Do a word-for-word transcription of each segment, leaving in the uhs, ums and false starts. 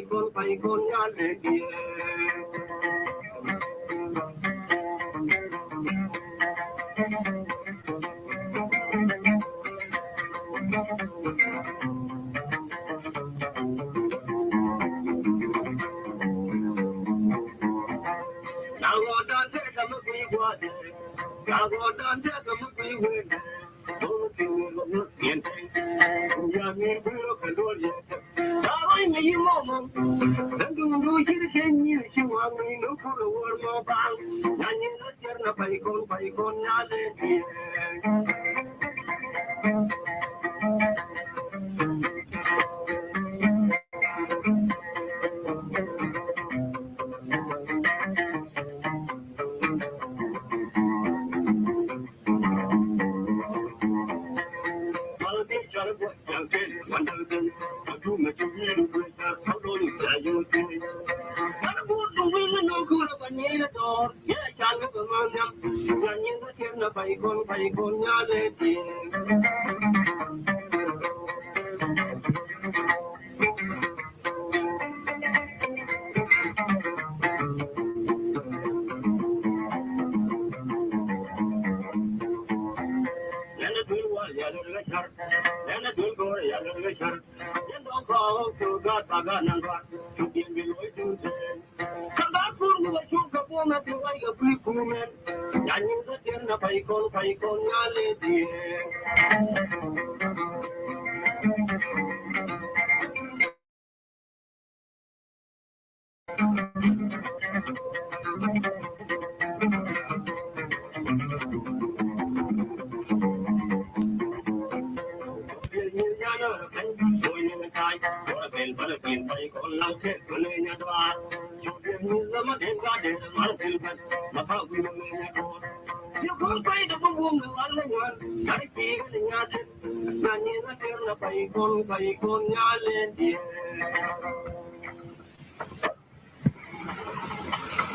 Kɔn pay kɔn nyal lɛ diɛ. Na ɣɔdan tɛ ka mi kui̱ gua̱dɛ. Na ɣɔdan tɛ ka mi kui̱ wendɛ.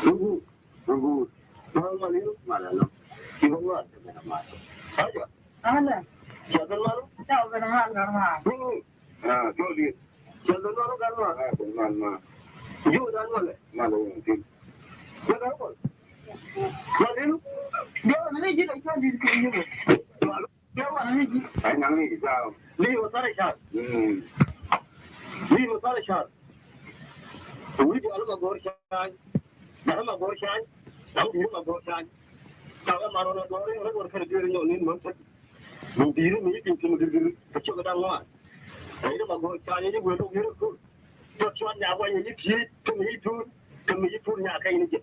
Rungu, rungu, rungu malil malalo. Kiba ngwa tebena mal. Aja. Ana. Kiba ngwa. Kiba ngwa. Rungu. Ah, jodi. Kiba ngwa garma. Ah, kiba ngwa. Yo dan wale. Malo tin. Kiba ngwa. Malil. Yo ne jida kiba dir kiba. Ai naŋ ni jam. Ni wa tare shan. Mm. Ni wa tare shan. Wi di alma gor shan. Alma gor shan. Nam di ma gor shan. Tawa maro na dore, ora gor kare dire nyo ni man tek. Ni dire ni tin tin gir gir. Kacho ga dang wan. Ai ma gor shan ni gwe lo gir ko. To chwa nya wa ni ki, to ni tu, to ni tu nya kai ni je.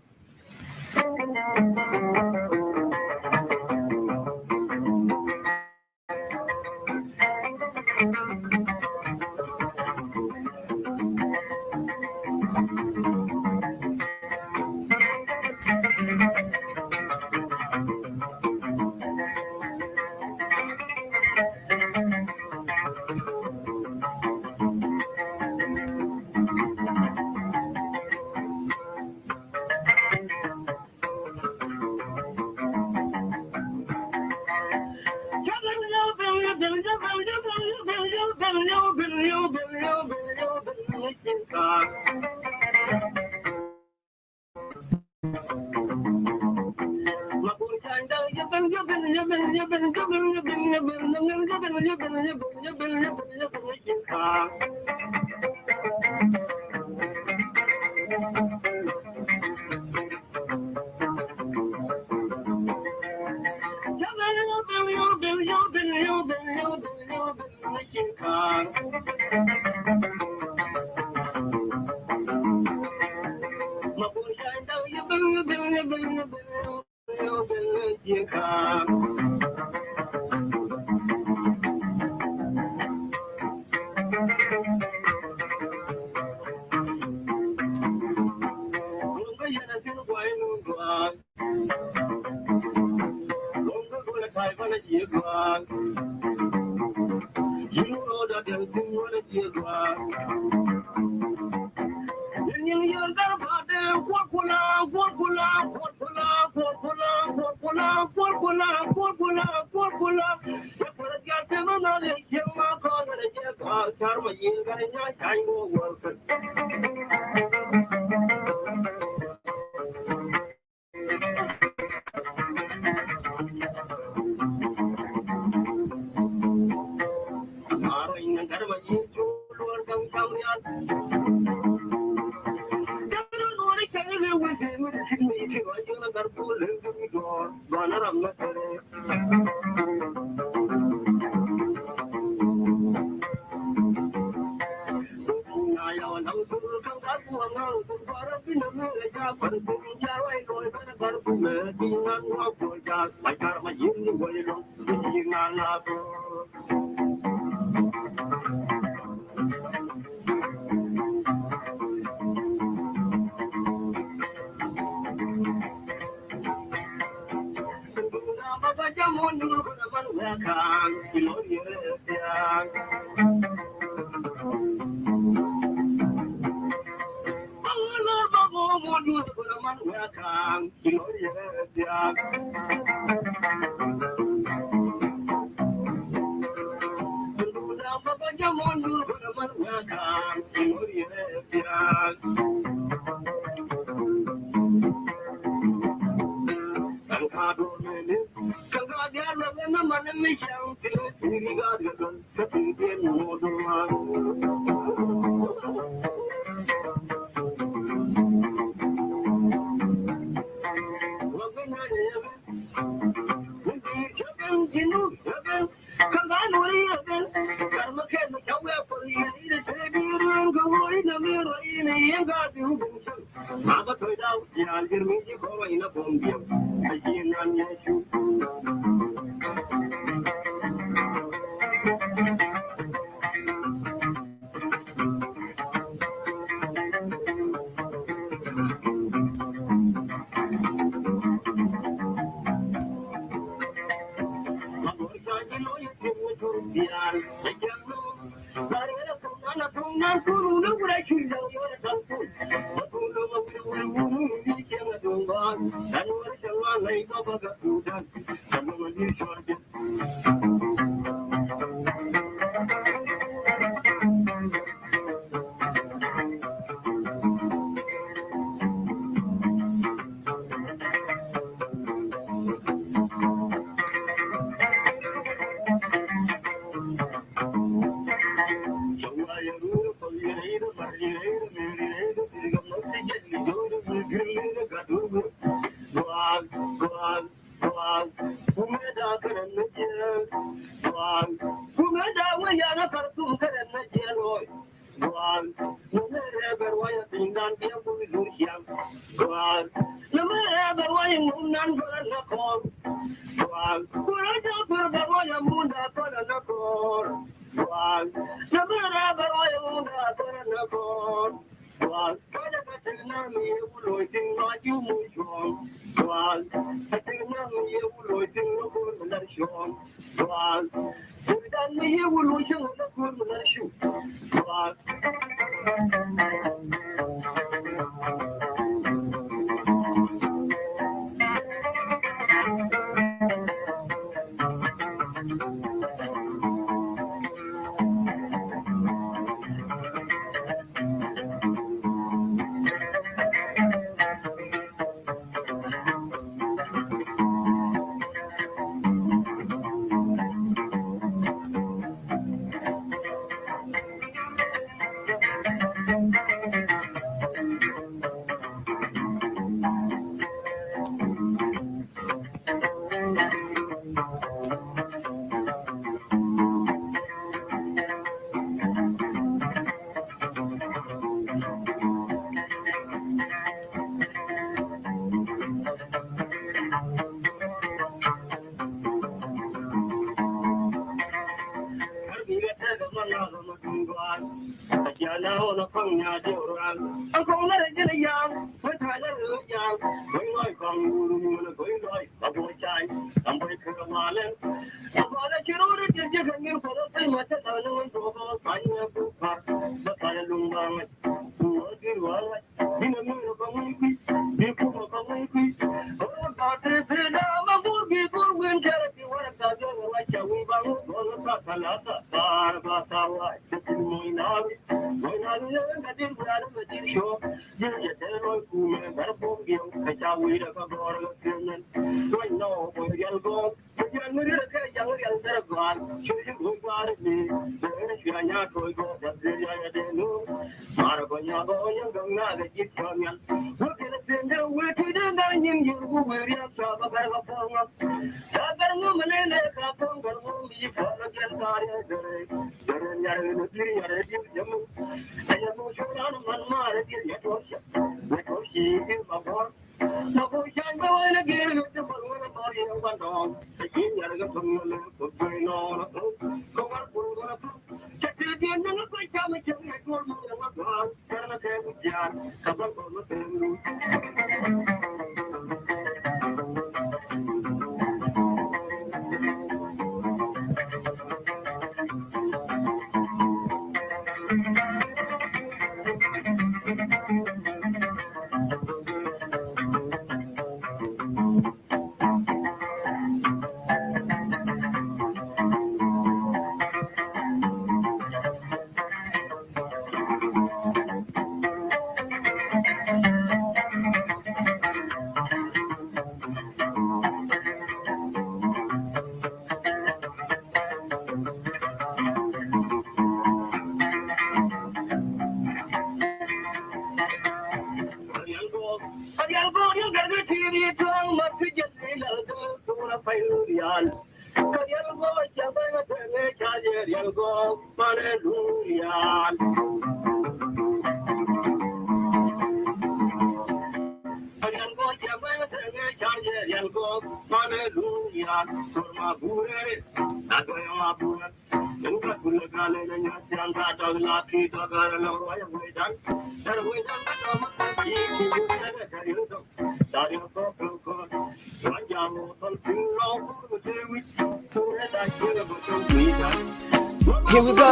Here we go.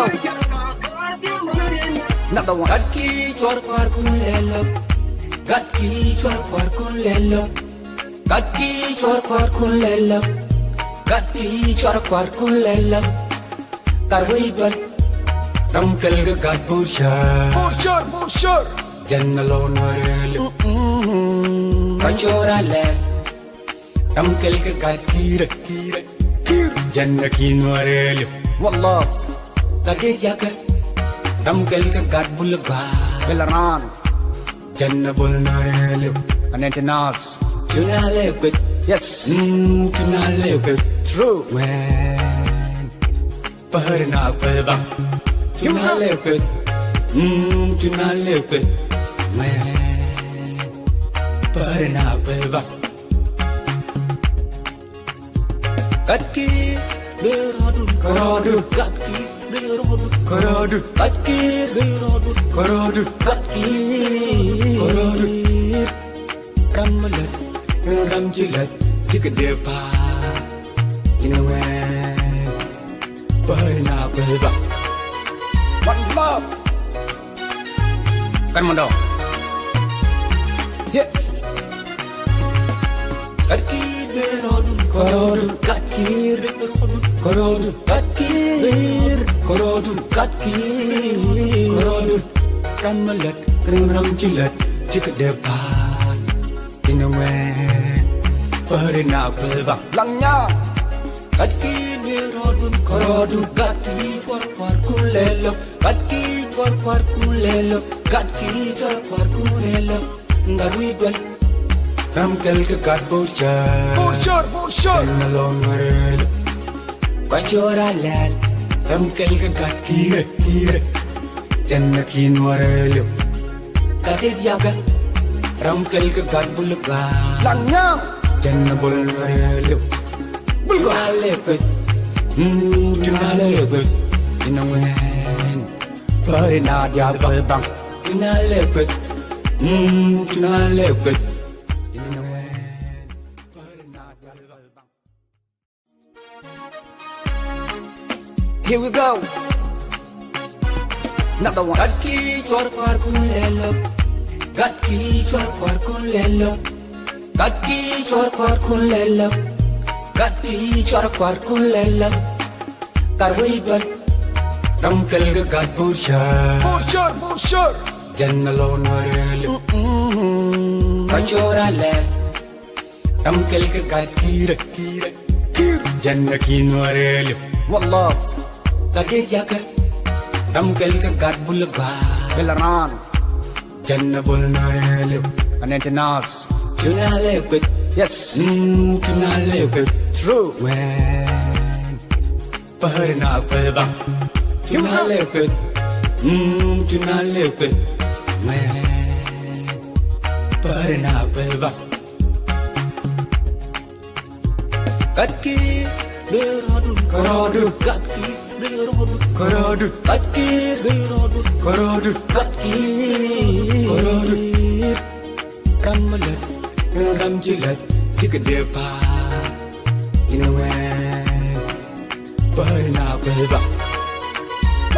Another one. Gat ki cuar kuar kun lɛl lɔ. Gat ki cuar kuar kun lɛl lɔ. Gat ki cuar kuar kun lɛl lɔ. Gat ki cuar kuar kun lɛl lɔ. Kar wei dual. Ram kɛl kɛ gat bur shar. Bur shar, bur shar. Jɛn a lɔ nuar lɔ. Ka cuar a lɛl. Ram kɛl kɛ gat kiir, kiir, kiir. Jɛn a ki nuar lɔ. Wallah. Gat dee jakɛ. Ram kɛl kɛ gat bul gɔaa. Bel ran. Jɛn a bul nuar lɔ. Anɛn ti nas. Tuna lɛ kueth. Yes. Mm, tuna lɛ kueth. True. Wɛn. Pahari na kueth bang. Tuna lɛ kueth. Mm, tuna lɛ kueth. Wɛn. Pahari na kueth bang. Gat ki bɛ rɔdu kɔrɔdu. Gat ki bɛ rɔdu kɔrɔdu. Gat ki bɛ rɔdu kɔrɔdu. Gat ki bɛ rɔdu kɔrɔdu. Ram mi lät, ram ci lät, ci kɛ dee pa̱a̱r. Inɛ wɛn, bäri na bäri ba. One love. Kan mɔndɔ. Yeah. Gat ki bɛ rɔdu kɔrɔdu. Gat ki bɛ rɔdu kɔrɔdu. Gat ki bɛ rɔdu kɔrɔdu. Gat ki bɛ rɔdu kɔrɔdu. Ram mi lät, ram ci lät, ci kɛ dee pa̱a̱r. Inɛ wɛn, bäri na bäri ba. Laŋ nya. Gat ki bɛ rɔdu kɔrɔdu. Gat ki cuar kuar kun lɛl lɔ. Gat ki cuar kuar kun lɛl lɔ. Gat ki cuar kuar kun lɛl lɔ. Gat wi̱i̱ duel. Ram kɛl kɛ gat bur cär. Bur cär, bur cär. Kɛn a lɔŋ wärɛ lɔ. Kua cor a lɛl. Ram kɛl kɛ gat ki̱i̱rɛ, ki̱i̱rɛ. Jɛn a ki̱n wärɛ lɔ. Gat dit yakɛ. Ram kɛl kɛ gat bul gɔaa. Laŋ nyaŋ. Jɛn a bul wärɛ lɔ. Bul gɔaa. Tuna lɛ kueth. Mm, tuna lɛ kueth. Inɛ wɛn. Bäri na diaal bäri baŋ. Tuna lɛ kueth. Mm, tuna lɛ kueth. Here we go. Another one. Gat ki cuar kuar kun lɛl lɔ. Gat ki cuar kuar kun lɛl lɔ. Gat ki cuar kuar kun lɛl lɔ. Gat ki cuar kuar kun lɛl lɔ. Kar wei duel. Ram kɛl kɛ gat bur cär. Bur cär, bur cär. Jɛn a lɔŋ wärɛ lɔ. Kua cor a lɛl. Ram kɛl kɛ gat ki̱i̱rɛ, ki̱i̱rɛ. Ki̱i̱r. Jɛn a ki̱n wärɛ lɔ. Wallah. Gat dit yakɛ. Ram kɛl kɛ gat bul gɔaa. Bel ran. Jɛn a bul nuar lɔ. Anentenas. Tuna lewet. Yes. Mm, tuna lewet. True. Wen. Pahari na kweba. Tuna lewet. Mm, tuna lewet. Wen. Pahari na kweba. Katki berɔdu, kɔrɔdu, katki berɔdu, kɔrɔdu, katki berɔdu, kɔrɔdu, katki berɔdu. Ram mi lät, ram ci lät, ci kɛ dee pa̱a̱r. Inɛ wee, bäri na bäri ba.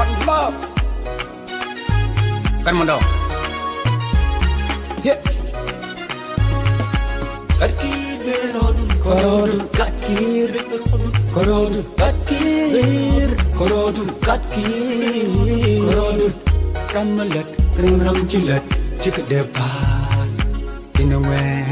One love. Kan mɔndɔ. Yeah. Katki berɔdu, kɔrɔdu, katki berɔdu, kɔrɔdu, katki kɔrɔdu, katki kɔrɔdu. Ram mi lät, ram ci lät, ci kɛ dee pa̱a̱r. Inɛ wee.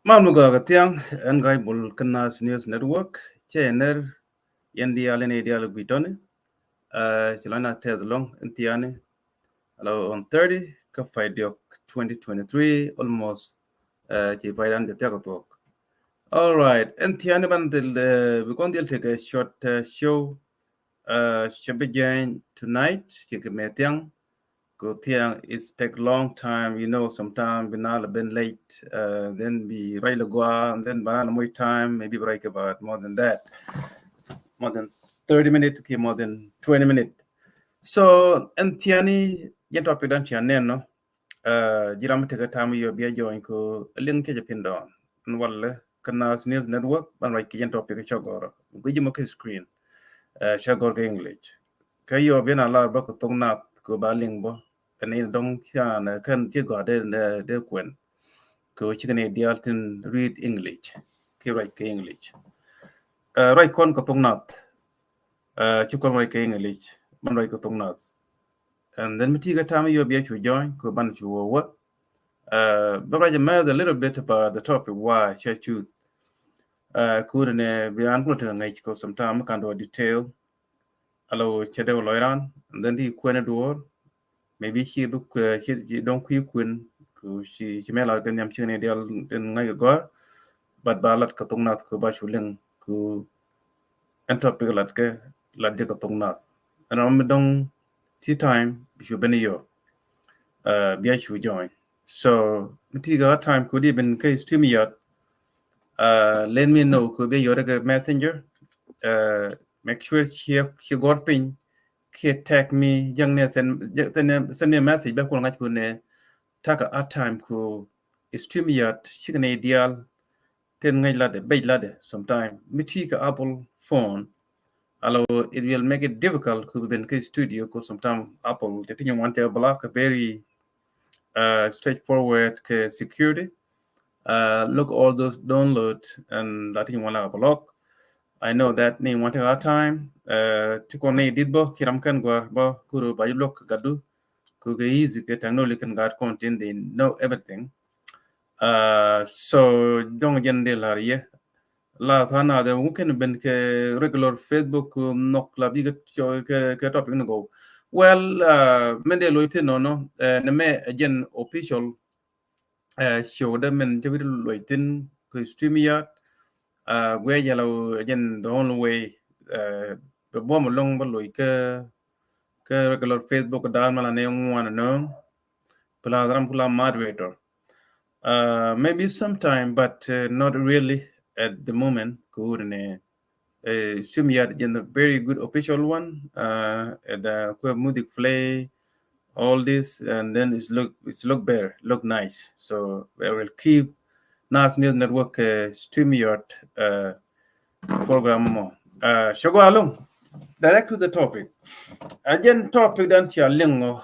Man mi gɔaa kɛ thiaŋ, ɛn Ga̱a̱c Bul kä Naath News Network. Cɛ yɛ ner yɛn diaal, yɛn diaal gui̱c tɔni. Ɛ, ci lɔcna tɛth lɔŋ ɛn thiaani. Ala on thirty kä pay diɔk twenty twenty-three, almost, ɛ, ci paydan jɛ thiak kɛ thuɔk. All right, ɛn thiaani ban dhil, ɛ, bi kɔn dhil tekɛ short, ɛ, show. Ɛ, cɛ bi jɛny tonight, ci kɛ mɛ thiaŋ. Kɛ thiaŋ is take long time, you know, sometimes bi na la ben late, uh, then bi ruac la gɔaa, and then ba na la much time, maybe bi ruac kɛ about more than that, more than thirty minutes, okay, more than twenty minutes. So ɛn thiaani jɛn topic dan ci a nɛn nɔ, uh, ji̱ ram mi tekɛ time yɔ bia join kɛ liŋ kɛ jɛ pin dɔɔn. Ɛn walɛ kä Naath News Network ban ruac kɛ jɛn topic cɛ gɔrɔ. Gui̱c mɔ kɛ screen, uh, cɛ gɔr kɛ English. Kä yɔ bi na lar bä kɛ thok Naath kɛ ba liŋ bä. Ɛn in dɔŋ can kɛn ci gɔaa dee, dee, dee kuɛn. Kɛ cikɛ ni diaal tin read English. Ki ruac kɛ English. Ɛ, ruac kɔn kɛ thok Naath. Ɛ, ci kɔn ruac kɛ English. Ban ruac kɛ thok Naath. And then mi ti kɛ time yɔ bia cu join kɛ ban cu wä wä. Ɛ, bä ruac mɛ a little bit about the topic why cɛ choose. Ɛ, kɛ wut ni bi an kulɛ tekɛ ŋäc kɛ sometimes mi kan dɔ detail. Ala wä cɛ dee wä lɔc ran, and then di kuɛn duɔr, maybe ci bi kuɛ, ci, ci dɔŋ kui̱ kuɛn, ku ci, ci mɛ lat kɛ nhiam cikɛ ni diaal tin ŋa̱c kɛ gɔr, but ba lat kɛ thok Naath ku ba cu liŋ ku ɛn topic lat kɛ, lat jɛ kɛ thok Naath. Ɛn ram mi dɔŋ ti time bi cu ben yɔ, uh, bia cu join. So mi ti kɛ time ku di ben kɛ StreamYard, uh, let me know ku bia yɔ kɛ Messenger. Uh, make sure ci, ci gɔr piny, kiɛ tag mi, jäŋ ni send, send, send ni message bä kun ŋa̱c kun ni tekɛ a time ku StreamYard cikɛ ni diaal tin ŋäc latdɛ, bec latdɛ sometime. Mi ti kɛ Apple phone, ala wä it will make it difficult ku bi ben kɛ studio ku sometime Apple ti ti nyɛ wan tɛ block very, uh, straightforward kɛ security. Uh, look all those download and la ti nyɛ wan la block. I know that ni wan tɛ a time, uh, ti kɔn ni dit bä ki ram kɛn gɔaa bä kuru ba ju lock gadu. Ku kɛ easy kɛ technology kɛn gaat kɔn tin they know everything. Uh, so dɔŋ jɛn dee lar yɛ. La tha̱a̱ŋ nath ɛ wukɛn ben kɛ regular Facebook, um, nhɔk la bi kɛ, kɛ, kɛ topic ni gɔw. Well, uh, mɛn dee loc thin nɔnɔ, uh, nɛ mɛ jɛn official, uh, show dɛ mɛn jɛ bi loc thin kɛ StreamYard. Uh, guɛ jɛ la jɛn the only way, uh, bɛ buɔm alɔŋ bɛ loc kɛ, Kɛ regular Facebook dan mala ni ŋuan nöŋ. Plus ram kula moderator. Uh, maybe sometime, but uh, not really at the moment. Kɛ wut ni uh, StreamYard in a very good official one. Uh, and uh, kue music play, all this, and then it's look it's look better, look nice. So I will keep Nas News Network uh, StreamYard uh, program mɔ. Uh, shogo along. Direct to the topic. Again, topic dan cia liŋ ɔ.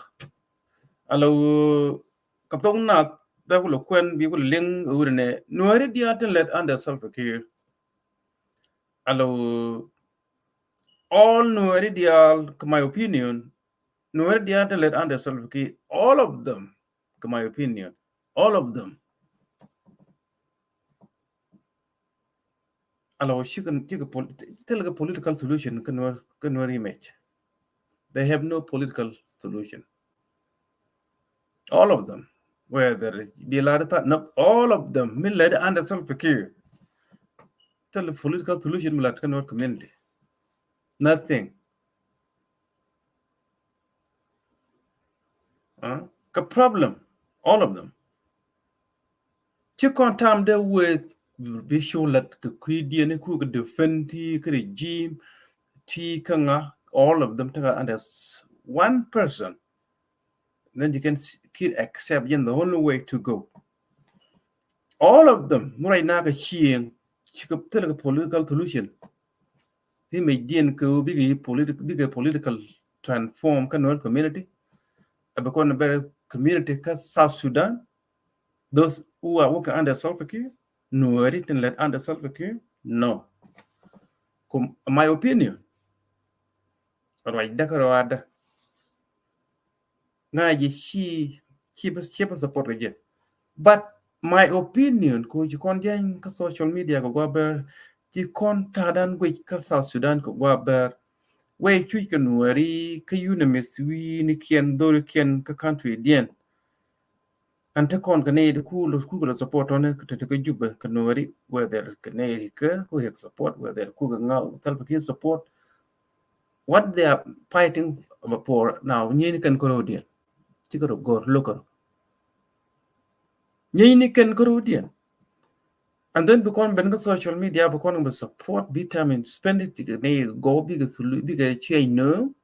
Alo kaptong na da kulo kwen bi kulo liŋ ɔ wuri ne Nuɛri diaal tin lɛt under Salva Kiir. Alo all Nuɛri diaal, my opinion, Nuɛri diaal tin lɛt under Salva Kiir, all of them, my opinion, all of them. Alo cikɛ cikɛ thilɛ kɛ political solution kä Nuɛr kä Nuɛr image. They have no political solution. All of them, whether bi lar tha, no, all of them, mi led under Salva Kiir. Thilɛ political solution mi lar kä Nuɛr community. Nothing. Kä problem, all of them. Ci kɔn tam de with bi show lat kɛ kui̱diɛn ku kɛ defend ti kɛ regime ti kɛ ŋa, all of them tekɛ under one person. Then you can keep accept, you know, the only way to go. All of them, right now, kɛ cieŋ cikɛ thilɛ kɛ political solution. Ti mec diɛn kɛ bikɛ political, bikɛ political transform kä Nuer community. A bikɔn a better community kä South Sudan. Those who are working under Salva Kiir, Nueri tin lɛt under Salva Kiir, no. Kum my opinion. Ruacdä kä ruacdä. Ŋa̱ ji̱ ci ci bä support kɛ jɛ. But my opinion, ku ci kɔn jɛn kä social media kɛ gua̱ bär, ci kɔn ta̱a̱ dan guic kä South Sudan kɛ gua̱ bär. Wee cuc kɛ Nueri kä UNMISS wi̱i̱ ni kiɛn dhori kiɛn kä country diɛn. An te kɔn kɛ nɛy ti ku lo, ku kɛ lo support tɔni kɛ te kä Juba kɛ Nueri, whether kɛ nɛy ti kä ku riɛk support, whether ku kɛ ŋa Salva Kiir support. What they are fighting for now, nyɛn kɛn kärɔdiɛn. Cikɛ rɔ gɔr local. Nyɛn kɛn kärɔdiɛn. And then bikɔn ben kä social media, bikɔn bɛ support, bi time in spend it, bikɛ nɛy gɔw, bikɛ thulu, bikɛ ciɛny nööŋ.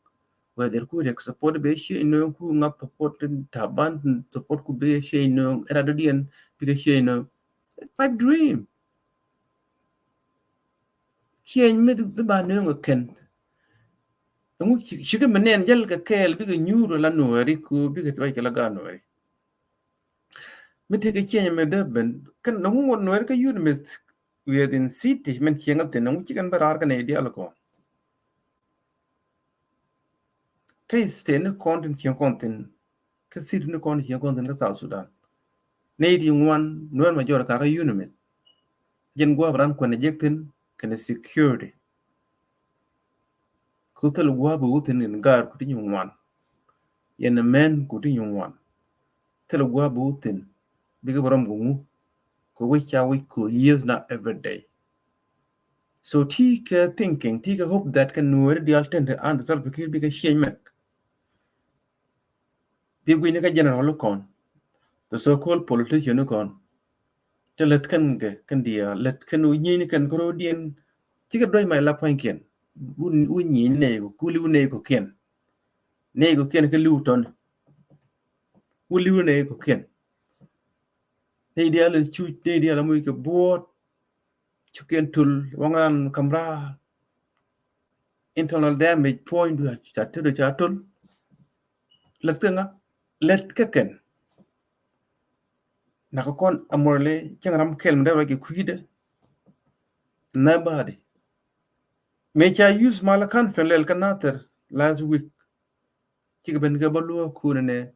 Whether ku riɛk support bɛ ciɛny nööŋ, ku ŋa̱th support, Taban support ku bɛ ciɛny nööŋ, ɛn adɔdiɛn bikɛ ciɛny nööŋ. Pipe dream. Ciɛny mi bi ba nööŋ ɛ kɛn. Ɛŋu cikɛ mi nɛn jäl kɛ kɛɛl bikɛ nyuur la Nueri ku bikɛ tuac kɛ la gaat Nueri. Mi tekɛ ciɛny mi dee ben kɛn ɛŋu ŋuɔt Nueri kä UNMISS within city min cieŋ a thin, ɛŋu cikɛn bä raar kɛ nɛy diaal kɔn. Kä state ni kɔn tin cieŋ kɔn thin, kä city ni kɔn cieŋ kɔn thin kä South Sudan. Nɛy ti ŋuan Nuer majority kakä UNMISS. Jɛn gua̱a̱p ran kuɛn jek thin kɛn security. Ku thil gua̱a̱p wä thin in gaat ku ti nyi ŋuan. Yɛn mɛn ku ti nyi ŋuan. Thil gua̱a̱p wä thin. Bikɛ bä rɔm ku ŋu. Ku wic ca wic ku years na every day. So ti kɛ thinking, ti kɛ hope that kɛ Nueri diaal tin te under Salva Kiir bikɛ ciɛny mɛk. Bi gui̱ni kä general kɔn, the so-called politician kɔn. Te lät kɛn kɛ kɛn diaal, lät kɛn wä nyieeni kɛn kärɔdiɛn. Cikɛ duec ma ila pua̱nykiɛn. Wä nyieeni nɛy kɔ, kuli wä nɛy kɔkiɛn. Nɛy kɔkiɛn kä li̱w tɔn. Wä li̱w nɛy kɔkiɛn. Nɛy diaal in cuc, nɛy diaal in muc kɛ buɔ̱ɔ̱t. Cukiɛn tul, waŋ ran kamra. Internal damage, puɔ̱nydu ca tul, ca tul. Lät kä ŋa, lät kä kɛn. Nakä kɔn amorle cäŋ ram kɛl mi dee ruac kɛ kui̱dɛ. Nobody. Mëë ca use mal kan fen lɛl kä Nathir last week. Cikɛ ben kɛ bä luɔ kunɛ nɛ.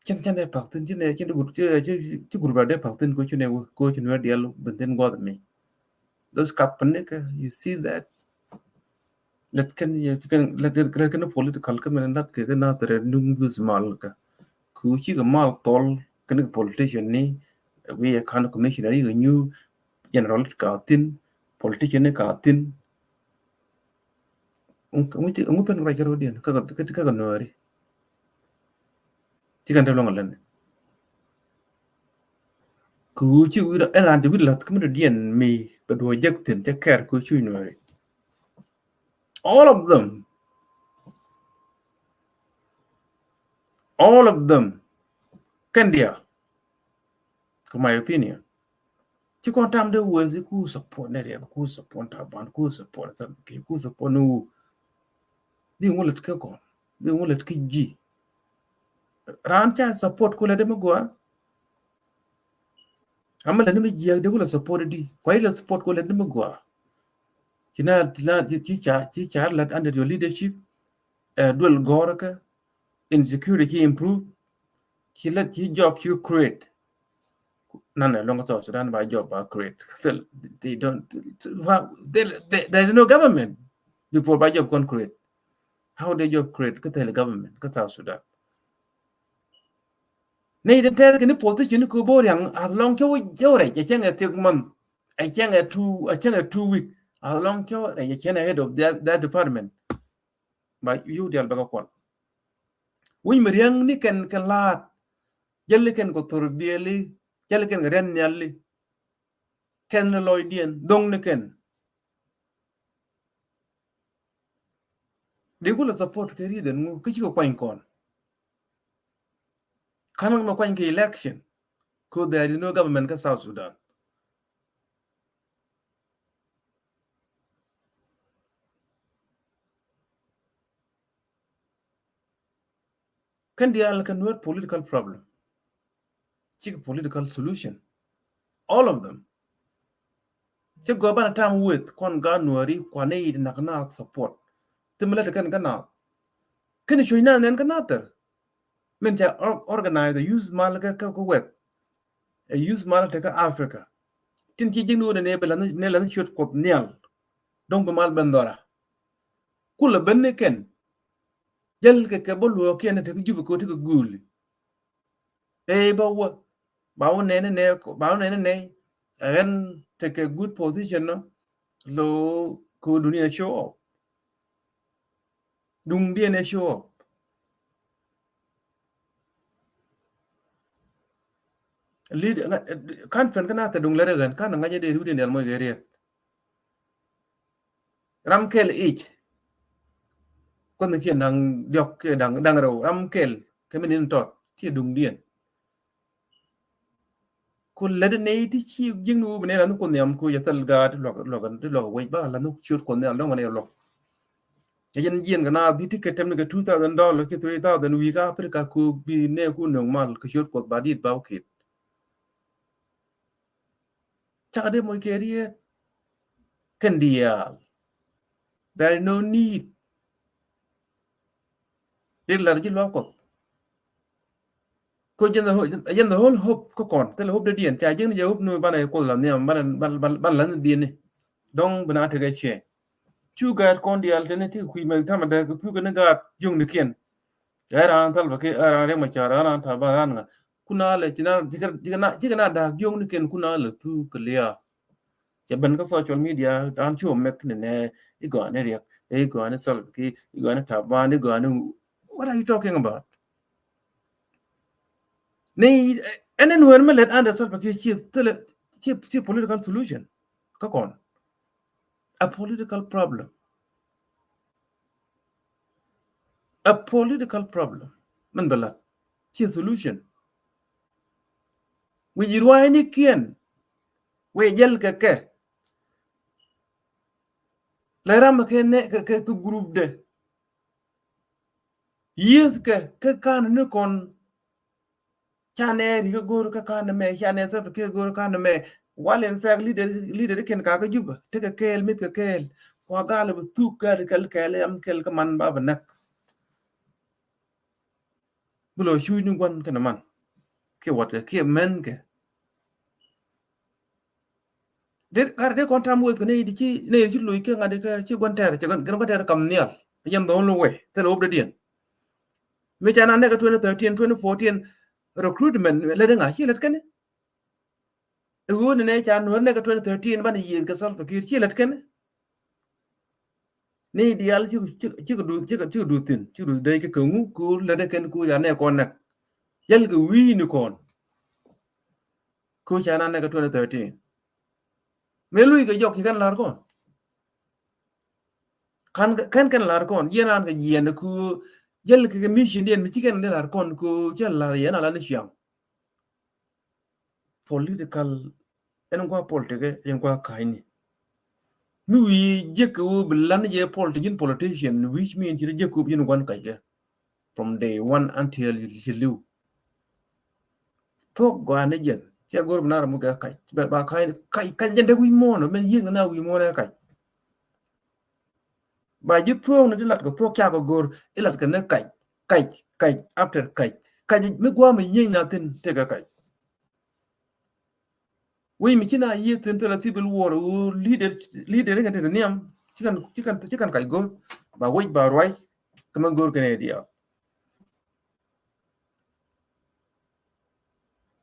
Cin cin dee pak thin, cin dee cin dee gut, ci, ci, ci group dee pak thin ko cin dee ko cin dee dial ben thin guath mi. Those Kapanika, you see that. Lät kɛn, lät kɛn, lät kɛn political kä min lät kɛ kɛ Nathir nung use mal kä. Ku cikɛ mal thol kɛn kɛ politician ni, wi̱i̱ ɛ kan commissioner, yikɛ new general ka thin, politician ni ka thin. Ŋu pɛn kɛ ruac kɛ rɔ̱diɛn kä kɛ nuääri. Ci kɛn te luɔ̱ŋ a lɛn kɛ ɣöö ci wi̱i̱ ɛn raan te wi̱i̱ la̱th kä mi dɔ̱diɛn mi bɛ duɔ̱ɔ̱c jek thi̱n cɛ kɛɛr kɛ ɣöö cuc nuääri. All of them. All of them. Kɛn diaal. Kɛ my opinion. Ci kɔn tam dee wee si ku support ni Riɛk, ku support Taban, ku support Salva Kiir, ku support ni wu. Bi ŋu lät kä kɔn, bi ŋu lät kä ji̱. Raan ca support ku lät mi gua. Ama lät mi jiäk dee ku lät support di. Kua yi lät support ku lät mi gua. Ci na, ci na, ci, ci ca, ci ca lät under your leadership. Ɛ, duel gɔrkä, insecurity ci improve, ci lät ci job ci create. Nanɛ lɔŋ South Sudan ba job ba create. So they don't, they, they, there is no government before ba job kɔn create. How they job create kä thil government kä South Sudan? Ni den tɛɛr kɛ ni position kɛ Bor Yaŋ, as long cɛ wä, cɛ wä rɛc, a cɛŋ ɛ thiek month, a cɛŋ ɛ two, a cɛŋ ɛ two week, as long cɛ wä rɛc, a cɛŋ ɛ head of that, that department. Ba yuu dial bɛ kɛ kual. Wi̱ny mi riäŋ ni kɛn kɛ laat. Jäl ni kɛn kɛ thor biɛli. Jäl ni kɛn kɛ riɛn nhiali. Kɛn ni lɔcdiɛn dhoŋ ni kɛn. Di kulɛ support kɛ reason ŋu kä cikɛ kuany kɔn. Kan mɛ kuany kɛ election. Cause there is no government kä South Sudan. Kɛn diaal kɛ Nuer political problem. Cikɛ political solution. All of them. Ci gɔaa banɛ tam weth kɔn gaat Nuääri kuanɛ yit nak na support. Thimɛ lät kɛn kä na. Kɛn cuc na nɛn kä na thɛr. Min ca or-, organize a youth mal kä, kä, kä weth. A youth mal te kä Africa. Tin ci ji̱n wä nɛ bɛ lath, nɛ lath ciöt Kuɔth Nhial. Dɔ̱ŋ bi mal ben dhɔra. Kulɛ ben ni kɛn. Jäl kɛ kɛ bä luɔɔkiɛn te kä Jubɛ kɛ te kä guuli. Ɛ ba wä, ba wä nɛn nɛ, ba wä nɛn nɛ. Ɛ ɣän te kɛ good position nɔ. Lo kɛ dunia show up. Duŋdiɛn ɛ show up. Lead, kan pen kä na thɛ duŋ lɛt ɛ ɣän kan ŋa̱c ɛ dee rut in dial moc kɛ riɛk. Ram kɛl ic. Kuɔnh kiɛn daŋ diɔk kiɛ daŋ, daŋ rɛw. Ram kɛl kɛ mi nin tɔt kiɛ duŋdiɛn. Ku lät nɛy ti ci ji̱n wä bi nɛy la nhuk Kuɔth Nhial ku jɛ thil gaat ti luɔk, luɔk, ti luɔk wec ba la nhuk ciöt Kuɔth Nhial dɔ̱ŋ nɛy luɔk. Ɛ jɛn jiɛn kɛ na bi ti kɛ tɛm ni kɛ two thousand dollar ki three thousand wi̱i̱ kä Africa ku bi nɛy ku nöŋ mal kɛ ciöt Kuɔth ba dit ba wä kiɛt. Cakɛ dee moc kɛ riet. Kɛn diaal. There is no need. Ti lar ji̱ luaak Kuɔth. Ko jɛn the whole, jɛn the whole hope kä kɔn. Thilɛ hope dee diɛn. Ca ji̱n jɛ hope ni banɛ Kuɔth la nhiam, banɛ, ban, ban, ban la ni biɛni. Dɔ̱ŋ bina tekɛ ciɛ. Cu gaat kɔn diaal teni ti kui̱ mɛ tamɛ dee thuk ni gaat juŋ ni kiɛn. Ɛ ran Salva Kiir, ɛ ran Riek Machar, ɛ ran Taban, ɛ ran ŋa. Kuna lɛ ci na, ci kɛ, ci kɛ na, ci kɛ na da̱a̱k jiɔkni kɛn kuna lɛ thuk kɛ lia̱a̱. Cɛ ben kä social media, an cu mɛk ni nɛ, i̱ gɔaa ni Riek, i̱ gɔaa ni Salva Kiir, i̱ gɔaa ni Taban, i̱ gɔaa ni, what are you talking about? Ni, ɛn ni Nuɛr mi lɛt under Salva Kiir ci thilɛ, ci, ci political solution. Kä kɔn. A political problem. A political problem. Min bɛ lat. Ci solution. Wi̱i̱ ji̱ rua̱a̱ ni kiɛn. Wi̱i̱ jɛl kɛ kɛ. Lɛ ram kɛ nɛ kɛ, kɛ, kɛ group dɛ. Yieth kɛ, kɛ kan ni kɔn. Ca nɛ ri kä go̱o̱r kä kan mɛ, ca nɛ Salva Kiir go̱o̱r kan mɛ. Wal in fact leader, leader ikin ka kä Juba, tekɛ kɛɛl, mith kɛ kɛɛl. Kua gal bi thuk kɛɛl, kɛɛl, kɛɛl, am kɛɛl kä man ba bi näk. Bi lɔ cuuc ni gua̱n kɛnɛ man. Kiɛ watkɛ, kiɛ mɛn kɛ. Dee, kar dee kɔn tam weth kɛ nɛy di ci, nɛy di ci loc kɛ ŋa̱t di kɛ ci gua̱n tɛɛr, ci gua̱n, gua̱n tɛɛr kam nhial. Jɛn the only way, thilɛ wop dee diɛn. Mi ca na nɛk kɛ twenty thirteen, twenty fourteen, recruitment, lät di ŋa, ci lät kɛn. Ɛ ɣöö ni nɛ ca Nuɛr nɛk kɛ twenty thirteen, banɛ yiëëth kɛ Salva Kiir, ci lät kɛn. Ni diaal cikɛ, cikɛ, cikɛ duth, cikɛ, cikɛ duth thi̱n, cikɛ duth dee kɛ ŋu ku lätdɛ kɛn ku ca nɛ kɔn näk. Jäl kɛ wi̱i̱ni kɔn. Ku ca na näk kɛ twenty thirteen. Mëë luc kɛ jɔk ci kɛn la̱r kɔn. Kɛn, kɛn, kɛn la̱r kɔn. Jiɛn an kɛ jiɛn ku jäl kɛ, kɛ mission diɛn mi ci kɛn dee la̱r kɔn ku cɛ la̱r yɛn ala ni ciaŋ. Political, ɛn gua political, ɛn gua ka̱ny ni. Mi wi̱i̱ jek kɛ wä bi lan jɛ politi-, ji̱n politician, which mean ci jek kɛ wä bi ji̱n wan ka̱c kɛ. From day one until you, you live. Thuɔ̱k gɔaa ni jɛn. Cɛ go̱r bi nar muk kɛ ka̱c. Bɛ ba ka̱c, ka̱c, ka̱c jɛn dee wi̱i̱ muɔ̱ɔ̱n, mɛn yiëëŋ na wi̱i̱ muɔ̱ɔ̱n ɛ ka̱c. Ba ji̱ thuɔ̱k ni ti lat kɛ thuɔ̱k ca kɛ go̱r, ilat kɛ ni ka̱c, ka̱c, ka̱c, after ka̱c. Ka̱c mi gua̱a̱m mi nyieny na thi̱n tekɛ ka̱c. Wi̱i̱ mi ci na yiëë thi̱n thilɛ civil war wu leader, leader kɛ ti nhiam, ci kɛn, ci kɛn, ci kɛn ka̱c go̱r, ba wec ba ruac, kɛ mɛn go̱r kɛn ɛ diaal.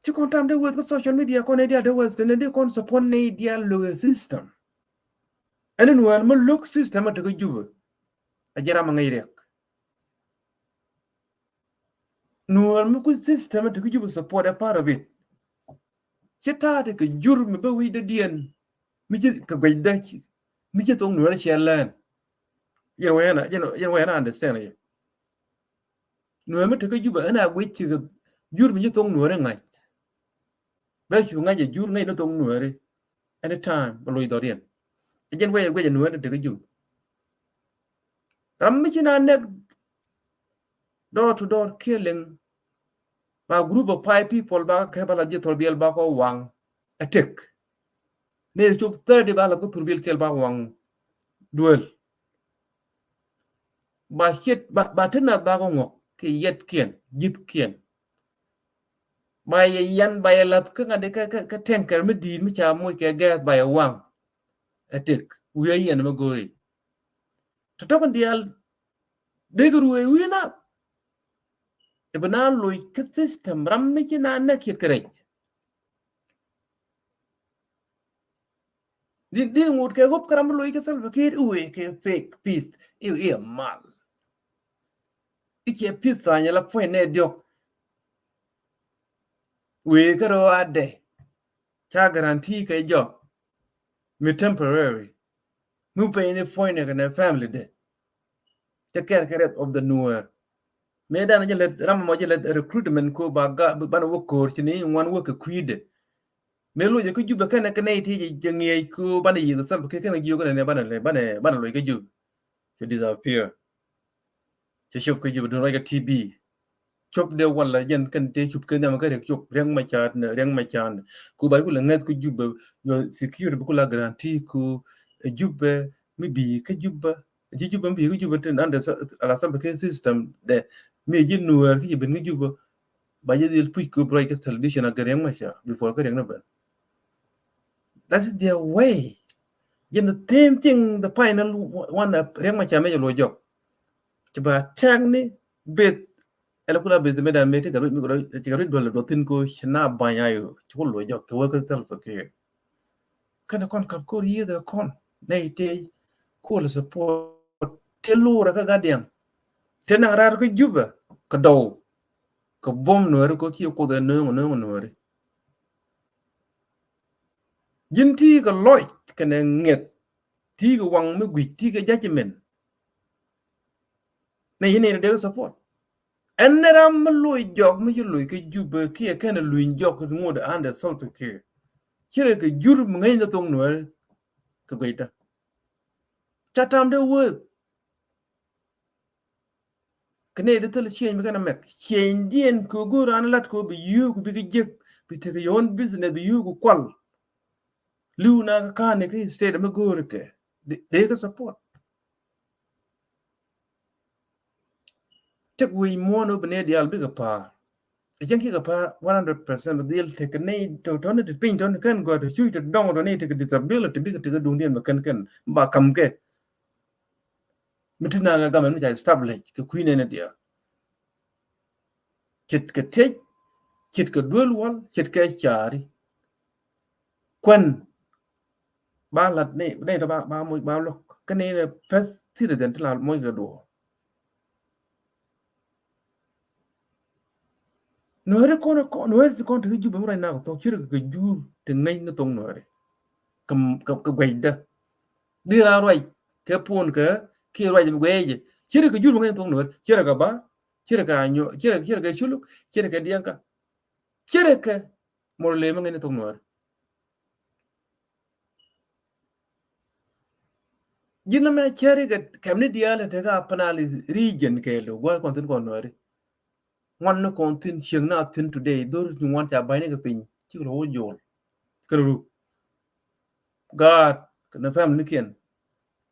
Ci kɔn tam dee weth kä social media kɔn ɛ diaal dee weth, tɛn ɛ dee kɔn support ni diaal lo̱k ɛ system. Ɛn in wään mi lo̱k system ɛ tekä Jubɛ, a jɛ ram a ŋäc riɛk. Nuɔɔr mi ku system ti ki Jubɛ support a part of it. Ci ta̱a̱ ti kɛ jur mi bä wi̱c dɔ̱diɛn mi ci kɛ guec dä, mi ci thok Nuɔɔr cɛ lɛn. Yɛn wee na, yɛn, yɛn wee na understand yɛ. Nuɔɔr mi ti kɛ Jubɛ ɛn a guec ci kɛ jur mi ci thok Nuɔɔr ŋa̱c. Bɛ cu ŋa̱c a jur ŋa̱c ni thok Nuɔɔri. Anytime bɛ loc dhɔriɛn. Ɛ jɛn wee guec a Nuɔɔri ti kɛ Jubɛ. Ram mi ci na nɛk door to door killing, ba group of five people ba kɛ ba la ji̱ thurbil ba kɔ waŋ. A tek ni cop thirty ba la kɔ thurbil kɛl ba waŋ duel. Ba shit ba, ba ti nath ba kɔ ŋɔk kɛ yɛt kiɛn, ji̱th kiɛn. Ba yɛ yan, ba yɛ lath kä ŋa̱t kɛ, kɛ, kɛ tanker mi di̱i̱t mi ca moc kɛ gas ba yɛ waŋ. A tek wi̱i̱ a yɛn mi go̱o̱ri. Tɔ̱tɔ̱ kɛn diaal dee kɛ ruëë wi̱i̱ nath. Ɛ bi na loc kä system ram mi ci na nɛ kiɛt kɛ rɛc. Di, di ŋot kɛ ɣöp kä ram mi loc kä Salva Kiir iwee kɛ fake peace, iwee mal. I̱ cɛ peace tha̱a̱ny ala puɔ̱ny nɛ diɔ̱k. Wee kä rɔ adɛ ca guarantee kɛ jɔk mi temporary. Mi pɛy ni puɔ̱ny nɛ kɛ nɛ family dɛ. Cɛ kɛr kɛ rest of the Nuer. Mëë dan jɛ lät ram mɔ jɛ lät recruitment ko ba ga, banɛ wä ko̱r ci ni ŋuan wä kɛ kui̱dɛ. Mëë loc kä Jubɛ kɛnɛ kɛ nɛy ti jɛ ŋiɛc ko banɛ yiëth Salva Kiir kɛnɛ jiök kɛnɛ banɛ, banɛ, banɛ loc kä Jubɛ. Cɛ disappear. Cɛ cop kä Jubɛ dun ruac kä T B. Cop dee wala jɛn kɛn tëë cup kɛ nhiam kä Riɛk Cop, Riɛk Macar ni, Riɛk Macar ni. Ku ba kulɛ ŋäth kä Jubɛ, your security bi kula guarantee ku, eh, Jubɛ mi bi kä Jubɛ. Ji̱ Jubɛ mi bi kä Jubɛ tin under sa-, ala Salva Kiir system dɛ. Mi ji̱ Nuer ki ji̱ ben kä Jubɛ. Ba ji̱ dhil puc ku bi ruac kä television a gɛ Riɛk Macar before kä Riɛk ni ben. That is their way. Jɛn the same thing, the final one, uh, Riɛk Macar mɛ jɛ luɔ jɔk. Ci ba tɛk ni beth, ɛlɛ kula beth mɛ da mɛ ti ka ruic, mi kula ti ka ruic duɔl duɔthin ko ci na bany ayo, ci ku luɔ jɔk, ci wä kä Salva Kiir. Kɛn kɔn kap kor yieth kɔn, nɛ ite, kol support, te lura kä Gadiɛŋ. Te naŋ rar kä Jubɛ, kä dɔw, kä bom Nuɛri ko kiɛ kuoth ɛ nööŋ, nööŋ Nuɛri. Ji̱n ti kɛ lɔc kɛnɛ ŋiɛth, ti kɛ waŋ mi gui̱c, ti kɛ judgment. Ni yini dee support. Ɛn ni ram mi loc jɔk mi ci loc kɛ Jubɛ kiɛ kɛn luny jɔk ŋot under Salva Kiir. Ci rɛ kɛ jur mi ŋäcni thok Nuɛri kɛ guicda. Ca tam dee wee. Kɛ nɛy di thil cieny bi kɛn a mɛk. Cieny diɛn kɛ go̱o̱r an lat kɛ bi yio̱o̱k bi kɛ jek, bi tekɛ your own business, bi yio̱o̱k kual. Li̱w na kɛ ka̱n ni kä state mi go̱o̱r kɛ. Dee, dee kɛ support. Tek wi̱i̱ muɔ̱ɔ̱n wä bi nɛy diaal bikɛ pa̱a̱r. Ɛ cäŋ kikɛ pa̱a̱r one hundred percent bi dhil tekɛ nɛy tɔ̱, tɔ̱ ni ti piny tɔ̱ ni kɛn gɔ̱a̱t tɔ̱ cuc tɔ̱ dɔ̱ŋ tɔ̱ nɛy tekɛ disability bikɛ tekɛ duŋdiɛn bɛ kɛn kɛn ba ka̱m kɛ. Mi ti na kɛ gamɛn mi ca establish kɛ kui̱ nɛn diaal. Ce̱tkɛ tiec, ce̱tkɛ duel wal, ce̱tkɛ caari. Kuän ba lat ni, ni tɔ ba, ba moc ba luɔk. Kä nɛy ni pɛth citizen ti la moc kɛ duɔ̱ɔ̱r. Nuääri kɔn, kɔn, nuääri ti kɔn ti kä Jubɛ mi ruac nak thok, ci rɛ kɛ jur ti ŋäc ni thok nuääri. Kɛ, kɛ, kɛ guɛcdä. Di ran ruac kɛ pon kɛ, ki ruac bi guɛcɛ. Ci rɛ kɛ jur bi ŋäc ni thok nuääri. Ci rɛ kɛ ba, ci rɛ kɛ anyɔ, ci rɛ, ci rɛ kɛ culuk, ci rɛ kɛ diɛŋkä. Ci rɛ kɛ mor le mi ŋäc ni thok nuääri. Ji̱n nɛmɛ cäri kɛ kɛmni diaal tekɛ Upper Nile region kɛɛliw, gua̱a̱th kɔn thi̱n kɔn nuääri. Ŋuan ni kɔn thi̱n, ciek na thi̱n today, dhor ni ŋuan ca ba̱ny ni kɛ piny, cik lɔ wä jol. Kɛn ru. Gaat kɛn family ni kiɛn.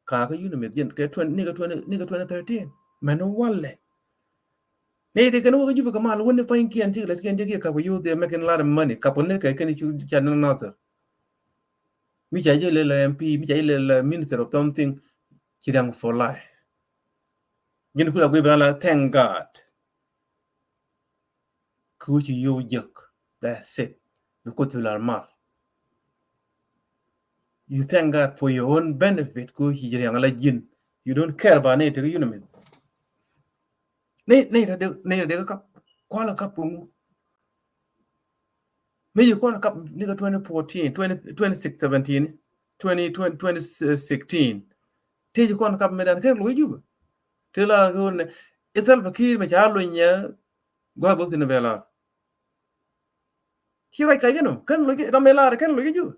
Ka kä UNMISS jiɛn kɛ twenty, ni kɛ twenty, ni kɛ twenty thirteen. Mɛn walɛ. Nɛy ti kɛn wä kä Jubɛ kɛ mal, wä ni pa̱nykiɛn, cik lɛ kiɛn, cik kɛ kap kɛ youth, they making a lot of money. Kap ni kɛ kɛn cu ca ni Nasir. Mi ca jɛ lɛ la M P, mi ca jɛ lɛ la minister of something, ci riaŋ for life. Ji̱n kula gui bɛ la thank God. Ku ci yow jek. That's it. Because you are mal. You thank God for your own benefit. Ku ci riaŋ la ji̱n. You don't care about nɛy ti kä UNMISS. Nɛy, nɛy ti dee, nɛy ti dee kä kap. Kualɛ kap ŋu. Mi yi kɔn kap ni kä twenty fourteen, twenty, twenty sixteen, twenty, twenty, twenty sixteen. Ti yi kɔn kap mi dan kɛn lo̱c Jubɛ. Ti la kɛ wun ni, i Salva Kiir mi ca lo̱c nyɛ, gua̱a̱th bo̱th in bɛ la. Ci ruac kac kɛn ɔ, kɛn lo̱c, ram mi la kɛn lo̱c Jubɛ.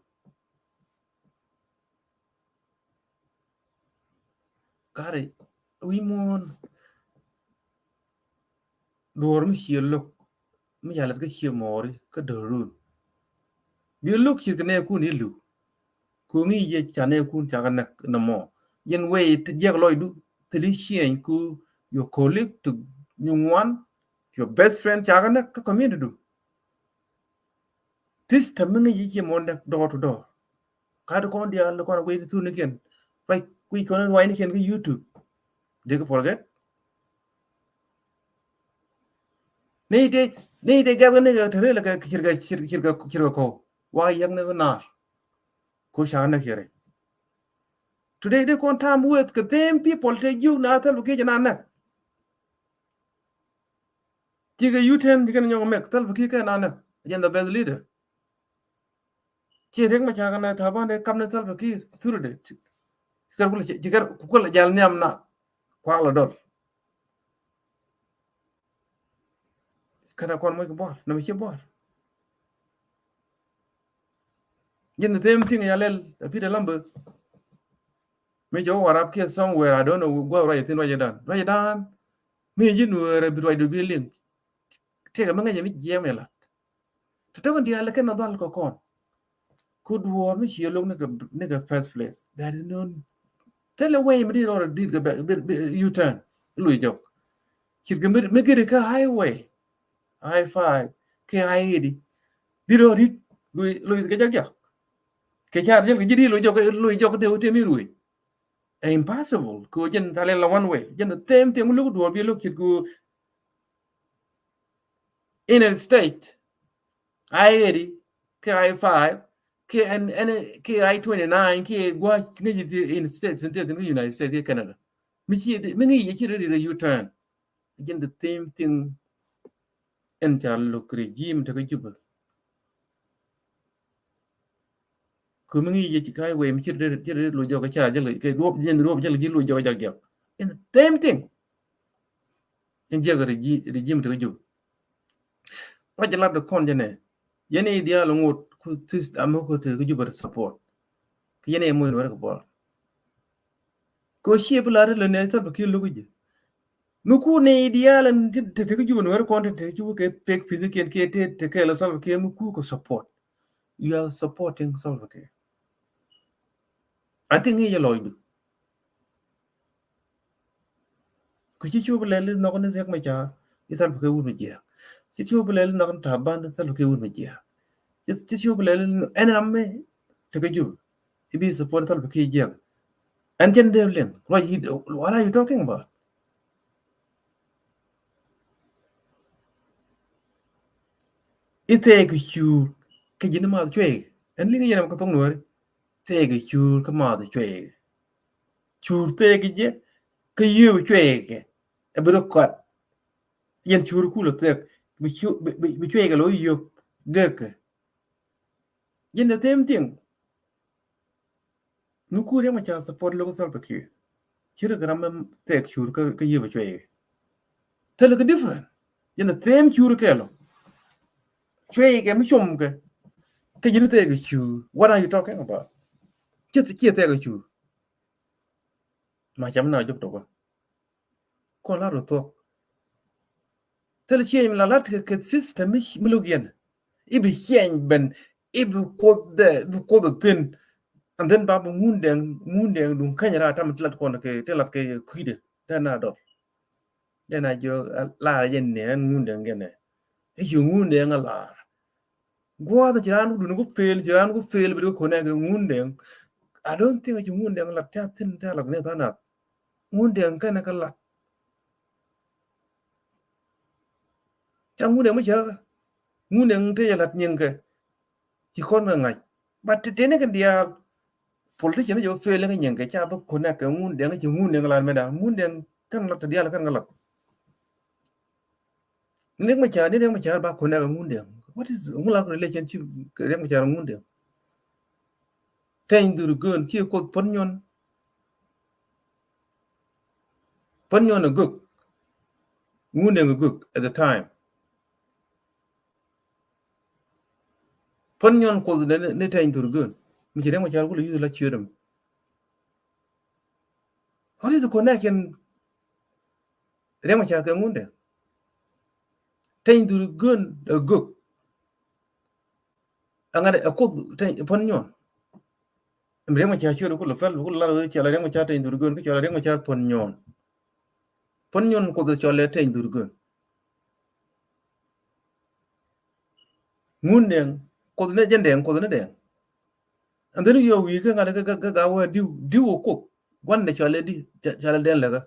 Kari wi̱i̱ muɔ̱ɔ̱n duɔ̱ɔ̱r mi ciɛ lo̱k mi ca lät kä ciɛ mɔɔri kä do̱run. Bi lo̱k ciɛ kɛ nɛɛkun i̱ li̱w. Ku ŋi̱i̱c yɛ ca nɛɛkun ca kɛ näk nɔmɔ. Yɛn wee ti jiɛk lɔcdu thili ciɛny ku your colleague ti nyuŋ wan, your best friend ca kɛ näk kä community du. System mi ŋi̱i̱c yɛ ciɛ mɔɔr näk door to door. Kat kɔn diaal kɔn a guiy ti thun ni kiɛn. Ruac guiy kɔn ruac ni kiɛn kä YouTube. Dee kɛ forget. Ni dee, ni dee gɛth ni kɛ te rel kɛ cirkɛ, cirkɛ, cirkɛ, cirkɛ kɔw. Wa yɛk ni kɛ naar. Ko ca ni kɛ rɛc. Today dee kɔn time with kɛ them people te jiuk na thil bi kiec na näk. Cikɛ U ten cikɛ ni nyɔk mɛk, Salva Kiir kɛ nanɛ, jɛn the best leader. Ci Riek Machar kɛ nɛ Taban dee kap ni Salva Kiir thurudɛ. Cikɛ kulɛ, cikɛ kulɛ jal nhiam na kuak lɔ dɔl. Kɛnɛ kɔn moc kɛ buɔl, nɛmɛ ci buɔl. Jɛn the same thing ya lɛl a Peter Lambert. Mi cɛ wä Warap kiɛ somewhere, I don't know, gua̱th ruac thin ruac dan. Ruac dan. Mi ji̱ Nuäärä bi ruacdu bi liŋ. Tëëkɛ mi ŋäcɛ mi jiɛɛm ɛ lat. Tɛ tɔk in diaal kɛn a dhɔl kɛ kɔn. Ku duɔ̱ɔ̱r mi ciɛ lo̱k ni kɛ, ni kɛ first place. There is no, thilɛ way mi di rɔɔdɛ dit kɛ bɛ, bɛ, bɛ, U-turn. Luc jɔk. Cit kɛ mi, mi giri kä highway. I five. Kɛ I eighty. Di rɔɔd dit. Luc, luc kɛ jak jak. Kɛ car jäl kɛ ji̱ di luc jɔk, luc jɔk te, te mi ruec. Ɛ impossible. Kɛ jɛn thalɛ la one way. Jɛn the same thing. Lo̱k duɔ̱ɔ̱r bi lo̱k cit ku Interstate, I eighty, kɛ I five, kɛ ɛn, ɛn, kɛ I twenty-nine, kɛ gua̱c ŋäc ti Interstate, Interstate, kɛ United States, kɛ Canada. Mi ci, mi ŋäc yɛ ci rɛd rɛd U-turn. Jɛn the same thing. Ɛn ca lo̱k regime te kä Juba. Kumi ŋi̱i̱c jɛ ci ka̱a̱c wee mi ci rɛd, ci rɛd luc jɔk kä ca jɛ kɛ duɔp, jɛ duɔp jɛ ji̱ luc jɔk jak jak. In the same thing. In jiɛk regi-, regime ti kä Juba. Ruac jɛ lat dee kɔn jɛ nɛ. Yɛn i̱ diaal ŋot ku thith amä ku te kä Juba support. Kä yɛn i̱ moc ni wɛr kɛ buɔl. Kɛ ɣöö ciɛ bi lar ti lät ni Salva Kiir lo̱k ji̱. Mi ku nɛy diaal ɛn ti, ti, ti kä Juba ni wɛr kɔn ti, ti cu kɛ pek pi̱thikiɛn kiɛ ti, ti kɛɛl Salva Kiir mi ku kɛ support. You are supporting Salva Kiir. I think i̱ jɛ lɔcdu. Ku ci cu bi lɛl i̱ nhɔk ni Riek Machar i̱ Salva Kiir wut mi jiääk. Ci cu bi lɛl i̱ nhɔk ni Taban i̱ Salva Kiir wut mi jiääk. Ci, ci cu bi lɛl i̱ ɛn ram mi te kä Juba i̱ bi support Salva Kiir jiääk. Ɛn cɛn dee liŋ, what are you, what are you talking about? I̱ thɛɛk i̱ cuur kä ji̱n i̱ math cuɛɛk. Ɛn liŋ i̱ yɛn ɛmɛ kä thok Nuääri. Thɛɛk i̱ cuur kä math cuɛɛk. Cur thek jɛ kä yio̱w cuɛɛkɛ ɛ bi rɔ kɔt. Yɛn cur kulɛ thek bi cu-, bi, bi, bi cuɛɛkɛ lɔ yio̱w gɛkɛ. Yɛn the same thing. Mi kur yɛ ma ca support local Salva Kiir. Cir kɛ ram mɛ thek cur kä, kä yio̱w cuɛɛkɛ. Thilɛ kɛ different. Yɛn the same cur kɛ lɔ. Cuɛɛkɛ mi com kɛ. Kä ji̱n thek cur. What are you talking about? Ciɛ, ciɛ thek cur. Ma cam na jop tɔkä. Kɔn la rɔ thuɔk. Thil cieny mi la lat kɛ, kɛ system mi, mi luk yɛn. Ibi cieny ben, ibi kuoth dɛ, ibi kuoth dɛ thin. And then ba bi Ŋundɛŋ, Ŋundɛŋ duŋ keny ra tam ti lat kɔn kɛ, ti lat kɛ kui̱dɛ. Dɛ na dɔl. Dɛ na jiök la jɛ nɛ ɛn Ŋundɛŋ gɛnɛ. I̱ ci Ŋundɛŋ a lar. Gua̱a̱th ci raan wä duni ku fail, ci raan wä fail bi di ku connect kɛ Ŋundɛŋ. I don't think ci Ŋundɛŋ lat tɛ̈ thin tɛ̈ lat ni than nath. Ŋundɛŋ kɛnɛ kɛ lat. Ca Ŋundɛŋ mi cäkä. Ŋundɛŋ tëë jɛ lat nyiŋkɛ. Ci kɔn kɛ ŋa̱c. But tëë tëë ni kɛn diaal. Politician ni jɛ bä fail ni kɛ nyiŋkɛ ca bä connect kɛ Ŋundɛŋ ci Ŋundɛŋ lat mɛ da. Ŋundɛŋ kɛn lat tëë diaal kɛn kɛ lat. Ni Riek Machar, ni Riek Machar ba connect kɛ Ŋundɛŋ. What is, ŋu la relationship kɛ Riek Machar Ŋundɛŋ? Teny Dhurgon ci kuoth Puɔ̱n Nyuɔn. Puɔ̱n Nyuɔn a gök. Ŋundɛŋ a gök at the time. Puɔ̱n Nyuɔn kuoth ni, ni Teny Dhurgon. Mi ci Riek Machar kulɛ yuth la ciöt ɛmɛ. What is the connection Riek Machar kɛ Ŋundɛŋ? Teny Dhurgon a gök. Aŋa dɛ a kuoth Teny Puɔ̱n Nyuɔn. Ɛm Riek Machar ciöt kulɛ fɛl, kulɛ lar cɛ la Riek Machar Teny Dhurgon, kä cɛ la Riek Machar Puɔ̱n Nyuɔn. Puɔ̱n Nyuɔn kuoth cɛ la Teny Dhurgon. Ŋundɛŋ, kuoth ni jɛ Dɛŋ, kuoth ni Dɛŋ. And then yɔ wi̱i̱ kä ŋa̱t kä, kä, kä Gawär diw, diw ɔ kuoth. Gua̱n ni cɔalɛ di, cɔalɛ Dɛn Lɛkä.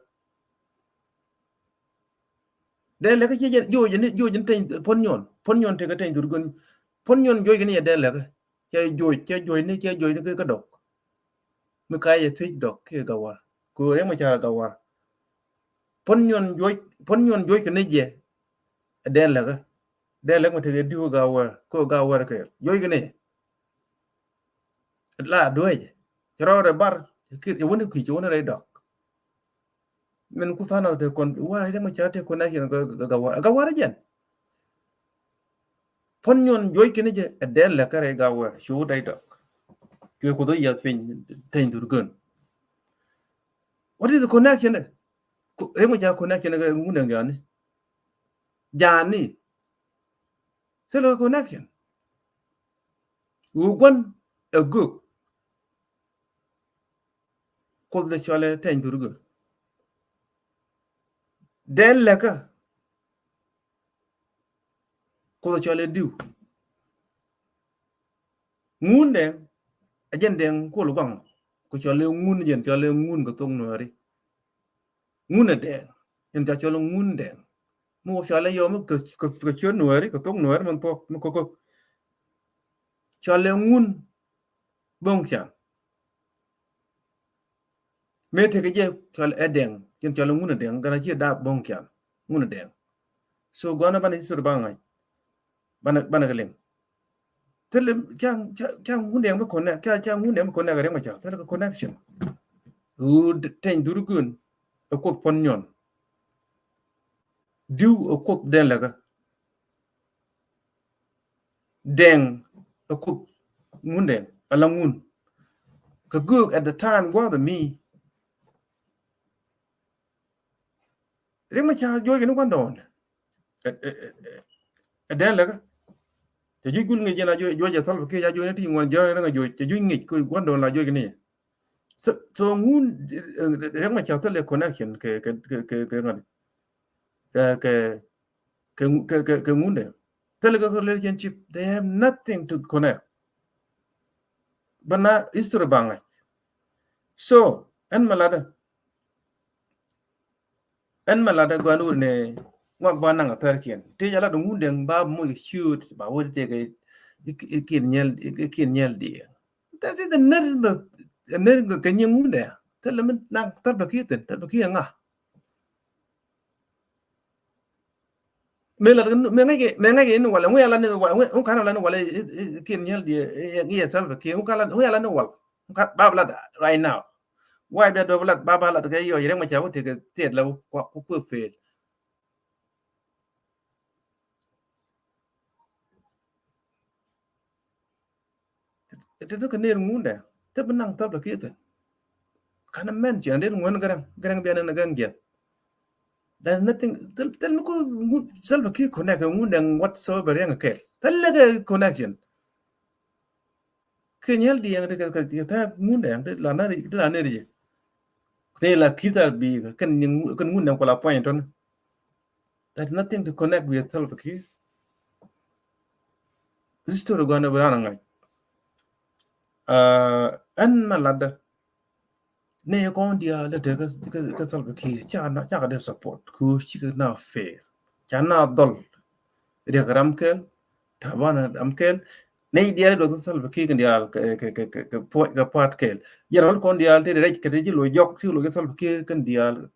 Dɛn Lɛkä ci jɛ, jiɔ jɛ ni, jiɔ jɛ ni Teny, Puɔ̱n Nyuɔn. Puɔ̱n Nyuɔn tekɛ Teny Dhurgon. Puɔ̱n Nyuɔn juɔc kɛ ni jɛ Dɛn Lɛkä. Cɛ juɔc, cɛ juɔc ni, cɛ juɔc ni kä, kä dɔk. Mi ka yɛ thiec dɔk kiɛ Gawär. Kɛ ɣöö Riek Machar Gawär. Puɔ̱n Nyuɔn juɔc, Puɔ̱n Nyuɔn juɔc kɛ ni jɛ. Dɛn Lɛkä. Dɛn Lɛkä mi tekɛ diw Gawär. Kɛ Gawär kɛ. Juɔc kɛ ni. La duec. Cɛ rɔɔdɛ bar. Cɛ wuni kui̱c, cɛ wuni rɛy dɔk. Min ku tha̱a̱ŋ nath te kɔn, wa, Riek Machar te connection kɛ, kɛ, kɛ Gawär. Gawär jɛn. Puɔ̱n Nyuɔn juɔc kɛ ni jɛ, ɛ Dɛn Lɛkä rɛy Gawär, cu dɛy dɔk. Kɛ kuoth yath piny, Teny Dhurgon. What is the connection dɛ? Ku-, Riek Machar connection kɛ Ŋundɛŋ jani. Jani. Thilɛ connection. Wu gua̱n a gök. Kuoth dɛ cɔalɛ Teny Dhurgon. Dɛn Lɛkä. Kuoth cɔalɛ diw. Ŋundɛŋ, a jɛn Dɛŋ kol guaŋ. Ku cɔalɛ Ŋun jɛn, cɔalɛ Ŋun kɛ thok Nuääri. Ŋun a Dɛŋ. Jɛn ca cɔalɛ Ŋundɛŋ. Mi wä cɔalɛ yɔ mi kɛ, kɛ, kɛ ciöt Nuääri, kɛ thok Nuääri min thuɔ̱k, mi kɔk kɔk. Cɔalɛ Ŋun Bo̱ŋ Can. Mëë tekɛ jɛ cɔal ɛ Dɛŋ, cin cɔal ɛ Ŋun ɛ Dɛŋ, gana ciɛ daap Bo̱ŋ Can, Ŋun ɛ Dɛŋ. So gɔnɛ banɛ history ba ŋa̱c, banɛ, banɛ kɛ liŋ. Thilɛ ca, ca, ca Ŋun Dɛŋ bi connect, ca, ca Ŋun Dɛŋ bi connect kɛ Riek Machar, thilɛ kɛ connection. Wu Teny Dhurgon ɛ kuoth Puɔ̱n Nyuɔn. Diw ɛ kuoth Dɛn Lɛkä. Dɛŋ ɛ kuoth Ŋundɛŋ, ala Ŋun. Kɛ göök at the time gua̱a̱th ɛ mi. Riek Machar juɔc kɛ ni gua̱ndɔɔŋ. Ɛ, ɛ, ɛ, ɛ Dɛn Lɛkä. Cɛ juc gul ŋi̱c jɛn a juɔc, juɔc ɛ Salva Kiir, a juɔc ni ti ŋuan jiɔc ni ŋa juɔc, cɛ juc ŋi̱c kɛ gua̱ndɔɔŋ la juɔc kɛ ni. So, so Ŋun, ɛ, ɛ, Riek Machar thilɛ connection kɛ, kɛ, kɛ, kɛ, kɛ ŋa̱t. Kɛ, kɛ, kɛ, kɛ, kɛ, kɛ Ŋundɛŋ. Thilɛ kɛ relationship, they have nothing to connect. Bä na history ba ŋa̱c. So, ɛn mɛ latdä. Ɛn mɛ latdä gua̱n wur ni ŋuak ba naŋ a thärkiɛn. Ti jɛ lat Ŋundɛŋ ba moc ciööt ba wä ti tëëkɛ i̱, i̱, i̱ kiɛn nyɛl, i̱, i̱ kiɛn nyɛl diɛ. That is the ner, the ner kɛ nyiŋ Ŋundɛŋ. Thilɛ mi naŋ Salva Kiir thi̱n, Salva Kiir ŋa? Mëë lat, mëë ŋäc kɛ, mëë ŋäc kɛ in walɛ, ŋu ya lat ni walɛ, ŋu, ŋu kan lat ni walɛ, i, i, Kiir Mayardit, i, i, i Salva Kiir, ŋu kan lat, ŋu ya lat ni wal, ŋu kan ba lat right now. Why bia dɔp lat, ba ba lat kɛ yɔ, yɛ rɛk ma ca wä tekɛ thiet la, ku, ku, ku fail. Ti ti kɛ ner ŋundɛ ti bi naŋ Salva Kiir thi̱n. Kan mention den ŋuän Garaŋ, Garaŋ bia nɛn Garaŋ jiɛth. There's nothing, thil, thil mi ku Salva Kiir connect ŋundɛ whatsoever yɛn kɛl. Thil lɛ kɛ connection. Kiir Mayardit yɛn ti kɛ, kɛ, kɛ thɛp ŋundɛ yɛn ti la ner, ti la ner jiɛ. Ni la Kiir thal bi kɛn, kɛn ŋundɛ kula puɔ̱ny tɔn. That nothing to connect with Salva Kiir. This story gonna be running like, uh, ɛn ma ladda. Ni kɔn diaal te kä, kä, kä Salva Kiir ca na, ca dee support ku ci kɛ na fair. Ca na dhɔl. Riek Ram kɛl, Taban Ram kɛl. Ni diaal do Salva Kiir kɛn diaal kɛ, kɛ, kɛ, kɛ, kɛ puɔt, kɛ puɔt kɛl. General kɔn diaal te rɛc kɛ te ji̱ lo jɔk, ti lo kɛ Salva Kiir kɛn diaal.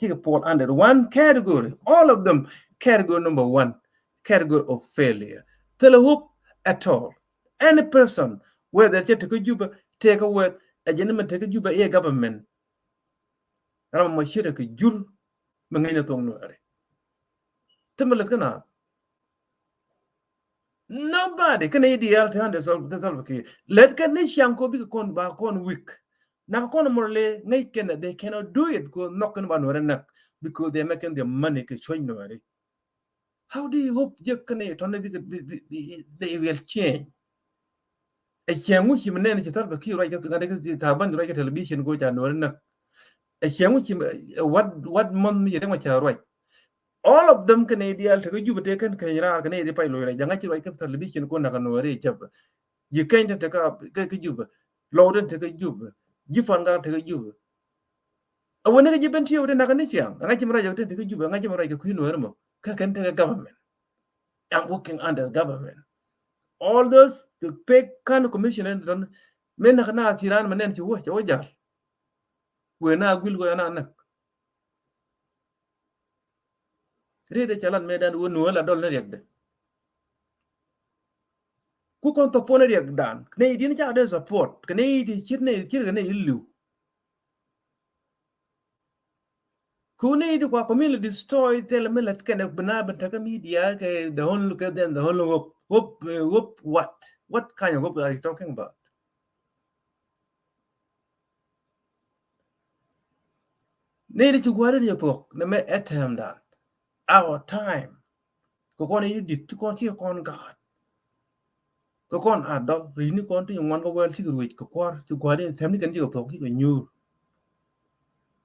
Cikɛ puɔl under one category. All of them, category number one, category of failure. Thilɛ hope at all. Any person, whether cɛ tekä Juba, tekä weth, a jɛ ni mɛ tekä Juba iɛ government. Ram mɔ ciet kɛ jur mɛ ŋäcnɛ thoŋ Nuɛri. Thimɛ lät kä na. Nobody. Kɛn i̱ diaal ti under Sal-, ti Salva Kiir. Lät kɛn ni ciaŋ ko bikɛ kɔn ba kɔn weak. Nak kɔn mor le ŋäc kɛn, they cannot do it ko nhɔk kɛn ba Nuɛri näk because they making their money kɛ cuɔ̱c Nuɛri. How do you hope jek kɛn i̱ tɔn bikɛ, bi, bi, bi, they will change? Ɛ ciaŋ ŋu ci mi nɛn ci Salva Kiir ruac kɛ, ŋa̱t kɛ Taban ruac kɛ television ko ca Nuɛri näk. Ɛ ciaŋ ŋu ci mi, ɛ, what, what month mi ci Riek Machar ruac? All of them kɛn i̱ diaal tekä Juba te kɛn kɛn raar kɛn i̱ di pay loc rɛc jaŋa ci ruac kɛ television ko nak Nuɛri jɛp. Ji̱ kɛn te tekä kɛ, kɛ Juba. Lɔw den tekä Juba. Ji̱ Pan Gak tekä Juba. A wä ni kɛ ji̱ ben tiɛw den nak ni ciaŋ. Ŋa̱c ci mi ruac kɛ den tekä Juba. Ŋa̱c ci mi ruac kɛ kui̱ Nuɛri mɔ. Kɛ kɛn tekä government. I'm working under government. All those the fake county commission in don. Men nak na ci ran ma nɛn ci wä, ci wä jal. Wee na guil ko ya na näk. Riet de ca lat mëë dan wä nuɔ̱ɔ̱l a dɔl ni riɛkdɛ. Ku kɔn thɔpuɔn ni riɛkdan. Kɛ nɛy di̱n ca dee support. Kɛ nɛy di cir nɛy cir kɛ nɛy i̱ li̱w. Ku nɛy di kua community destroy thilɛ mi lät kɛnɛ bi na bi tekä media kɛ the whole, kɛ then the whole hope. Hope, eh, hope what? What kind of hope are you talking about? Ni di ci gua̱a̱r in yɛ thuɔ̱k ni mɛ ɛ tɛm dan. Our time. Kɛ kɔn i̱ dit ti kɔn ci kɔn gaat. Kɛ kɔn a dɔl ri̱c ni kɔn ti ŋuan kɛ wɛl ci kɛ ruec kɛ kua̱r ci gua̱a̱r in tɛm ni kɛn ci kɛ thuɔ̱k ci kɛ nyuur.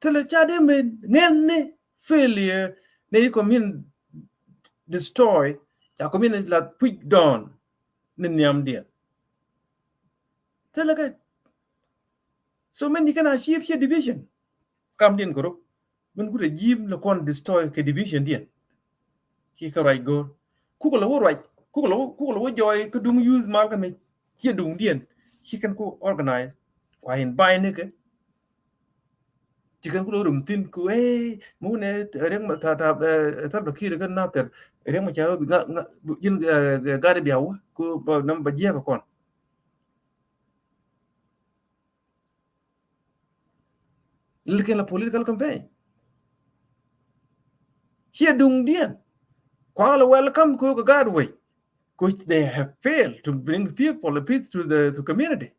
Thilɛ ca dee mɛ ŋɛn ni failure ni i̱ community destroy ca community la push down. Ni nhiamdiɛn. Thilɛ kɛ. So many kɛn a ciep ciɛ division. Kamdiɛn kɛ ruk. Min ku regime lɛ kɔn destroy kɛ division diɛn. Ci kɛ ruac go̱o̱r. Kukɛ lɛ wä ruac. Kukɛ lɛ wä, kukɛ lɛ wä jɔɔy kä duŋ use mal kä mi. Ciɛ duŋdiɛn. Ci kɛn ku organize. Kua in bai ni kɛ. Ci kɛn ku lɛ rum thi̱n ku, hey, mi wunɛ riɛk ma, ta, ta, eh, Salva Kiir kä Nathir, riɛk ma ca rɔ bi ŋa, ŋa, ji̱n, eh, gat bia wä, ku ba, nam ba jiɛk kɔn. Lil kɛn la political campaign. Ciɛ duŋdiɛn. Kua lɛ welcome ku kɛ gat wec. Ku they have failed to bring people, a peace to the, to community.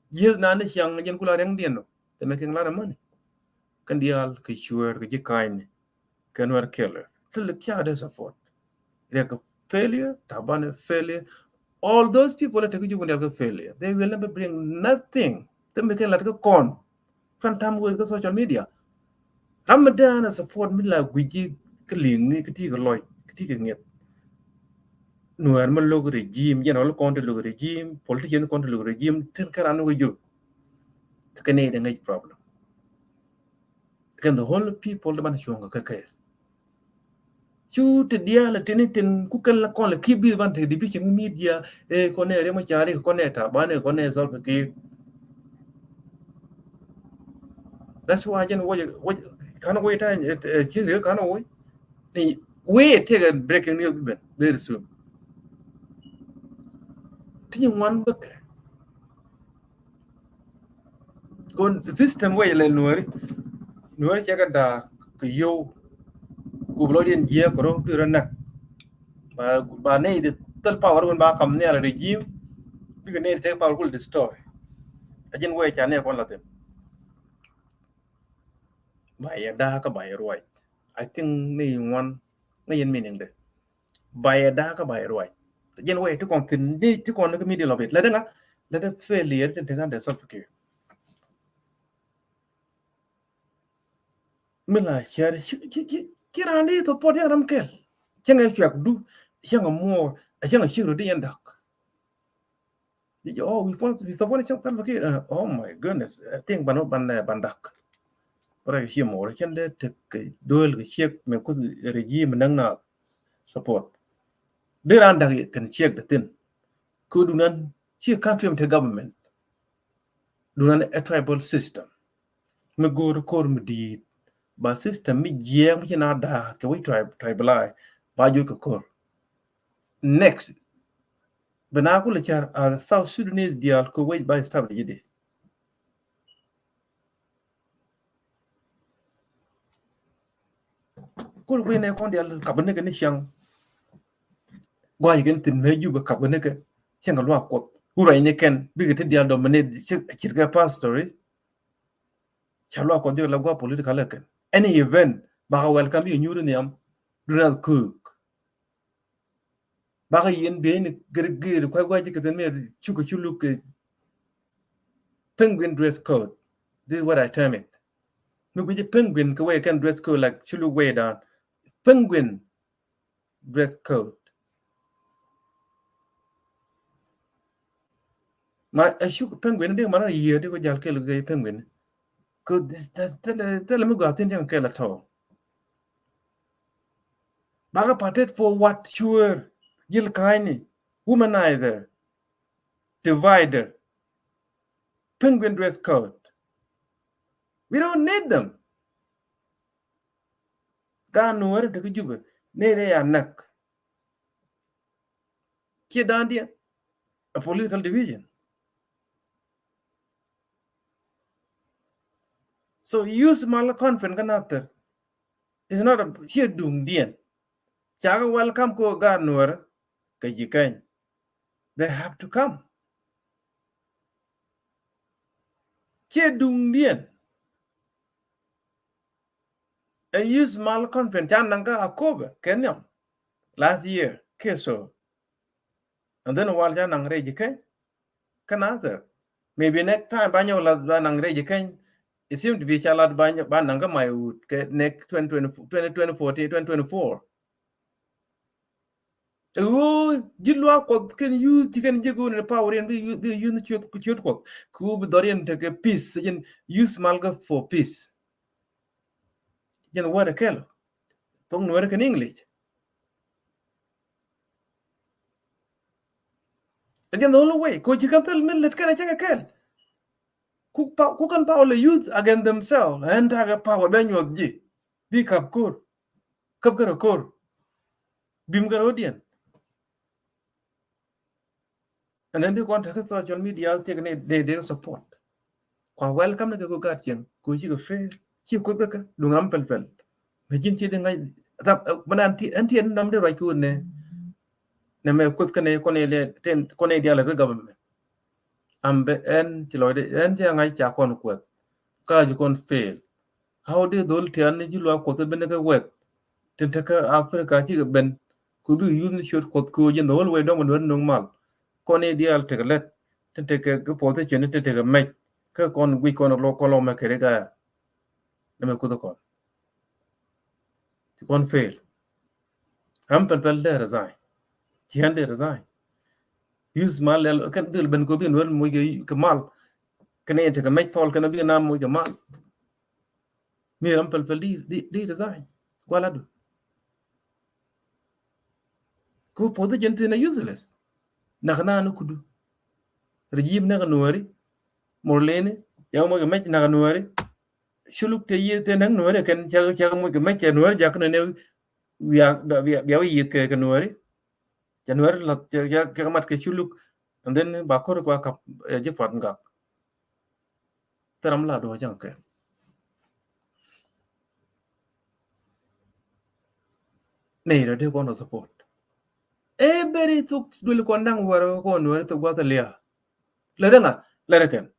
Yes, na ni ciaŋ jɛn kula riɛŋdiɛn nɔ. They making a lot of money. Kɛn diaal kɛ cuɛɛr kɛ ji̱ ka̱ny ni. Kɛ Nuɛr kɛɛl. Thil kiak dee support. Riɛk kɛ failure, Taban failure. All those people that take you when they failure. They will never bring nothing. They making a lot of corn. Fan tam weth kä social media. Ram mi dee an a support mi la guic ji̱ kä li̱ŋ ni kä ti kɛ lɔc kä ti kɛ ŋi̱eth. Nuɛɛr mi lo̱k regime, general kɔn ti lo̱k regime, politician kɔn ti lo̱k regime, tin kä ran wä jop. Kä kɛ ni dee ŋäc problem. Kɛn the whole people dee ban cuɔ̱ŋ kɛ kɛ. Cu ti diaal a tin tin ku kɛn la kɔn la ki bi ban te division media, eh, kɔn ɛ Riɛk Macar, kɔn ɛ Taban, kɔn ɛ Salva Kiir. That's why jɛn wä, wä, kan wä ta, eh, eh, ci ri kan wä. Ni wä take a breaking news ben very soon. Ti ni wan bä kɛ. Kon system wä lɛ Nuäri. Nuäri cɛ kɛ da kɛ yow. Ku bɛ lɔ diɛn jiɛ kɛ rɔ bi rɔ nak. Ba, ba nɛy di thil power wun ba kam nhial regime. Bikɛ nɛy di take power kul destroy. A jɛn wä ca nɛy kɔn la thin. Ba yɛ daa kä ba yɛ ruac. I think ni ŋuan ni yɛn meaning de. Ba yɛ daa kä ba yɛ ruac. Jɛn wä ti kɔn thin ni ti kɔn ni kä middle of it. Lɛ dɛ ŋa, lɛ dɛ failure tin ti ŋa de Salva Kiir. Mi la share ci, ci, ci, ci ran di support ya ram kɛl. Cɛ ŋa cuak du, cɛ ŋa muɔ, cɛ ŋa cik ru di yɛn dak. Did you, oh, we want to be supporting Salva Kiir. Uh, oh my goodness. I think ban, ban, uh, ban dak. Bara ki shim or kende tek duel ki check me kus regime nang na support. Di ran dak kɛn check the thing. Ku dunan ci country mi te government. Dunan a tribal system. Mi go̱o̱r ko̱r mi di̱i̱t. Ba system mi jiɛɛŋ mi ci na daa kɛ wi̱c tribe, tribalize. Ba juc kɛ ko̱r. Next. Bɛ na kulɛ car a South Sudanese diaal kɛ wec ba establish di. Kul kui̱ nɛ kɔn diaal kap ni kɛ ni ciaŋ. Gua̱c kɛ ni thin mɛ Jubɛ kap kɛ ni kɛ ciaŋ kɛ luaak Kuɔth. Wurɛc ni kɛn bikɛ ti diaal dominate ci, ci kɛ pastor. Ca luaak Kuɔth jɛ la gua̱c political kɛn. Any event bakɛ welcome yɛ nyuuri nhiam. Do not cook. Bakɛ yɛn bieyni gɛr gɛr kuay gua̱c ji̱ kɛ thin mi cukɛ cu luk kɛ penguin dress code. This is what I term it. Mi gui̱ci penguin kɛ way kɛn dress code like cu luk way down. Penguin dress code. Ma a cuk penguin di man a yiëë di ko jal kɛl kɛ penguin. Ko thilɛ mi gɔaa thin tiɛŋ kɛl a tɔɔ. Bakɛ partet for what? Sure. Jil ka̱ny ni. Womanizer. Divider. Penguin dress code. We don't need them. Gaat Nuɔri te kä Jubɛ ni de ya näk. Kiɛ da̱a̱n diɛ a political division. So use mal conference kä nathɛr. It's not a, ciɛ duŋdiɛn. Cakɛ welcome ko gaat Nuɔri kɛ Ji̱kɛny. They have to come. Ciɛ duŋdiɛn. A use mal conference ca naŋ kä October kɛ nhiam last year kɛ so. And then wal ca naŋ rɛy Ji̱kɛny kä nathɛr. Maybe next time ba nyɔk la ba naŋ rɛy Ji̱kɛny. It seem to be ca lat ba naŋ kä Maiwut kɛ next twenty twenty, twenty twenty fourteen, twenty twenty four. Ɣöö ji̱ luaak Kuɔth kɛn yuth ci kɛn jek ɣöö ni power in bi yuth, bi yuth ni ciöt, ciöt Kuɔth. Ku bi dhɔr in tekɛ peace, jin use mal kä for peace. Jin word kɛl. Thok Nuɛri kɛn English. Again, the only way ko ci kɛn thil min let kɛn a cɛ kɛ kɛl. Ku pa, ku kɛn power lɛ use against themselves. Ɛn takɛ power bɛ nyuɔth ji̱. Bi kap ko̱r. Käp kärɛ ko̱r. Bim kärɛ odiɛn. And then di kɔn tekɛ social media tiek ni de, de support. Kua welcome ni kɛ ku gat cieŋ ku cikɛ fair. Ci Kuoth kä kä duŋ ram pɛl pɛl. Mɛ ji̱n ci di ŋa̱c. Mɛ nan ti ɛn ti ɛn nam di ruac ki wun nɛ. Nɛ mɛ Kuoth kä nɛ kɔn ɛ lɛ ten kɔn ɛ dial kä government. Am bɛ ɛn ci lɔcdɛ ɛn ci ŋa̱c ca kɔn Kuoth. Ka ci kɔn fail. How dee dhol tian ni ji̱ luaak Kuɔth ben kä wɛth tin te kä Africa cikɛ ben ku bi yuth ni ciöt Kuɔth köö ji̱n the whole way dɔ̱ŋ bɛ Nuɛri no̱o̱ŋ mal. Kɔn i̱ diaal tekɛ lät tin tekɛ kä position tin tekɛ mɛc kä kɔn guic kɔn lɔ kɔn lɔ mɛ kɛ rik aya. Nɛ mɛ kuth kɔn ci kɔn fail. Ram pɛl pɛl dee resign. Ci ɣän dee resign. Yuth mal lɛl kɛn dhil ben köö bi Nuɛri moc kɛ mal. Kɛn i̱ tekɛ mɛc thɔl kɛn bi na moc kɛ mal. Mi ram pɛl pɛl di, di, di resign. Gualadu. Ku position thin a useless. Nak na ni kudu. Regime nak Nuɛri. Morleni. Yaw mo mec nak Nuɛri. Culuk te yiëë te näk Nuääri kɛn cɛ, cɛ muc kɛ mec cɛ Nuääri jakä nɛ nɛ wiak, bia, bia, bia wä yiëth kɛ, kɛ Nuääri. Cɛ Nuääri lath cɛ, cɛ, cɛ mat kɛ Culuk. And then ba kor kua kap, eh, ji̱ Puɔt Gak. Thil ram la duɔ jaŋ kɛ. Nɛy rɔ dee kɔn rɔ support. Ɛ beri thuk duël kɔn daŋ wɛr kɔn Nuääri thuk guath lia. Lɛ dee ŋa, lɛ dee kɛn.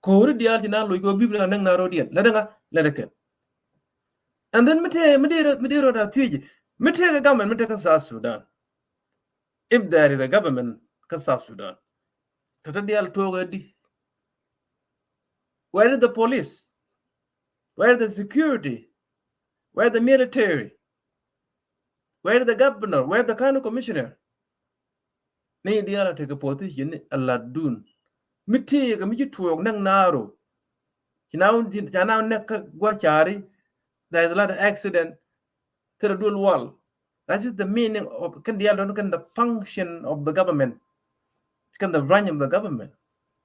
Ko̱ri diaal ci na loc kɛ bip ni la näk na rɔ diɛn. Lɛ dee ŋa, lɛ dee kɛn. And then mi tee, mi dee rɔ, mi dee rɔ da thiec. Mi tee kɛ government, mi tee kɛ South Sudan. If there is a government kä South Sudan, kä te diaal tuɔɔk ɛ di? Where is the police? Where is the security? Where is the military? Where is the governor? Where is the county commissioner? Ni diaal a tekɛ position ni a lat dun. Mi tëëkɛ mi ci tuɔɔk näk naaru. Ci na wun, ci na wun näk kä gua̱ ca̱ri. There is a lot of accident. Thilɛ duel wal. That is the meaning of, kɛn diaal dɔ̱ŋ kɛn the function of the government. Kɛn the branch of the government.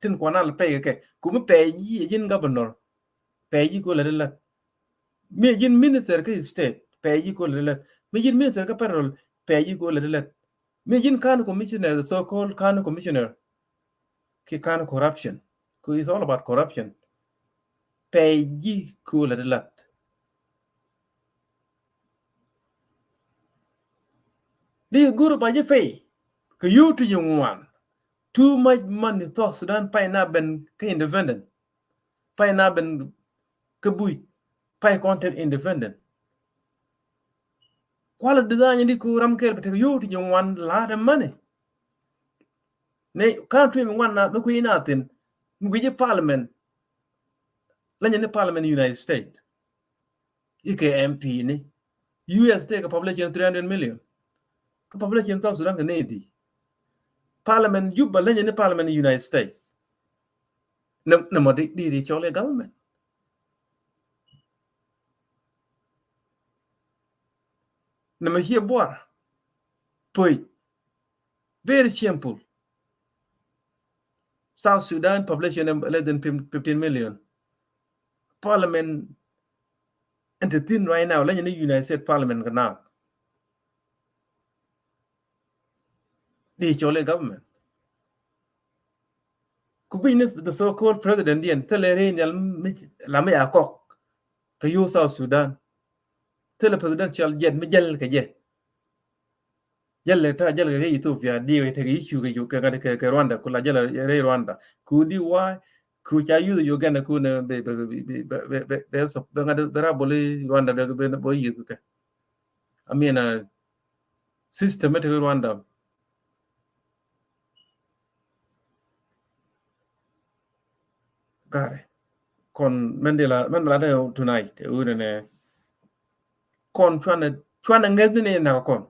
Tin kuan al pɛy kɛ. Ku mi pɛy ji̱, ji̱n governor. Pɛy ji̱ ku lɛ di lät. Mi ji̱n minister kä state. Pɛy ji̱ ku lɛ di lät. Mi ji̱n minister kä federal. Pɛy ji̱ ku lɛ di lät. Mi ji̱n county commissioner, the so-called county commissioner. Ki counter corruption. Ku it's all about corruption. Pɛy ji̱ ku lɛ di lat. Di guru ba ji̱ pɛy. Kɛ yio̱w ti ji̱ ŋuan. Too much money South Sudan pay na ben kä independent. Pay na ben kä buy. Pay kɔn te independent. Kualɛ design di ku ram kɛl bɛ tek yio̱w ti ji̱ ŋuan lot of money. Ni kan tui̱ mi ŋuan na mi kui̱ na thin. Mi gui̱ci parliament. Lɛ nyɛ ni parliament United States. Ikɛ M P ni. U S tëëkɛ population three hundred million. Kä population South Sudan kɛ nɛy di. Parliament Juba lɛ nyɛ ni parliament United States. Nɛ, nɛ mɔ di, di, di cɔl i̱ government. Nɛ mɛ ciɛ buar. Pöc. Very simple. South Sudan population less than fifteen million. Parliament ɛn te thin right now, lɛ nyɛ ni United States Parliament kɛ na. Di cɔl i̱ government. Ku gui̱ny ni the so-called president diɛn, thilɛ rɛy nhial mi la mi a kɔk kɛ yio̱w South Sudan. Thilɛ presidential jet mi jäl kɛ jɛ. Jäl lɛ ta jäl kɛ Ethiopia, di kɛ tek issue kɛ, kɛ, kɛ, kɛ Rwanda, ku la jäl rɛy Rwanda. Ku di why, ku ca youth Uganda ku nɛ bɛ, bɛ, bɛ, bɛ ŋa̱t bɛ rabol i̱ Rwanda bɛ, bɛ, bɛ youth kɛ. I mean, uh, system mi tek i̱ Rwanda. Gari. Kɔn mɛn di la, mɛn la tɛ tonight, ɛ wunɛ nɛ. Kɔn cuanɛ, cuanɛ ŋäth ni ni nak kɔn.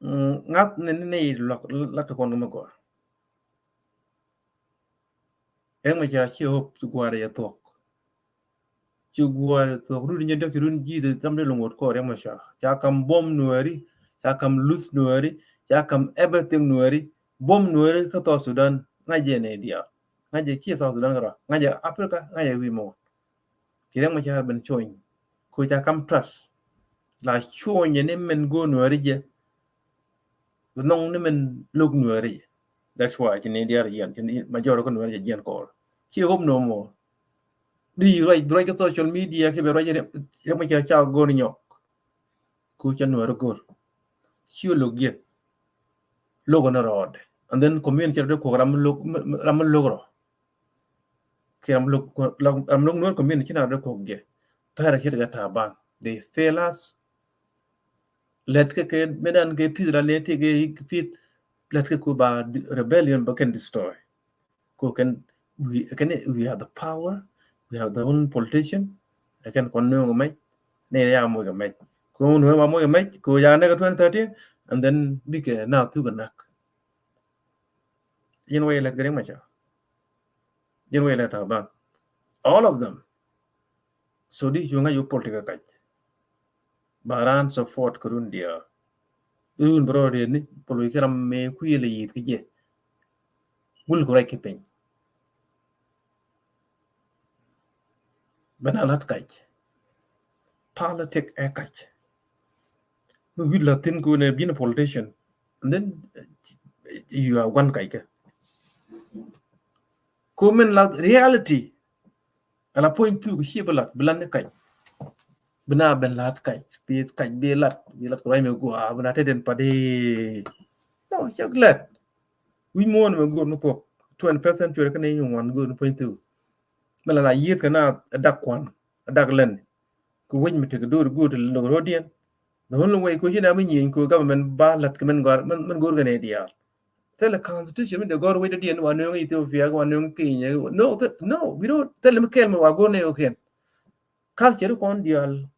Mm, ŋa̱th ni ni lɔk, la ti kɔn mi gɔaa. Riɛk Macar ci hope ci gua̱a̱r yɛ thuɔ̱k. Ci gua̱a̱r yɛ thuɔ̱k. Run nyɛ däk ci run ji̱th tham di luŋ wot kɔ Riɛk Macar. Ca kam buɔ̱m Nuääri, ca kam luth Nuääri, ca kam everything Nuääri. Buɔ̱m Nuääri kä South Sudan ŋa̱c jɛ nɛ diaal. Ŋa̱c jɛ ci South Sudan kärɔa. Ŋa̱c jɛ Africa, ŋa̱c jɛ wi̱i̱ mɔ. Ci Riɛk Macar ben cuɔ̱ny. Ku ca kam trust. La cuɔ̱ny ni min go̱o̱r Nuääri jɛ. Bi nhɔŋ ni min lo̱k Nuääri jɛ. That's why ci ni diaal jiɛn, ci ni majority kä Nuääri jɛ jiɛn kɔɔr. Ci hope no more. Di ruac, ruac kä social media ki bɛ ruac Riɛk Macar ca go̱o̱r nyɔk. Ku ca Nuääri go̱o̱r. Ci lo̱k jɛ. Lo̱k ni rɔɔd. And then community rɔ dee kuɔk ram lo̱k, ram lo̱k rɔ. Kɛ ram lo̱k, ram lo̱k Nuer community ci na dee kuɔk jɛ. Pɛrɛ ci dee taban. They fail us. Lɛt kɛ kɛ medan kɛ peace ran ne ti kɛ peace. Lɛt kɛ ku ba rebellion ba kɛn destroy. Ku kɛn we, kɛn we have the power. We have the own politician. Kɛn kɔn nööŋ mɛc. Ne ya moc kɛ mɛc. Ku nööŋ ma moc kɛ mɛc. Ku ya ne kɛ twenty thirteen. And then bikɛ na thuk kɛ nak. Ji̱n wä ilɛt kɛ Riɛk Macar. Ji̱n wä ilɛt Taban. All of them. So di cu ŋa̱c wä political kac. Ba raan support kɛ run diaal. Run bɛ rɔ riet ni polo ki ram mëë kui̱ lɛ yi̱th ki jɛ. Wul ku rɛc ki piny. Bɛ na lat kac. Politic ɛ kac. Mi wi̱i̱ la thin ku ne being a politician, and then, uh, you are one kac kɛ. Ku min la reality, ala point thuk ci bi lat, bi lat ni kac. Bi na ben lat kac, bi kac bi lat, bi lat ku ruac mi gua, bi na te den padi. No, cak lat. Wi̱i̱ muɔ̱ɔ̱n mi gua mi thuɔk, twenty percent cuɛ kɛ ni ŋuan gua ni point thuk. Mɛ la na yieth kɛ na a dak kuan, a dak lɛn. Ku wec mi tek do̱r guut lɛ lok rodiɛn. The only way ku ci na mi nyieny ku government ba lat kɛ min gɔr, min, min gɔr kɛ nɛ diaal. Thilɛ constitution mi de gɔr wec dodiɛn wa nöŋ Ethiopia, wa nöŋ Kenya. No, th-, no, we don't, thilɛ mi kɛl mi wa gɔr nɛ yokiɛn. Culture kɔn diaal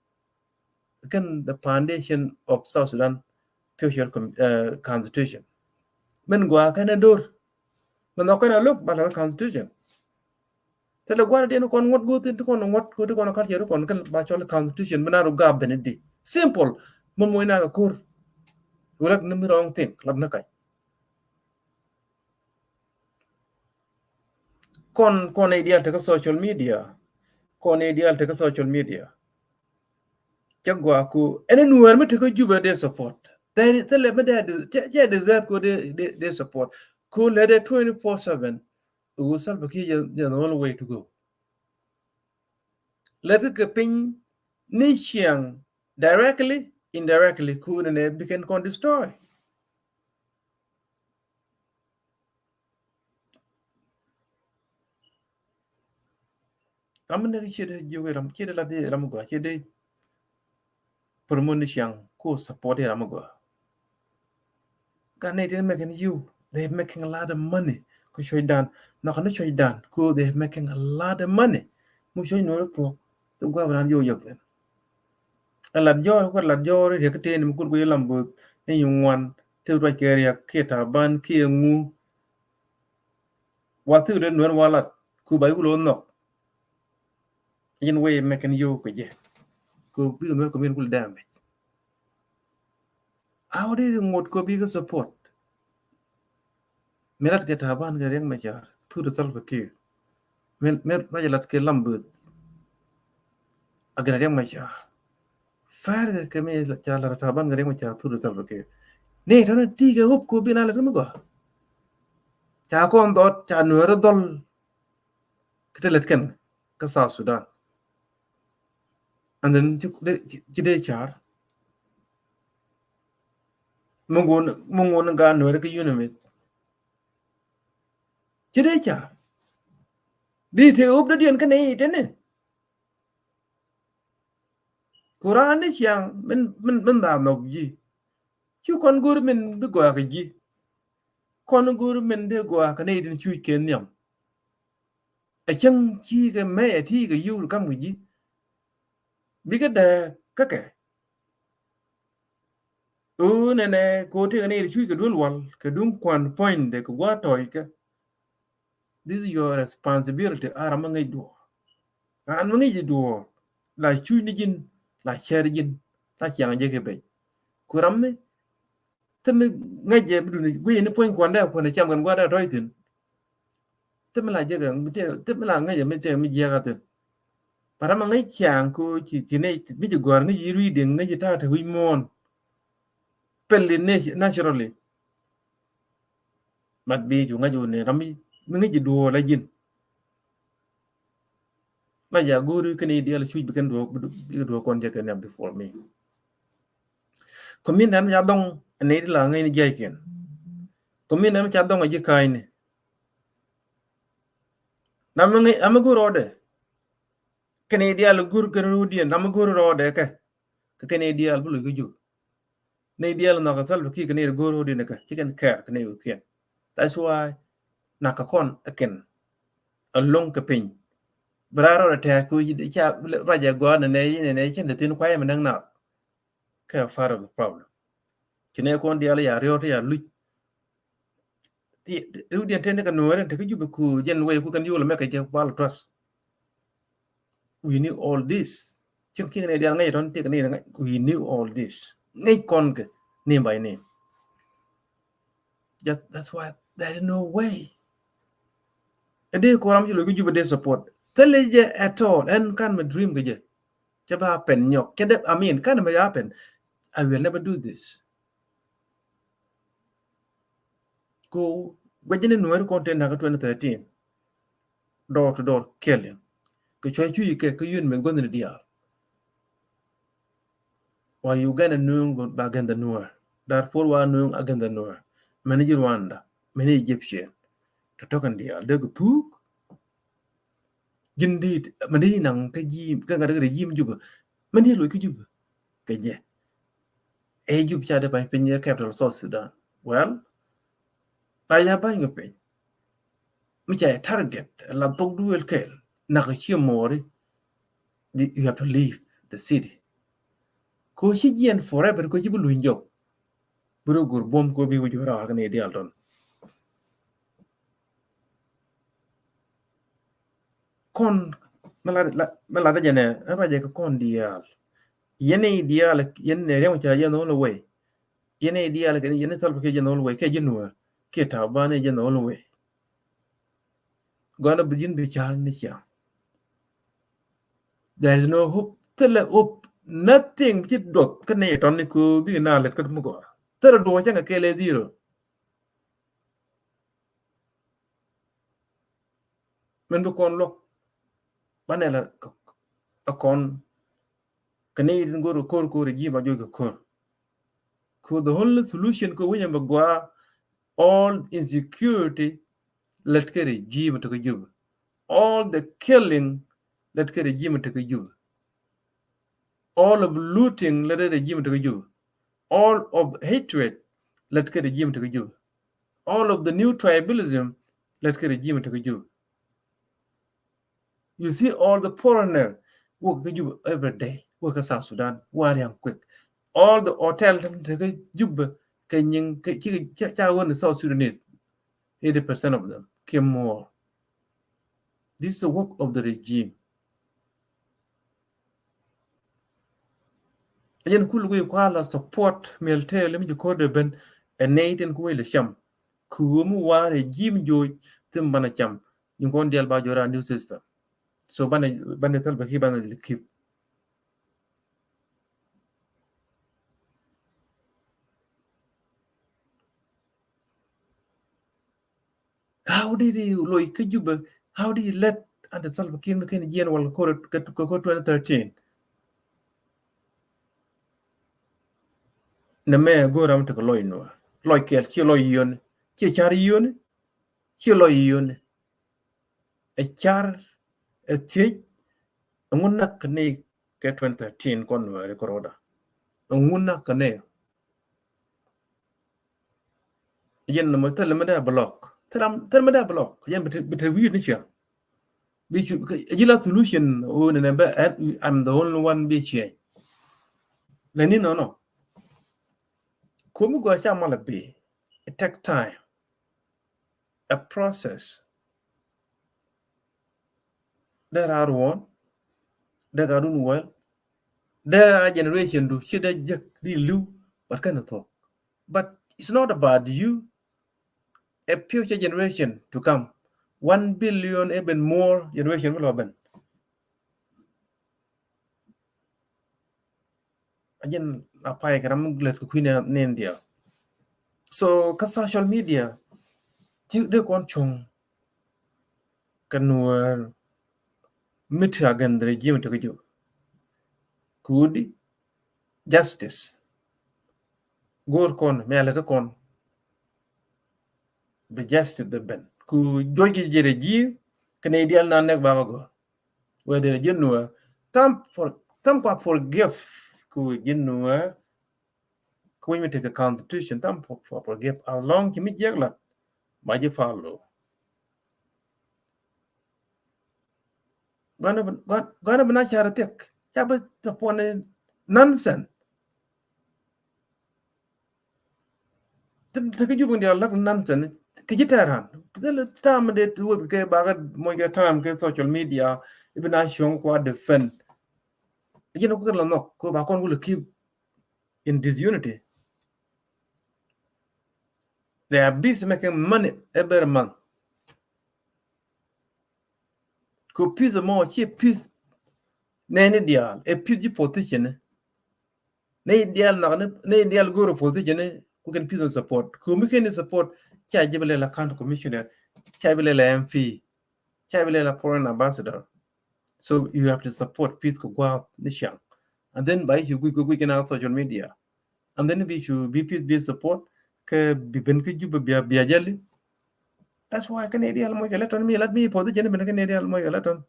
kɛn the foundation of South Sudan future com-, uh, constitution. Min gua kɛn a do̱r. Min nhɔk kɛn a lo̱k ba la constitution. Thilɛ gua̱r diɛn kɔn ŋuɔ̱t guth in ti kɔn ŋuɔ̱t guth ti kɔn culture kɔn kɛn ba cɔl constitution mi na ru gap ben di. Simple. Mun mo ina ka kur. Wulak ni mi wrong thing. Lat na kac. Kɔn, kɔn ideal tekɛ social media. Kɔn ideal tekɛ social media. Cɛ gua ku ɛn nuɛr mi tekɛ Juba de support. Thilɛ mi de, cɛ, cɛ deserve ku de, de, de support. Ku lɛ de twenty-four seven. Wu Salva Kiir is the only way to go. Lɛ ti kɛ piny ni ciaŋ directly, indirectly, ku ni nɛ bi kɛn kɔn destroy. Ram ni nɛ ki ciet jiök ram, ciet la di ram gua, ciet di promote ni ciaŋ ku support ram gua. Gat ni tin making you, they making a lot of money. Ku cuɔ̱cdan, nhɔk ni cuɔ̱cdan ku they making a lot of money. Mu cuɔ̱c nuɔr thuɔk, ti gua̱a̱p ran yo̱o̱ yɔk thin. A lat jɔɔr, ku lat jɔɔr riɛk kä tëë ni mi kut ku yɛ lam bo̱o̱th ni yu ŋuan ti ruac kɛ riɛk kiɛ Taban kiɛ ŋu. Wa thik dee nuɛn wa lat ku ba yuk lo̱o̱ nhɔk. Yin wee mɛk kɛn yio̱w kɛ jɛ. Ku bikɛ nuɛn kɛ min kul damage. Aw dee ŋot kɛ bikɛ support. Mi lat kɛ Taban kɛ Riek Machar through the Salva Kiir. Mi, mi ruac lat kɛ lam bo̱o̱th. A gɛn a Riek Machar. Fɛr kɛ, kɛ mi ca lat Taban kɛ Riek Machar through the Salva Kiir. Ni tɔn ti kɛ hop ku bi na lat kɛ mi gɔaa. Ca kɔn dhɔt, ca nuɛr dhɔl. Kɛ te lät kɛn kä South Sudan. And then ci, ci, ci dee car. Mi ŋun, mi ŋun ga nuɛr kä unimith. Ci dee car. Di te hop dɔ̱diɛn kä nɛy iteni. Ku raan ni ciaŋ min, min, min dha nhɔk ji̱. Ci kɔn go̱r min bi gɔaa kɛ ji̱. Kɔn go̱r min dee gɔaa kɛ nɛy tin cuc kɛ nhiam. Ɛ cäŋ ci kɛ mɛyɛ ti kɛ yio̱w kam kɛ ji̱. Bikɛ dee kä kɛ. Ɣöö nɛnɛ kɛ ɣöö tëëkɛ nɛy ti cuc kɛ duel wal kɛ duŋ kuan puɔ̱nydɛ kɛ gua̱a̱th tɔ̱ɔ̱c kɛ. This is your responsibility. A ram mi ŋäc duɔ̱ɔ̱r. Ram mi ŋäc duɔ̱ɔ̱r la cuc ni ji̱n, la cär ji̱n, la ciaŋ jɛ kɛ bɛc. Ku ram mi thimi ŋäc jɛ bi duni guic ni puɔ̱ny kuandɛ kuandɛ cam kɛn gua̱a̱dɛ tɔ̱ɔ̱c thi̱n. Thimi la jɛ kɛ, thimi la ŋäc jɛ mi tëë mi jiɛk a thi̱n. But ram mi ŋäc ciaŋ ku ci, ci nɛy mi ci gɔ̱a̱r ŋäc yi reading ŋäc yi ta̱a̱ te wi̱c muɔ̱ɔ̱n. Pɛli naturally. Mat bi cu ŋa̱c wun ni ram mi ŋäc ji̱ duɔ̱ɔ̱r la ji̱n. La ja go̱o̱ri kɛn i̱ diaal cuc bi kɛn duɔ̱ɔ̱r, bi duɔ̱ɔ̱r kɔn jɛ kɛn nhiam before me. Kɔmin dan mi ca dhɔŋ ni di la ŋäc ni jiac kɛn. Kɔmin dan mi ca dhɔŋ a ji̱ ka̱a̱cni. Ram mi ŋäc, ram mi go̱o̱r rɔɔdɛ. Kɛn i̱ diaal go̱o̱r kɛn ro̱o̱diɛn, ram mi go̱o̱r rɔɔdɛ kɛ. Kɛ kɛn i̱ diaal bi loc kä Jub. Nɛy diaal nhɔk kɛ Salva Kiir kɛ nɛy go̱o̱r ro̱o̱diɛn kɛ, ci kɛn kɛɛr kɛ nɛy wi̱i̱kiɛn. That's why nak kɛ kɔn ɛ kɛn. Alo̱ŋ kɛ piny. Bi raa rɔɔdɛ tɛ̈ɛ̈k kɛ wi̱c ca ruac ɛ gɔaa nɛ nɛy, nɛ nɛy cɛn te thi̱n kuay mɛ näk naath. Kɛ part of the problem. Ci nɛy kɔn diaal ya riɔ̱ɔ̱t ya luc. Ti, ti, iwdiɛn tɛn ni kɛ nuɔɔri ti kä Jubɛ ku jɛn wee ku kɛn yol mɛ kɛ jɛ bal trust. We knew all this. Cik, cik ni dial ŋäc tɔn ti kɛ ni ŋäc. We knew all this. Ŋäc kɔn kɛ name by name. Just, that's why there is no way. Ɛ dee kɔram ci loc kä Jubɛ dee support. Thilɛ jɛ at all. Ɛn kan mɛ dream kɛ jɛ. Cɛ ba happen nyɔk. Cɛ dɛ, I mean, kan mɛ happen. I will never do this. Ko guɛ jɛ ni Nuɛri kɔn te nak twenty thirteen. Door to door killing. Kɛ cuɛ cuy kɛ, kɛ yun mɛ gua̱n ni diaal. Wa Uganda nuŋ ba gɛn the Nuer. Darfur wa nuŋ a gɛn the Nuer. Mɛni ji Rwanda, mɛni Egyptian. Tɔ tɔkɛn diaal dee kɛ thuk. Ji̱n di mɛni naŋ kä ji̱ kä ŋa̱t regime Juba. Mɛni loc kä Juba kɛ jɛ. Ɛ Juba ca dee pany piny ɛ capital South Sudan. Well, la ya ba̱ny kɛ piny. Mi ca target la thok duel kɛl nak cie mɔɔri. You have to leave the city. Ko ci jiɛn forever, ko ci bi luny jɔk. Bi rɔ gur buɔm ko bi wä jɔra kɛ ni dial tɔn. Kɔn mɛ la, mɛ la dɛ jɛ nɛ, ɛ ba jɛ kɛ kɔn dial. Yɛn ni dial, yɛn ni riɛm ca yɛn the only way. Yɛn ni dial kɛ yɛn ni Salva Kiir jɛ the only way kɛ ji̱ Nuɛr kɛ Taban jɛ the only way. Gɔna bi ji̱n bi car ni cia. There is no hope. Thilɛ hope. Nothing ci duɔth kä ni tɔn ni ko bi na lɛt kä mi gɔa. Thilɛ duɔth cɛ ŋa kɛlɛ zero. Mɛn bi kɔn luɔk banɛ la a kɔn. Kɛ ni tin go̱r kɛ ko̱r, ko̱r ji̱ ma joc kɛ ko̱r. Ko the only solution ko wi̱nyɛ bɛ gua all insecurity lät kɛ regime tekɛ Juba. All the killing lät kɛ regime tekɛ Juba. All of looting lät kɛ regime tekɛ Juba. All of hatred lät kɛ regime tekɛ Juba. All of the new tribalism lät kɛ regime tekɛ Juba. You see all the foreigner work kä Juba every day, work kä South Sudan, war yang quick. All the hotel tekɛ Juba kɛ nyiŋ kɛ ci ca won South Sudanese. Eighty percent of them, kɛ more. This is the work of the regime. Ajɛn kul kui̱ kuala support military lɛ mi ji̱ ko̱r dee ben ɛ nɛy tin kui̱ lɛ cam. Kuum war regime joc thim banɛ cam. Ji̱ kɔn dial ba jɔra new system. So banɛ, banɛ thil bɛ ki banɛ lɛ kip. How did he loc kä Juba? How did he let under Salva Kiir mi ken jiɛn wal kor kä twenty thirteen? Nɛ mɛ go̱o̱r ram tekɛ lɔc nuɔ lɔc kɛl ci lɔc yoni ci car yoni ci lɔc yoni. Ɛ car ɛ thiec. Ɛŋu nak ni kɛ twenty thirteen kɔn nuɛri kɔrɔda? Ɛŋu nak ni? Yɛn nɔmɔ thilɛ mi dee block. Thilɛ mi dee block. Yɛn bi te wi̱i̱ ni cia. Bi cu ji̱ la solution wun nɛ bɛ, I'm the only one bi cia. Lɛ ni nɔnɔ. Komi gua ca mal a bi. It take time. A process. Dee raa ruɔ̱n, dee gaa run wäl, dee raa generation du ci dee jek di liw, but kɛn thok. But it's not about you. A future generation to come, one billion, even more generation will happen. Ajin a pay kɛ ram lät kɛ kui̱ ni India. So kä social media ci dee kɔn cuŋ kɛ nuɔr mi ti against the regime ti kɛ jok. Kudi justice go̱o̱r kɔn mi a lät kɔn bi justice bi ben ku juɔc kɛ jɛ regime kɛ ni dial na nɛk ba ba go̱o̱r. Whether ji̱n nuɔ̱ɔ̱r tham, for tham kua forgive ku ji̱n nuɔ̱ɔ̱r. Ku wi̱ny mi tekɛ constitution tham for forgive as long ci mi jiɛk la ma ji̱ follow. Guanɛ bi na car thiɛk ca bi te puɔni nonsense. Te kä Juba in dial lak nonsense kɛ ji̱ tɛran. Te tam de wuth kɛ bakɛ moc kɛ time kɛ social media ibi na cuɔ̱ŋ kua defend. Ji̱n ku kɛ la nhɔk kɛ ba kɔn wulɛ keep in disunity. They are busy making money every month. Kɛ peace mɔ, ciɛ peace nɛɛni diaal, ɛ peace ji̱ position ni. Nɛy diaal nak ni, nɛy diaal go̱o̱r position ni, ku kɛn peace mɔ support. Kɛ mi kɛn support, ca ji̱ bi lɛ la county commissioner, ca bi lɛ la M P, ca bi lɛ la foreign ambassador. So you have to support peace kɛ gua̱a̱th ni ciaŋ. And then ba i̱ cu guic kɛ guic kɛn a social media. And then bi cu bi peace bi support kɛ bi ben kä Juba bia bia jali. That's why kɛn idial mɔ kɛ lɛ tɔn mi lat mi position ben kɛn idial mɔ kɛ lɛ tɔn.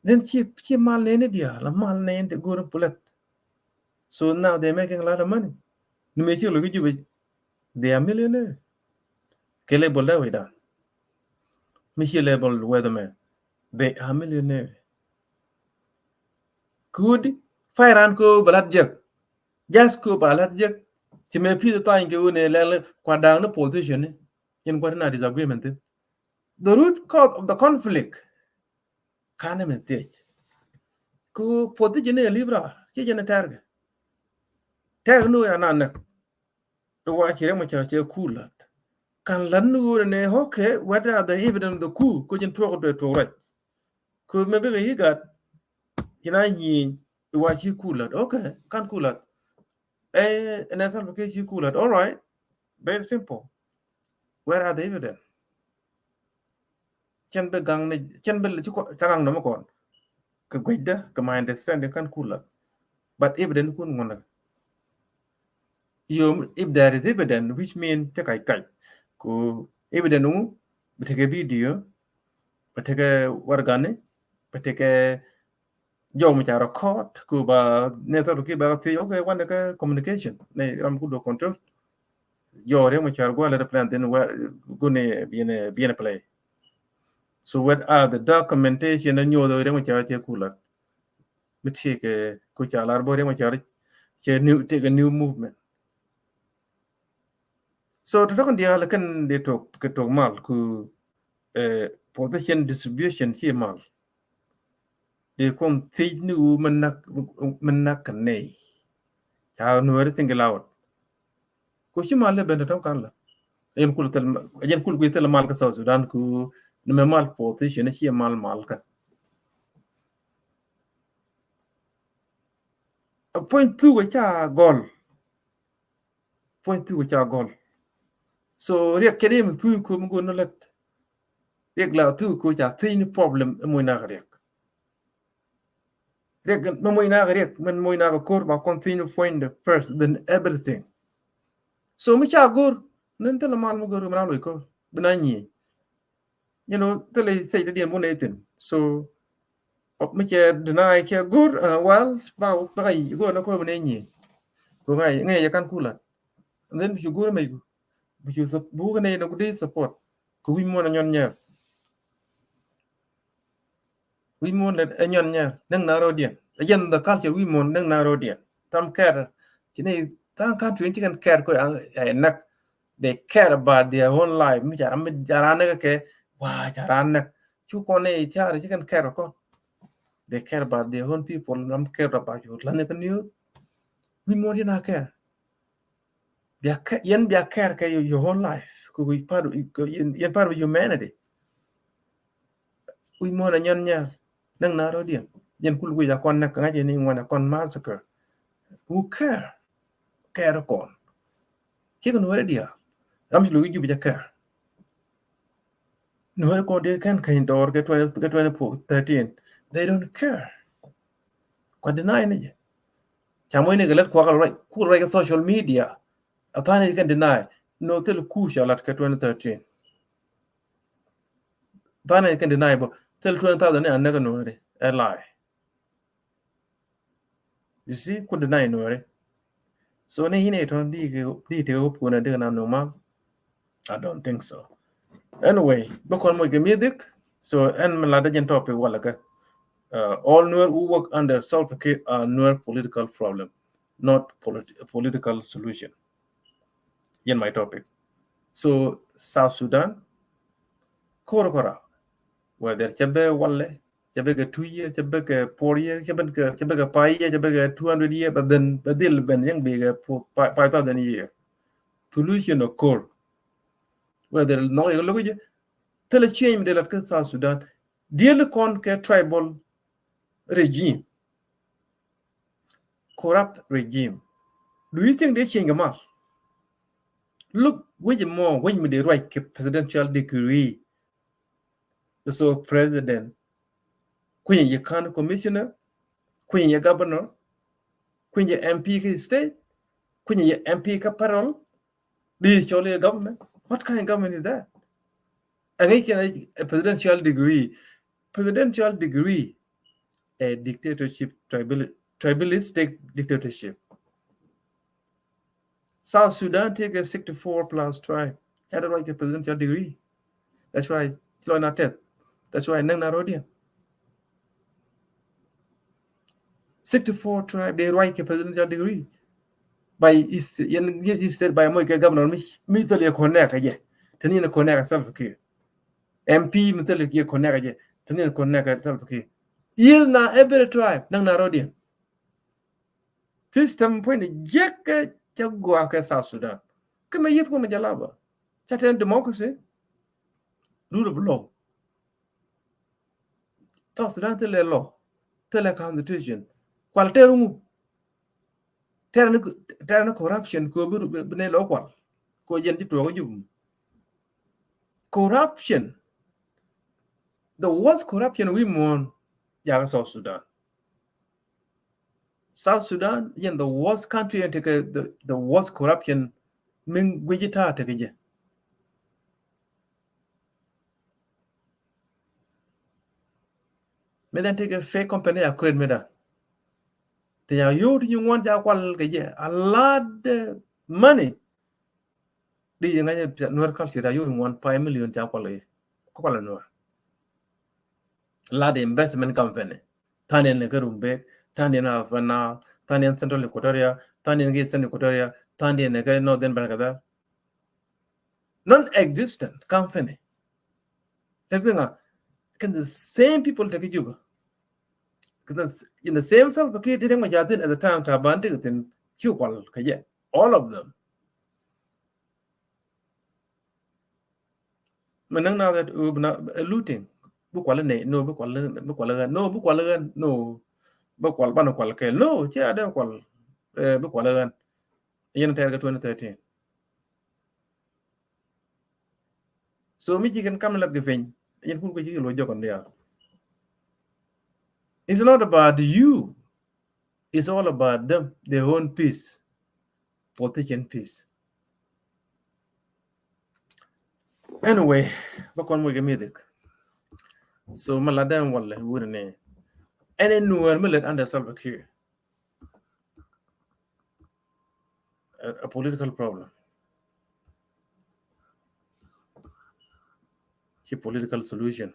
Then ci ci mal nɛɛni diaal, la mal nɛɛni ti go̱o̱r pulet. So now they making a lot of money. Ni mi ci lo kä Juba, they are millionaire. Kɛ level dɛ wi̱dan. Mi ci level wether mɛ, they are millionaire. Kud fire an ko ba lat jek. Just ko ba lat jek. Ci mɛ peace thany kɛ wunɛ lɛl kua daŋ ni position ni. Yɛn kua ti na disagreement thin. The root cause of the conflict kanɛ mɛ thiec. Ku position ni libra ci jɛn tɛrkɛ. Tɛrkɛ ni wä ya na nɛk. Iwa ci rɛm ca cɛ kulat. Kan lan ni wä ni, okay, what are the evidence of the coup? Ku jin tuɔk dɛ tuɔk rɛc. Ku mɛ bikɛ yi gat. Ci na nyieny iwa ci kulat. Okay, kan kulat. Eh, ɛn ɛ Salva Kiir ci kulat. All right. Very simple. Where are the evidence? Cɛn bi gaŋ ni, cɛn bi ci kɔ ca gaŋ nɔmɔ kɔn. Kɛ guecdä kɛ my understanding kan kulat. But evidence kun ŋuɔnɛ. Yo, if there is evidence, which mean cɛ kac kac. Ku evidence ŋu bi tekɛ video, bi tekɛ wargani, bi tekɛ jɔw mi ca record ku ba ne thɔt ki ba thiec, okay, wandɛ kä communication ni ram ku do control. Jɔw Riek Machar gua̱a̱ lɛ plan thin wɛ guni biɛn biɛn play. So what are the documentation ni nyuɔth Riek Machar cɛ kulat? Mi tekɛ ku ca lar bɔ Riek Machar cɛ new, take a new movement. So tɔtɔkɛn diaal kɛn di tok kɛ tok mal ku, eh, position distribution ci mal. Di kɔn thiec ni wu mi nak, mi nak kɛ nɛy. Ca Nuɛri single out. Ku ci mal lɛ ben tɔtɔkɛn kan la. Yɛn kul thil, yɛn kul kui̱ thil mal kä South Sudan ku ni mɛ mal position ci mal mal kɛ. A point thuk ca gɔl. Puɔ̱ny thuk ca gɔl. So Riek kɛ di mi thuk ko mi gon ni lät. Riek la thuk ko ca thiec ni problem mi moc nak Riek. Riek mi moc nak Riek, mi moc nak ko̱r ba kɔn thiec ni puɔ̱ny the first, then everything. So mi ca go̱r ni thilɛ mal mi go̱r mi na loc ko̱r bi na nyieny. You know, thilɛ thiec dɔ̱diɛn bun ɛ thin. So mi cɛ deny cɛ go̱r, uh, well, ba ba ka go̱r na ko̱r bi nɛ nyieny. Ko ŋa̱c ŋa̱c yɛ kan kulat. And then bi cu go̱r mec ku bi cu bu kɛ nɛ yɛ na ku dee support. Kɛ wi̱c muɔn a nyɔn nyɛɛr. Wi̱c muɔn lɛ ɛ nyɔn nyɛɛr näŋ na rɔɔdiɛn. Ɛ jɛn the culture wi̱c muɔn näŋ na rɔɔdiɛn. Tham care ci ni tha̱a̱ŋ country ci kɛn care ko ɛ näk. They care about their own life. Mi ca ram mi ca ran näk kɛ wa ca ran näk. Cu kɔn ni ca ri ci kɛn care kɔn. They care about their own people. Ram care about you. Lan ni kɛ ni wi̱c muɔn ci na care. Bia care, yɛn bia care kɛ your, your own life. Ku wi̱c part of, yɛn, yɛn part of humanity. Wi̱c muɔn a nyɔn nyal näŋ na rɔɔdiɛn. Yɛn kul wi̱c a kɔn näk ŋa̱c yɛn iŋuan a kɔn massacre. Who care? Care kɔn. Cikɛ Nuɛri diaal. Ram ci lo̱k i̱ Jup i̱ ca care. Nuɛri kɔn dee kɛn keny dɔɔr kɛ twenty, kɛ twenty thirteen. They don't care. Kua deny ni jɛ. Ca moc ni kɛ lät kuak a ruac, ku ruac kɛ social media. A tha̱a̱ŋ ni kɛn deny. No thil kuc a lat kɛ twenty thirteen. Tha̱a̱ŋ ni kɛn deny bä thil twenty thousand ni a näk a Nuɛri. Ɛ lie. You see, ku deny Nuɛri. So ni yini tɔn di ke, di te ko puna di na normal. I don't think so. Anyway, bä kɔn moc kɛ music. So ɛn mi lat jɛn topic wala kɛ. Uh, all Nuer who work under Salva Kiir are Nuer political problem, not politi-, political solution. Yɛn my topic. So South Sudan, kor kora, whether cɛ bɛ walɛ, cɛ bɛ kɛ two year, cɛ bɛ kɛ four year, cɛ bɛ kɛ, cɛ bɛ kɛ five year, cɛ bɛ kɛ two hundred year, but then bɛ dhil ben yɛn bɛ kɛ four, five, five thousand year. Solution occur. Whether nɔk yɛ lokä jɛ, thilɛ change mi dee lat kä South Sudan. Deal kɔn kɛ tribal regime, corrupt regime. Do you think they change kɛ mal? Look, wi̱c mɔ, wi̱c mi dee ruac kɛ presidential decree. So president, kuinyɛ yɛ county commissioner, kuinyɛ yɛ governor, kuinyɛ yɛ M P kä state, kuinyɛ yɛ M P kä federal. Di cɔl yɛ government. What kind of government is that? Ɛŋɛ kɛn a presidential decree. Presidential decree, a dictatorship, tribal, tribalist state dictatorship. South Sudan tëëkɛ sixty-four plus tribe. Ca dee ruac kɛ presidential decree. That's why ci lɔ na tɛth. That's why näk na rɔdiɛn. Sixty-four tribe dee ruac kɛ presidential decree. By is, yɛn, yɛn is state by moc kɛ governor mi, mi thil yɛ connect kɛ jɛ. Te ni yɛn connect kɛ Salva Kiir. M P mi thil yɛ connect kɛ jɛ. Te ni yɛn connect kɛ Salva Kiir. Yiëth na every tribe näk na rɔdiɛn. System puɔ̱ny ni jiäk kɛ cɛ gɔaa kɛ South Sudan. Kä mɛ yiëth kun jalaba. Ca tɛn democracy. Rule of law. South Sudan thilɛ law. Thilɛ constitution. Kual tɛr ŋu. Tɛr ni, tɛr ni corruption ko bi, bi, bi ne law kual. Ko jɛn ci tuɔk jup. Corruption. The worst corruption wi̱i̱ muɔ̱ɔ̱n. Jakä South Sudan. South Sudan, yɛn the worst country and take the, the worst corruption. Min guiji ta take jɛ. Mi dan tekɛ fake company a create mi dan. Ti ya yot ni ŋuan ca kual kɛ jɛ a lot, uh, money. Di ŋa̱c Nuer culture ca yot ni ŋuan five million ca kual kɛ jɛ. Kual Nuer. A lot investment company. Thandiɛn ni kɛ Rumbek, thandiɛn ni Upper Nile, thandiɛn Central Equatoria, thandiɛn kɛ Eastern Equatoria, thandiɛn ni kɛ Northern Bahr el Ghazal. Non-existent company. Tɛk ŋa, kɛn the same people tɛk Juba. Kɛn the, in the same Salva Kiir, tɛk ŋa jatin at the time, Taban tɛk thin, cu kual kɛ jɛ. All of them. Mɛ näk na that, uh, na, uh, looting. Bi kual nɛ, no, bi kual, bi kual ɣän, no, bi kual ɣän, no. Bi kual, banɛ kual kɛɛl, no, cɛ a dee kual, eh, bi kual ɣän. Yɛn tɛɛr kɛ twenty thirteen. So mi ci kɛn kam lat kɛ piny, yɛn kur kɛ ci kɛ lo jɔkɔn diaal. It's not about you. It's all about them, their own peace. Politician peace. Anyway, bä kɔn moc kɛ music. So ma la dɛn walɛ wuri ni. Ɛn in Nuer mi lät under Salva Kiir. A, a political problem. Ci political solution.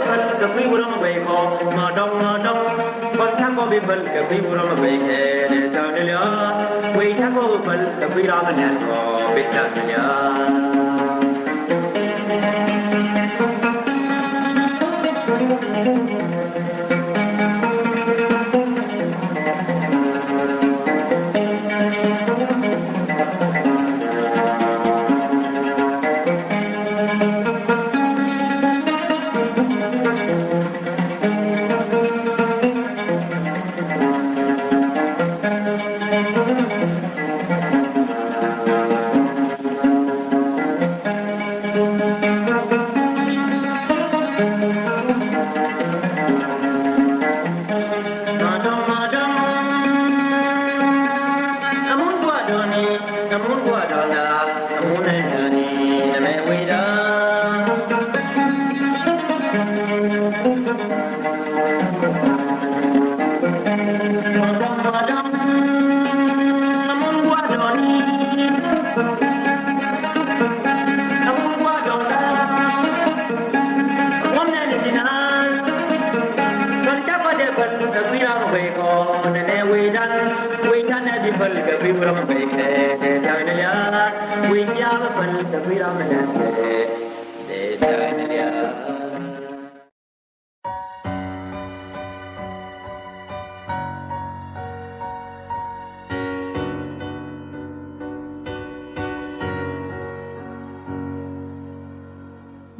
Päl kɛ kui̱ wurä mi guɛy kɔ, ma dɔŋ, ma dɔŋ. Kɔn cakɔ bi päl kɛ kui̱ wurä mi guɛy kɛ, dee tääk ni lia̱a̱. Guɛy cakɔ bi päl kɛ kui̱ ram mi nɛn kɔ, bi tääk ni lia̱a̱.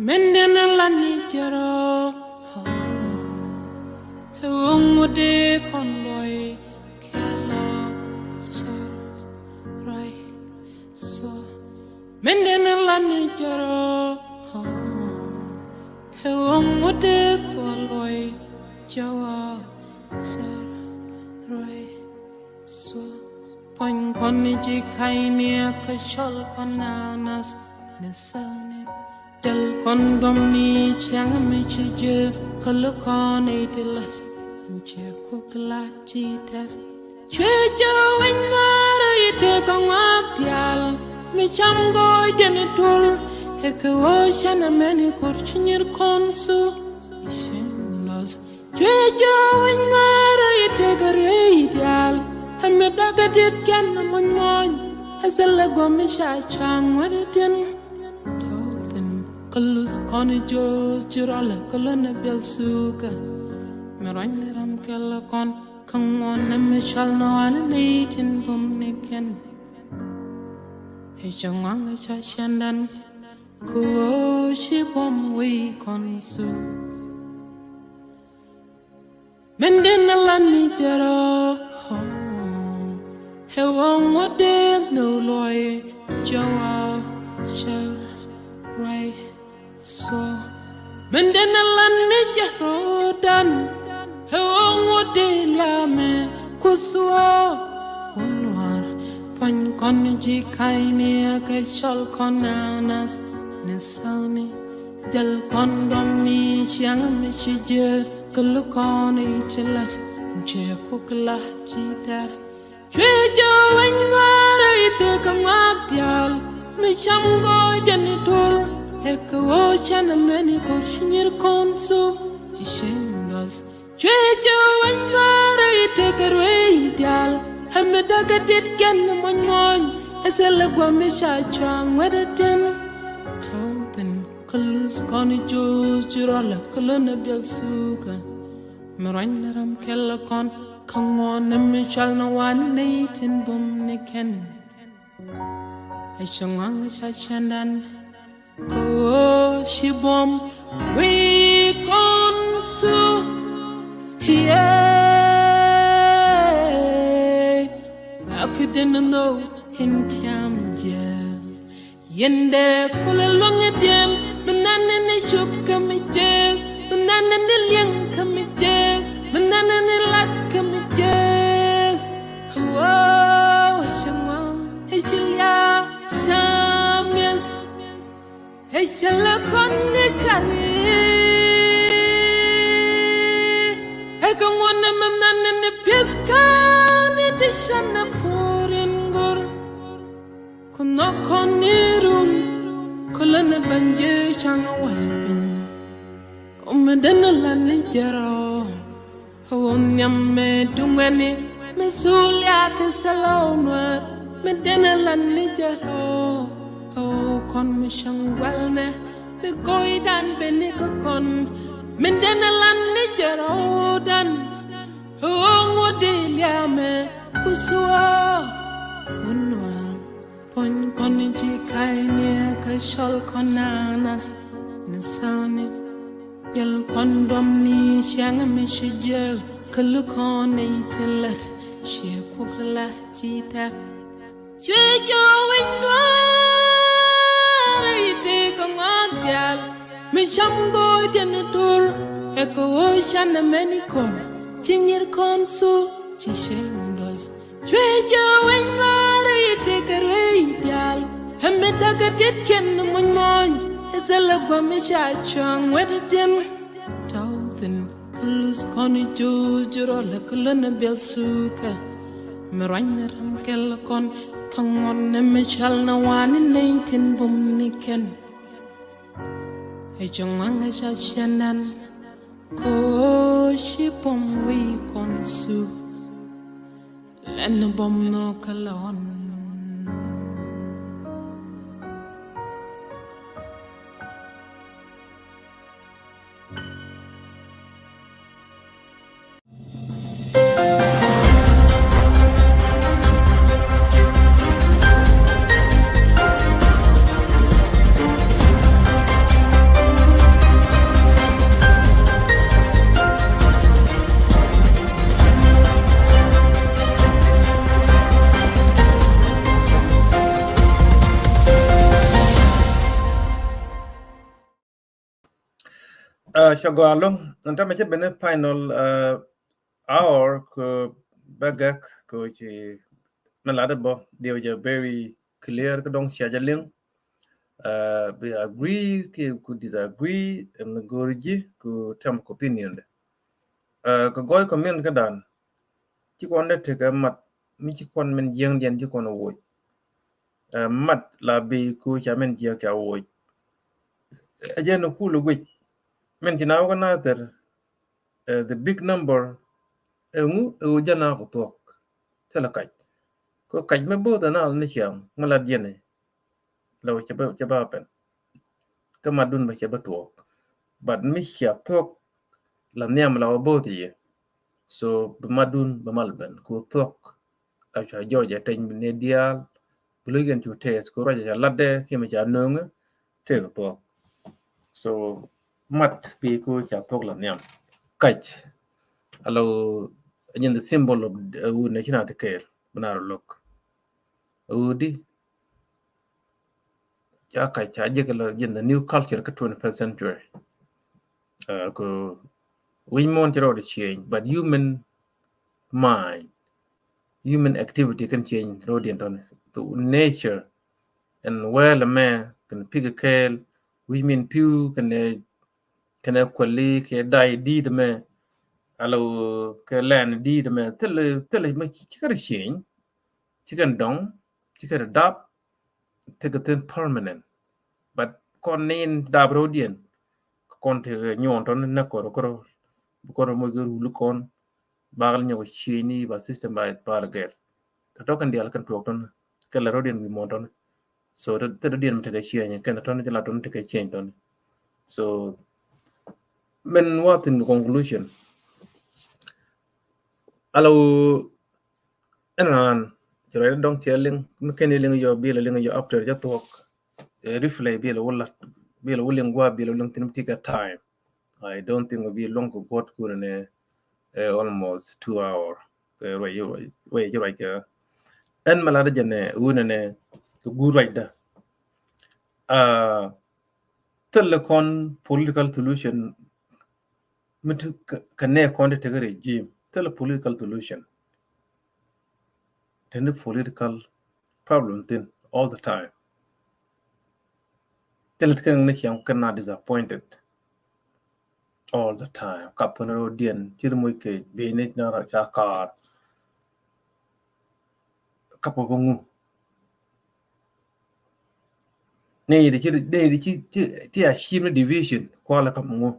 Min den a lan ni jɛrɔ, ɛ ɣöŋ wä dee kɔn lɔy kɛ lɔ cɛ rɔy. So, min den a lan ni jɛrɔ, ɛ ɣöŋ wä dee thuɔl lɔy jɛ wä cɛ rɔy. So, puɔ̱ny kɔn ni ji̱ ka̱y ni a kä cɔl kɔn na nas ni sani. Jäl kɔn dɔm ni ciaŋ mi ci jɛ kä lukɔn i ti la̱t. Cɛ kuk la̱t ci tɛr. Cuɛ jɛ wec ŋa̱r i tëë kä ŋɔak diaal mi cam gɔɔy jɛn i tuɔl. Ɛ kɛ ɣöö cɛn ɛmɛn i ko̱r ci nyir kɔn su i cieŋ lɔs. Cuɛ jɛ wec ŋa̱r i tëë kä ruëë i diaal. Ɛ mi dakä diet kɛn ɛ muɔny muɔny. Ɛ thilɛ guɔ̱m mi ca cuaŋ wä di tin. Tɔ̱ thi̱n kä luth kɔn i jo̱o̱th ci rɔlɛ kä lönɛ biɛl thukä. Mi ruany ni ram kɛl kɔn kä ŋuɔn nɛ mi cɔl ni ɣɔn ni nɛy tin bum ni kɛn. Ɛ cɛ ŋuaŋ ɛ ca cɛndan kä ɣöö ci bum wec kɔn thuk. Min den a lan ni jɛrɔ, ɛ ɣöö ŋuɔ̱t dee ni luɔy jɛ wä cɛ ruay. So, min den a lan ni jɛrɔ dan, ɛ ɣöö ŋuɔ̱t dee liamɛ kuth wä wä nuaar. Puɔ̱ny kɔn ji̱ ka̱y ni a kɛ cɔl kɔn a nath ni thäni. Jäl kɔn dɔm ni ciaŋ mi ci jɛ kä lukɔn i ci la̱t. Cɛ kuk la̱t ci tɛr. Cuɛ jɛ wec ŋa̱r i tëë kä ŋɔak diaal mi cam gɔɔy jɛn i tuɔl. Ɛ kɛ ɣöö cɛn ɛmɛn i ko̱r ci nyir kɔn thuk i cieŋ lɔs. Cuɛ jɛ wec ŋa̱r i tëë kä ruëë i diaal. Ɛ mi dakä diet kɛn muɔny muɔny. Ɛ thilɛ guɔ̱m mi ca cuaŋ wä di tin. Tɔ̱ thi̱n kä luth kɔn i jo̱o̱th ci rɔlɛ kä lönɛ biɛl thukä. Mi ruany ni ram kɛl kɔn kä ŋuɔn ni mi cɔl ni wan ni nɛy tin bum ni kɛn. Ɛ cɛ ŋuaŋ ca cɛndan kä ɣöö ci bum wec kɔn thuk. Yee, a ki den ni nhök in tiam jɛ. Yɛn dee kulɛ luäŋ idiɛn, mi nɛn ni cop kä mi jek, mi nɛn ni liɛŋ kä mi jek, mi nɛn ni lat kä mi jek. Wow, ci ŋuan, ci liak, Samuel. Ɛ cɛ lɛ kɔn ni kari. Ɛ kɛ ŋuɔn ni mi nɛn ni pieth kani ti cɛn ni puur in go̱r. Ku nhɔk kɔn ni run, ku lä ni ben ji̱ ca̱ŋ wal piny. Mi denɛ lan ni jɛrɔ. Ɣöö nhiam mi duŋɛni mi sulia kɛ sɛlɔw nuäär. Mi denɛ lan ni jɛrɔ. Ɣöö kɔn mi cäŋ gualnɛ mi go̱ydan beni kä kɔn. Mi denɛ lan ni jɛrɔ dan. Ɣöö ŋuɔ̱t di liamɛ ku suɔ wun nuäär. Puɔ̱ny kɔn ji̱ ka̱ny niɛ kä cɔl kɔn nanas ni sani. Jɛl kɔn dɔm ni cäŋ mi ci jiäk kä lukɔn ni tin lät ci kuɔk la ci tɛk. Cuɛ jɔw wi̱ny nuäär i̱ tëë kä ŋɔak diaal. Mi cam go̱o̱c tin tur ɛ kɛ ɣöö can ɛmɛni kɔn ci nyir kɔn su ci cäŋ dɔth. Cuɛ jɛ wec nuaar i̱ tëkɛ ruëë i̱ diaal. Ɛ mi da̱kɛ ti̱tkiɛn muny muɔ̱ny. Ɛ thilɛ gua̱m i̱ ca cua̱ŋ wet i̱ ti̱n. Tɔ̱ thi̱n kä luth kɔn i̱ juuc ji̱ rɔl ɛ kä lön ɛ biɛl thuukɛ. Mi ruany ni ram kɛl kɔn kä ŋuɔ̱t ni mi cɔal ni wani nɛy tin bum ni kɛn. Ɛ ci ŋuaŋ ɛ ca ciɛn ɛn. Ko ci bum wi̱i̱ kɔn thuk. Lɛn bum nhɔk kɛ lɔn. Cɛ gɔaa lo̱ŋ, ɛn tämɛ cɛ ben final hour kɛ bɛ gɛk kɛ ci mi lat bä diɛw jɛ very clear kä dɔŋ cia jɛ liŋ. Bi agree ki ku disagree, mi go̱o̱r ji̱ ku tɛm kɛ opinion dɛ. Kɛ gɔɔy community kä dan ci kɔn dee tekɛ mat mi ci kɔn min jiäŋdiɛn ci kɔn woc. Mat la bi ku ca min jiäk ca woc. Ɛ jɛn kul guic min ci na wä kä na thɛr. The big number ɛŋu ɛ ɣöö jɛn a kɛ thuɔ̱k. Thilɛ kac kɛ kac mi bo̱o̱th ɛn al ni ciaŋ mi lat jɛn ɛ. Lɛ wä cɛ bä pɛn kä matdun bä cɛ bä tuɔɔk. But mi cia thuɔ̱k la nhiam la wä bo̱o̱th yɛ. So bi matdun bä mal ben ku thuɔ̱k. A ca jɔɔc a teny ni diaal bi lo̱c kɛn cu tɛth ku ruac a ca latdɛ kiɛ mi ca nööŋä tëëk thuɔ̱k. So mat pi ku ca thuɔ̱k la nhiam. Kac a lo nyin the symbol of wu nɛ ci na ti kɛɛl bi na rɔ lo̱k. Wu di ca kac ca jek la jin the new culture kä twenty-first century. Ku wi̱c muɔ̱ɔ̱n ci rɔɔd change but human mind, human activity kɛn change rɔɔd in tɔn. Nature and well mɛ kɛn pik kɛɛl wi̱c min piu kɛn kɛnɛ kuɛli kɛ day di̱i̱t mɛ alo kɛ lɛn di̱i̱t mɛ thil thil mɛ ci kɛn change ci kɛn dɔŋ ci kɛn dap. Tekɛ thin permanent. But kɔn nin dap rodiɛn kɔn tekɛ nyuɔn tɔn nɛ kɔr kɔr kɔr moc kɛ ruli kɔn. Bakal nyɔk change ni ba system ba ba gɛl. Tɔtɔ kɛn dial kɛn tuɔk tɔn kɛn la rodiɛn wi mɔn tɔn. So thil diɛn mi tekɛ change kɛn tɔn ci la tɔn tekɛ change tɔn. So min wa thin conclusion. Alo ɛn raan ci rɔy dɔŋ cɛ liŋ mi kɛn liŋ yɔ bil liŋ yɔ after cɛ thuɔk. Replay bil wula bil wuliŋ gua bil wuliŋ thin mi tikɛ time. I don't think will be long kɛ guɔt kun ni almost two hour. Kɛ ruac ruac ci ruac kɛ ɛn mɛ lat jɛ nɛ wunɛ nɛ kɛ guur ruacdä. Thilɛ kɔn political solution mi ti kɛ nɛ kɔn ti tekɛ regime thilɛ political solution. Teni political problem thin all the time. Thilɛ ti kɛ ni ciaŋ kɛ na disappointed all the time. Kapä ni rodiɛn ci ri moc kɛ bini na ra ca kaar. Kapä kɛ ŋu ni di ci di ci ci a shim ni division kualɛ kapä ŋu.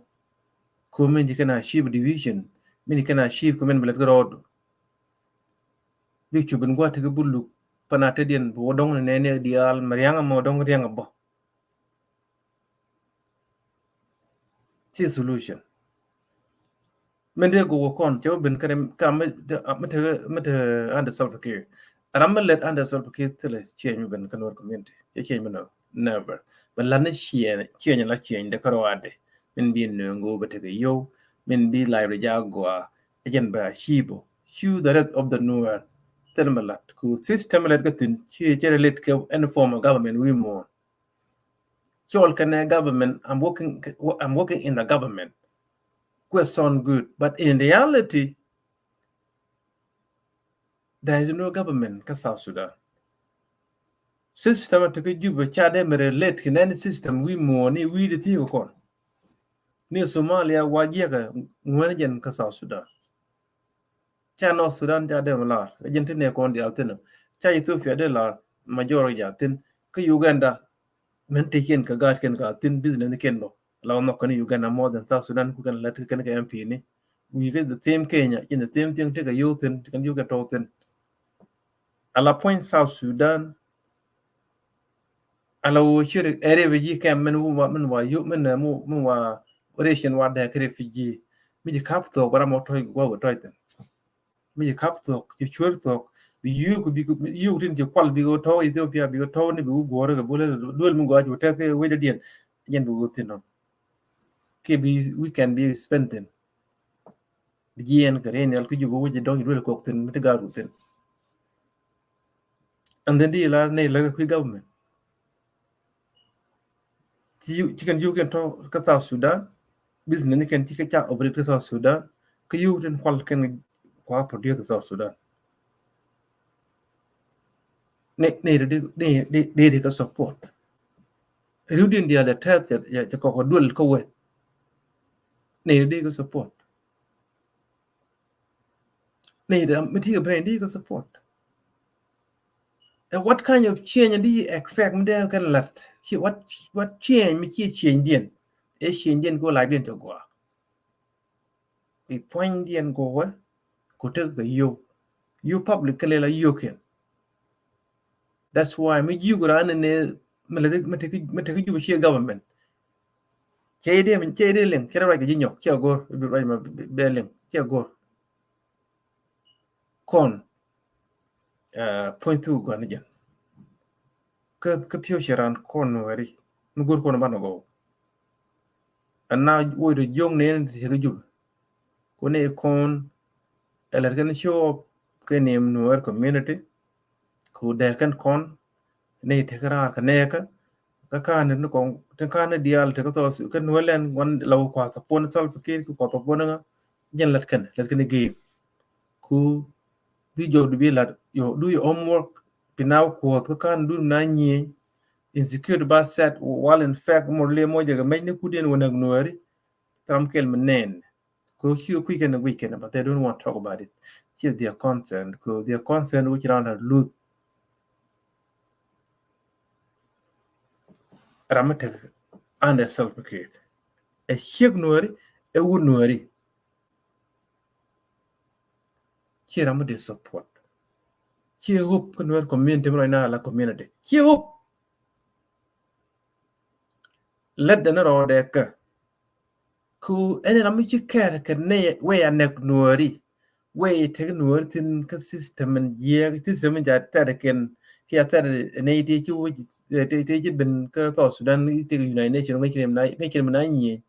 Ku min ji̱ kɛn a achieve division, min ji̱ kɛn a achieve kɛ min bi lät kɛ rɔɔdu. Bi cu bin gua̱a̱th ti kɛ buluk pan a te diɛn bi wä dɔŋ ni nɛɛni diaal mi riaŋ mɔ dɔŋ riaŋ bä. Ci solution. Min dee gok kɔn cɛ wä bin kɛn kam mi te mi te under Salva Kiir. Ram mi lät under Salva Kiir thilɛ change mi ben kä Nuer community. Cɛ change mi nɔ, never. Bɛ lat ni change, change la change de kärɔadɛ. Min bi nööŋ bɛ tekɛ yow, min bi library ja gɔaa. Ɛ jɛn bɛ achieve. Choose the rest of the Nuer. Thil mi lat ku system mi lät kä thin ci cɛ relate kɛ any form of government wi̱i̱ muɔ̱ɔ̱n. Cɔl kɛnɛ government, I'm working, I'm working in the government. Kuɛ sound good, but in reality, there is no government kä South Sudan. System ti kä Juba ca dee mi relate kɛ nɛn system wi̱i̱ muɔ̱ɔ̱n ni wi̱i̱ di thi̱i̱ kɛ kɔn. Ni Somalia wa jiɛkɛ ŋuɛn jɛn kä South Sudan. Ca North Sudan ca dee mi lar, ɛ jɛn ti nɛ kɔn diaal thin. Ca Ethiopia dee lar, majority ja thin. Kä Uganda, min ti kiɛn kɛ gaat kɛn ka thin business ni kɛn bä. La wä nhɔk kɛn Uganda more than South Sudan ku kɛn lät kɛn kɛ M P ni. Wi̱i̱ kɛ the same Kenya, in the same thing, tekɛ yio̱w thin, tekɛ yio̱w kɛ tɔw thin. Ala puɔ̱ny South Sudan, ala wä ci area refugee camp min wa, min wa yio̱w, min, min wa ration wa dee kɛ refugee. Mi ci kap thuɔk, bara mɔ tɔy, wa wä tɔy thin. Mi ci kap thuɔk, ci cuer thuɔk, bi yio̱w, bi yio̱w tin ci kual, bi wä tɔw Ethiopia, bi wä tɔw ni, bi wä guɔr kɛ bulɛ duel mi gɔaa ci wä tɛk kɛ wecdä diɛn. Jɛn bi wä thin nɔ. Kɛ bi weekend bi spend thin. Bi jiɛn kɛ rin yal kä Juba wec dɔŋ ci duel kɔk thin, mi ti gaat ru thin. And then di la nɛ la kɛ kui̱ government. Ci, ci kɛn yio̱w kɛn tɔ kä South Sudan, business ni kɛn ci kɛ ca operate kä South Sudan, kä yio̱w tin kual kɛn kua produce kä South Sudan. Nɛ, nɛ di, nɛ di, nɛ di kä support. Riw din dial ya tɛth ya, ya, ya kɔk duel kä wɛ. Nɛ di kä support. Nɛ di, mi ti kɛ brain di kä support. And what kind of change do you expect mi dee kɛn lat? Ci what, what change mi ci change diɛn? Ɛ change diɛn ko la diɛn te gua. Kɛ puɔ̱ny diɛn ko wä, ko tek kɛ yio̱w. Yio̱w public kɛ lɛ la yio̱w kɛn. That's why mi ji̱ ku ran ni mi lɛ mi tek, mi tek Juba ci government. Cɛ idea mi, cɛ idea liŋ, cɛ ruac kɛ ji̱ nyɔk, cɛ gor, ruac ma bɛ liŋ, cɛ gor. Kɔn, eh, puɔ̱ny thuk gua̱n jɛn. Kä, kä pi̱w cɛ ran kɔn wɛri mi go̱r kɔn banɛ gɔw. Ɛn na woc rɔ jiɔk nɛn ti tek Juba. Kɔn ni kɔn ɛ lɛt kɛn show up kɛ ni Nuer community. Ku dee kɛn kɔn ni tek raar kɛ nɛɛkä. Kä ka̱n ni kɔn tin ka̱n ni diaal tek kä thɔɔth kɛ Nuer lɛn wan la wä kuath thɔpon Salva Kiir kɛ kuath thɔpon ŋa. Jɛn lɛt kɛn, lɛt kɛn game. Ku bi jɔw di bi lat, yo, do your homework. Pi na wä kuɔth kä ka̱n dun na nyieny. Insecurity ba set, while in fact mor le mɔ jɛ kɛ mɛc ni kudien wä nɛk Nuɛri. Thram kɛl mi nɛn. Ko ci kui̱ kɛn, kui̱ kɛn, but they don't want to talk about it. Ci their concern, ko their concern which round are loot. Ram mi tek under Salva Kiir. Ɛ ciek Nuɛri, ɛ wut Nuɛri. Ci ram mi dee support. Ci hope kä Nuɛri community mi rɔy na la community. Ci hope. Lɛt dɛn rɔɔdɛ kä. Ku ɛn ram mi ci kɛɛr kɛ nɛ wee a nɛk Nuɛri. Wee tek Nuɛri thin kä system in jiɛɛk, system in ja thɛr kɛn, ki a thɛr nɛ ti ci wec, ti, ti ci ben kä South Sudan, tek United Nations, ŋäc kɛn mi na, ŋäc kɛn mi na nyieny.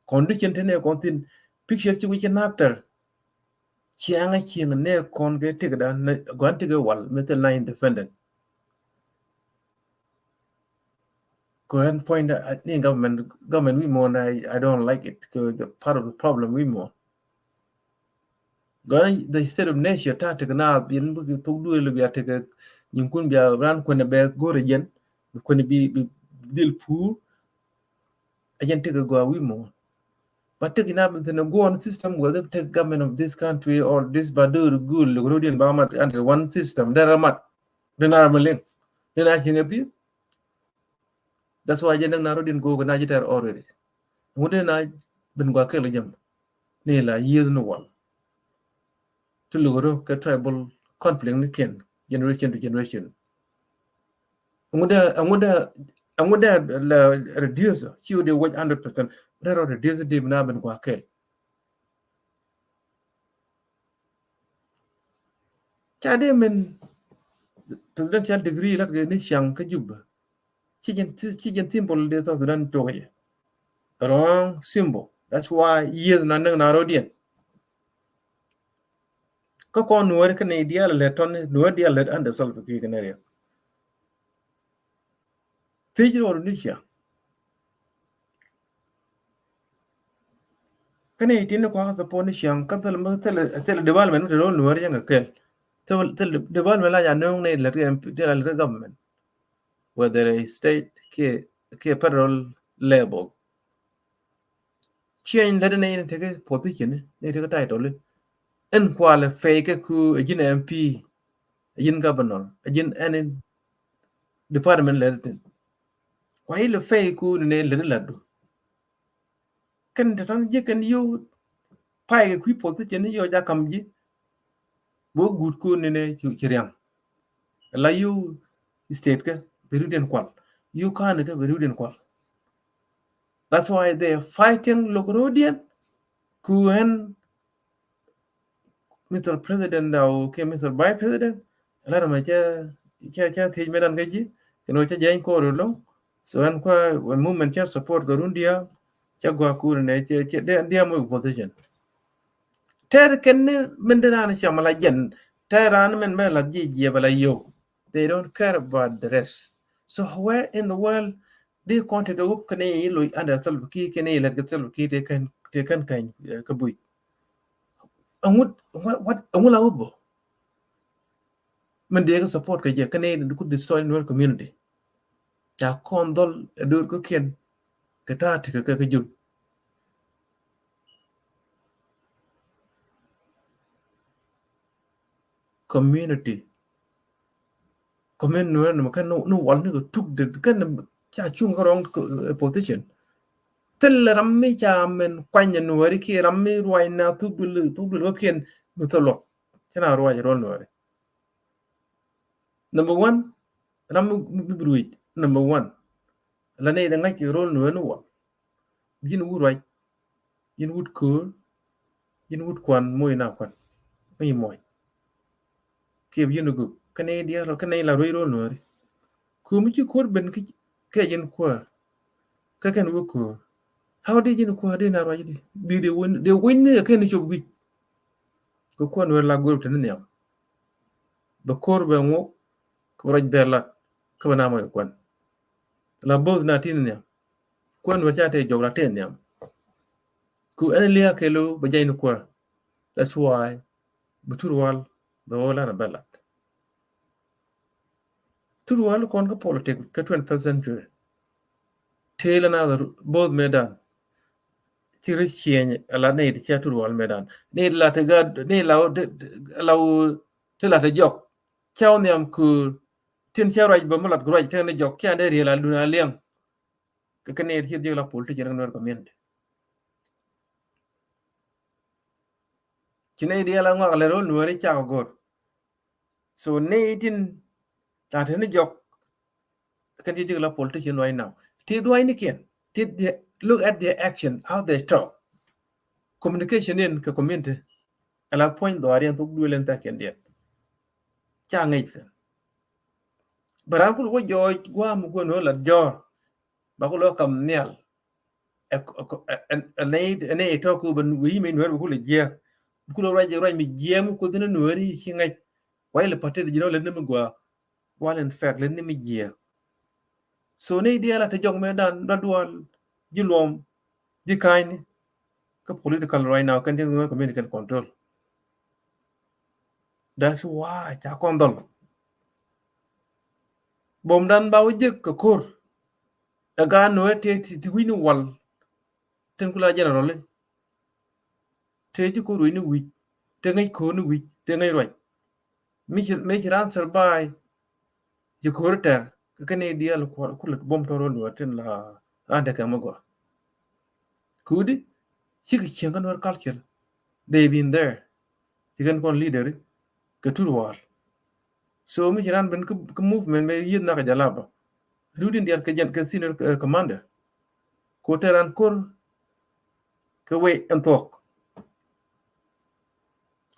Condition ti nɛ kɔn thin, picture ci wec kɛ nathɛr. Ciaŋ a cieŋ nɛ kɔn kɛ tek dan, gɔn tek wal, mi thil na independent. Kɛ ɛn point, I think government, government wi̱i̱ muɔ̱ɔ̱n, I, I don't like it. Kɛ the part of the problem wi̱i̱ muɔ̱ɔ̱n. Gɔn the state of nature ta̱a̱ tek na, bi ɛn bi thok duëël, bia tek nyinkun, bia ran kuɛn bɛ go̱r jɛn, kuɛn bi, bi dhil puur. A jɛn tek gɔaa wi̱i̱ muɔ̱ɔ̱n. But tek ina bi thin a guɔn system whether tek government of this country or this ba döör gul luk rodiɛn ba mat under one system. Dɛr a mat. Dɛn a ram a liŋ. Dɛn a cieŋ a pi̱i̱th. That's why jɛ näk na rɔ̱diɛn go̱o̱k na ji̱ tɛr already. Ŋut dee na ben gua kɛl jam ni la yieth ni wal. Ti luk rɔ kɛ tribal conflict ni kiɛn generation to generation. Aŋudɛ aŋudɛ aŋudɛ la reduce ci wä di wec hundred percent. Rɛ rɔ reduce di bina ben gua kɛl. Ca dee min presidential degree lat kɛ ni ciaŋ kä Juba. Ci jɛn ci jɛn symbol de South Sudan tuɔk jɛ. Wrong symbol. That's why yieth na näŋ na rɔdiɛn. Kä kɔn nuɔri kä ni dial lɛ tɔn nuɔri dial lɛ under Salva Kiir kɛ ni riɛk. Thiec rɔɔdu ni ciaŋ. Kä ni tin ni kuakä support ni ciaŋ kä thil mi thil thil development mi te rɔɔdu nuɔri yɛn kɛ kɛl. Thil thil development la ja nöŋ ni lɛ ti M P ti la lɛ ti government. Whether a state kiɛ kiɛ federal level. Change lɛ ti ni in tekɛ position ni tekɛ title. Ɛn kualɛ fɛy kɛ ku a jin M P, a jin governor, a jin any department lɛ ti thin. Kua ilɛ fɛy ku ni ni lɛ ti lɛ du. Kɛn te tɔn ji̱ kɛn yio̱w pay kɛ kui̱ position ni yio̱w ja kam ji̱. Bä guut ku ni ni ci riaŋ. La yio̱w state kɛ bɛ riwdiɛn kual. Yio̱w county kɛ bɛ riwdiɛn kual. That's why they are fighting lok rɔɔdiɛn. Ku ɛn Mister President daw kɛ Mister Vice President. Lar mɛ cɛ cɛ cɛ thiec mɛ dan kä ji̱ kɛ nɔ cɛ jɛny kɔɔr loŋ. So ɛn kua movement cɛ support kɛ run diaal cɛ gua kur nɛ cɛ cɛ diaal mɔ opposition. Tɛr kɛn ni min di raan cɛ mɛ la jɛn tɛr raan min mɛ la jiɛ jiɛ bɛ la yio̱w. They don't care about the rest. So where in the world di kɔn tekɛ wup kɛn i̱ loc under Salva Kiir kɛn i̱ lɛt kɛ Salva Kiir tekɛn tekɛn kɛn kä buc. Aŋut what what aŋut la wup bɔ. Min dee kɛ support kɛ jɛ kɛn i̱ ku destroy Nuer community. Ca kɔn dhɔl ɛ do̱r kä kiɛn kɛ ta̱a̱ tekɛ kɛ kɛ jur. Community community nuɛr ni mɛ kɛn ni wal ni kɛ tuk de kɛn ca cuŋ kä wrong position. Thil ram mi ca mɛn kuany nuɛri kiɛ ram mi ruac na thuk dul thuk dul kä kiɛn mi thil luɔk. Cɛ na ruac rol nuɛri. Number one, ram mi bi ruec number one. La ni de ŋa̱c kɛ rol nuɛri ni wal. Ji̱n wut ruac, ji̱n wut köör, ji̱n wut kuan moc na kuan. Ŋäc mɔc kiɛ bi ji̱n gup kɛn i̱ diaal kɛn i̱ la ruec rol nuääri. Köör mi ci köör ben kɛ ji̱n kuäär. Kä kɛn wä köör. How di ji̱n kuäär di na ruac di bi de win de win ni kɛ kɛn cop guic. Kɛ kuäär nuääri la go̱o̱r te ni nhiam. Bɛ köör bɛ ŋuɔk kä bɛ ruac bɛ lat kä bɛ na mɔc kɛ kuan. La bo̱o̱th na ti ni nhiam. Kuäär nuääri ca te jɔk la te nhiam. Ku ɛn lia̱a̱ kɛl ɣöö bɛ jɛy ni kuäär. That's why bi Tut Wal bɛ ɣöö lan a bɛ lat. Tut Wal kɔn kä politik kä twenty-first century. Tëël another both mëëdan. Ci ri cieny a la nɛy ti cia Tut Wal mëëdan nɛy ti la ti gat nɛy la ti la ti la ti jɔk. Ca wä nhiam köör tin cia ruac bä mi lat kɛ ruac tëë ni jɔk cia dee riel a lun a liɛŋ. Kɛ kɛ nɛy ti ci jiäk la politician kä Nuer community. Ci nɛy diaal a ŋɔak lɛ ro̱l Nuääri cakɔ go̱r. So nɛy tin ca te ni jɔk kɛn ci jiäk la politician right now. Ti duac ni kiɛn ti look at their action how they talk. Communication in kɛ community. Ala puɔ̱ny dhɔaar yɛn thok duël ɛn thakiɛn diɛn. Ca ŋäc thi̱n. Bɛ raan kul wä jɔɔc gua̱a̱m gua̱n wä la jɔɔr. Ba kul wä kam nhial. Ɛ nɛy tɔ̱ ku bɛ wi̱i̱ mi Nuɛr bɛ kul jiɛɛk. Bɛ kul wä ruac ruac mi jiɛɛm ku thi̱n Nuɛri ci ŋäc. Wä ilɛ patet ji̱n wä lɛ ni mi gua̱a̱. Wä lɛ in fact lɛ ni mi jiɛɛk. So nɛy diaal a te jɔk mɛ dan dɔl dual ji̱ luɔm ji̱ ka̱a̱cni. Kä political right now kɛn tin community kɛn control. That's why ca kɔn dhɔl. Bom dan ba wä jek kɛ ko̱r. Ɛ gaan nuɛ ti ti wi̱ni wal. Tin kula general. Te ji̱ ko̱r wi̱ni wi̱c. Te ŋäc ko̱r ni wi̱c. Te ŋäc ruac. Mi ci mi ci ran survive. Ji̱ ko̱r tɛr kɛ kɛn i̱ diɛl kuɔr kulɛ bom tɔr wä nuɛ tin la ran te kɛ mi gɔaa. Kudi Cikɛ cieŋ kä Nuer culture. They been there. Cikɛn kɔn leader kɛ tut wal. So mi ci ran ben kä movement mɛ yieth nak jalaba. Rudin dial kɛ jɛn kɛ senior commander. Ko tɛ ran kor kɛ wei ɛn thuɔk.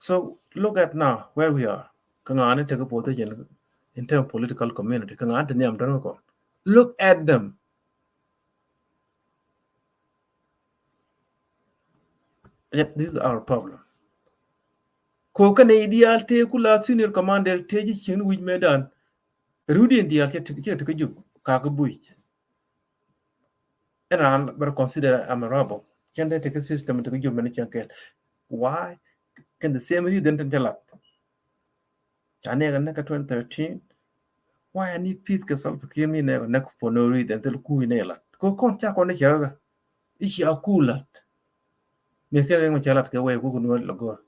So look at now where we are. Kä ŋa̱a̱n in tekɛ position in term political community. Kä ŋa̱a̱n te nhiam tɔn kɔn. Look at them. Yet this is our problem. Ko kɛn idial te kula senior commander te ji̱ cien wi̱c medan. Rudin dial cɛ te kä jup ka kä buic. Ɛn ran bɛ consider am a rebel. Cɛn te te kä system te kä jup mɛn cɛn kɛl. Why? Kɛn the same reason te lat. Ca nɛk a nɛk a twenty thirteen. Why I need peace kɛ Salva Kiir mi nɛk a nɛk for no reason. Thil kui̱ nɛk lat. Ko kɔn ca kɔn ni cɛ kä i̱ cia kui̱ lat. Mi kɛn rɛŋ mi ca lat kɛ wɛy kuk nuɔt lɛ gɔr.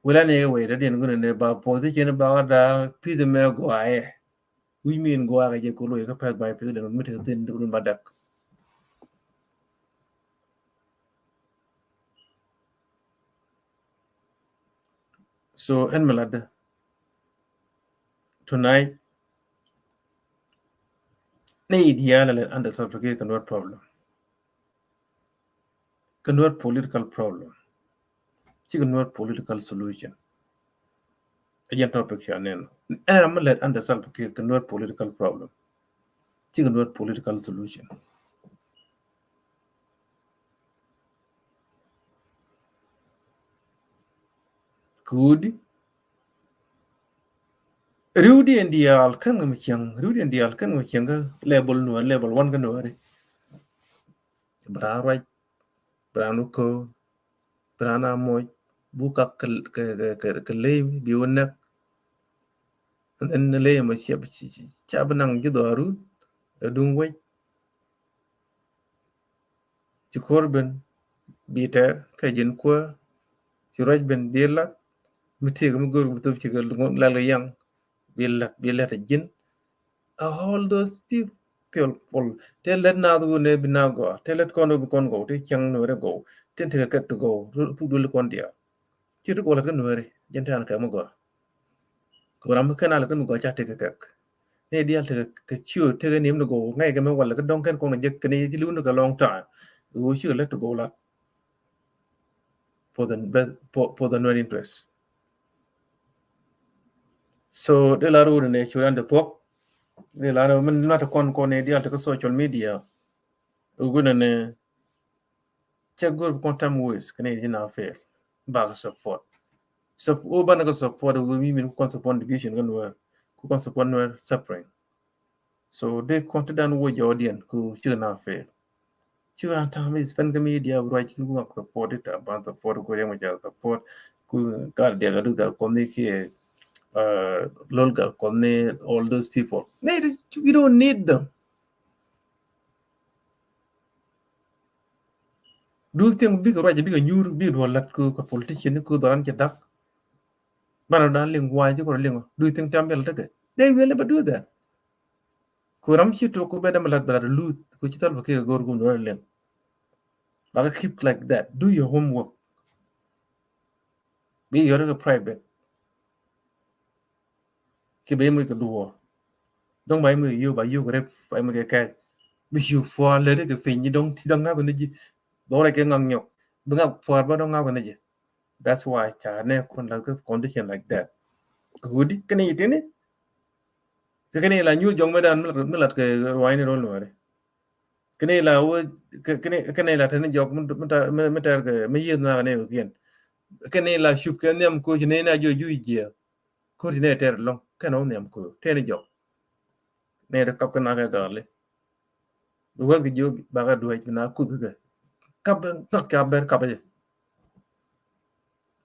Wala ni wɛy da diɛn gunɛ ni ba position ba da peace mɛ gɔayɛ. Wi̱c mi in gɔaa kɛ jɛ kolo yɛ kä pɛth ba peace dɛn mi te thin dun ba dak. So ɛn mi latdä tonight. Ni idial lɛ under Salva Kiir kɛ Nuer problem. Kɛ Nuer political problem. Cikɛ Nuer political solution. Ɛ jɛn topic ca nɛn ɛn ram mi lɛt under Salva Kiir kɛ Nuer political problem. Cikɛ Nuer political solution. Kudi riwdiɛn diaal kän ŋa mi cieŋ, riwdiɛn diaal kän ŋa mi cieŋ kä level Nuɛr, level one kä Nuɛri. Bi raan ruac, bi raan wä köör, bi raan a moc, bu kak kɛ, kɛ, kɛ, kɛ, kɛ ley mi bi wä näk. And then ley mɔ cia bi, cia bi naŋ ji̱ dhɔaarun ɛ duŋ wec. Ci ko̱r ben bi tɛr kɛ ji̱n kuäär, ci ruac ben bi lat, mi tëëk mi go̱o̱r bi thop ci kɛ lal kɛ yaŋ, bi lat, bi lat ɛ ji̱n. All those people, tëë lät naath wun ɛ bi na gɔaa, tëë lät kɔn wun bi kɔn gɔw, tëë cäŋ Nuɛri gɔw, tin tekɛ kɛk ti gɔw, thuk duël kɔn diaal. Ci ti gɔw lät kä Nuɛri, jɛn tɛ̈n kɛ mi gɔaa. Kɛ ram mi kɛn a lät kä mi gɔaa ca tekɛ kɛk. Ni diaal tekɛ kɛ ciö tekɛ ni mi gɔw, ŋa̱c kɛ mi walɛ kä dɔ̱ŋ kɛn kɔn jek kɛ ni ci li̱w ni kɛ long time. Ɣöö cikɛ lät ti gɔw lat. For the best, for, for the Nuer interest. So de la road ne cu ran de thuɔk. De la road min mat kɔn kɔn ne dial te kä social media. Ugune ne cɛ gor kɔn tam ways kene jina fail. Ba ka support. So o ban ka support, we mi min kɔn support division kan where ku kɔn support Nuer suffering. So de kɔn ti dan wo jɔɔdiɛn ku cikɛ na fail. Cikɛ na tam mi spend kɛ media ruac ki ŋak support it, a ban support ku riɛŋ ca support ku kar diak a duk dhal kɔn ni kiɛ, uh, lol gal kɔn ni, all those people. They, we don't need them. Do you think bikɛ ruac bikɛ nyuur bikɛ duɔl lat ku ka politician ku dhɔran cɛ dak? Banɛ dan liŋ wa̱a̱ ji̱ kɔrɔ liŋɔ. Do you think tam bɛl tekɛ? They will never do that. Ku ram ci tok ku bɛ dam lat bɛ lat luth ku ci thal bä kɛ go̱o̱r ku nɔrɛ liŋ. Ba kɛ keep like that. Do your homework. Bi yɔrɛ kɛ private. Ki bɛ imɛ kɛ duɔ̱ɔ̱r. Dɔ̱ŋ ba imɛ kɛ yio̱w ba yio̱w kɛ rep ba imɛ kɛ kɛɛc. Bi ciu pua̱a̱r lɛ dee kɛ piny ji̱ dɔ̱ŋ ti dɔ̱ŋ ŋa̱th ni ji̱. Dɔ̱ŋ rɛ kɛ ŋa̱k nyɔk. Bi ŋa̱k pua̱a̱r ba dɔ̱ŋ ŋa̱th ni ji̱. That's why ca nɛ kun la kɛ condition like that. Kɛ kudi kɛn i̱ tini. Kɛ kɛn i̱ la nyuur jɔŋ mɛ dan mi lat kɛ ruany ni rol nuɔri. Kɛn i̱ la wä kɛn i̱ la tini jɔk mi tɛr kɛ mi yieth na kɛ ni kɛ kiɛn. Kɛn i̱ la cup kɛ nhiam koci ni na jɔ juic jiɛ. Koci ni tɛr lɔŋ kɛn wä nhiam koci tɛn jɔk. Ni dee kap kɛ na kɛ gali. Bi weth kɛ jiök bakɛ duec bi na kuth kɛ. Kap ŋak kɛ a ber kap jɛ.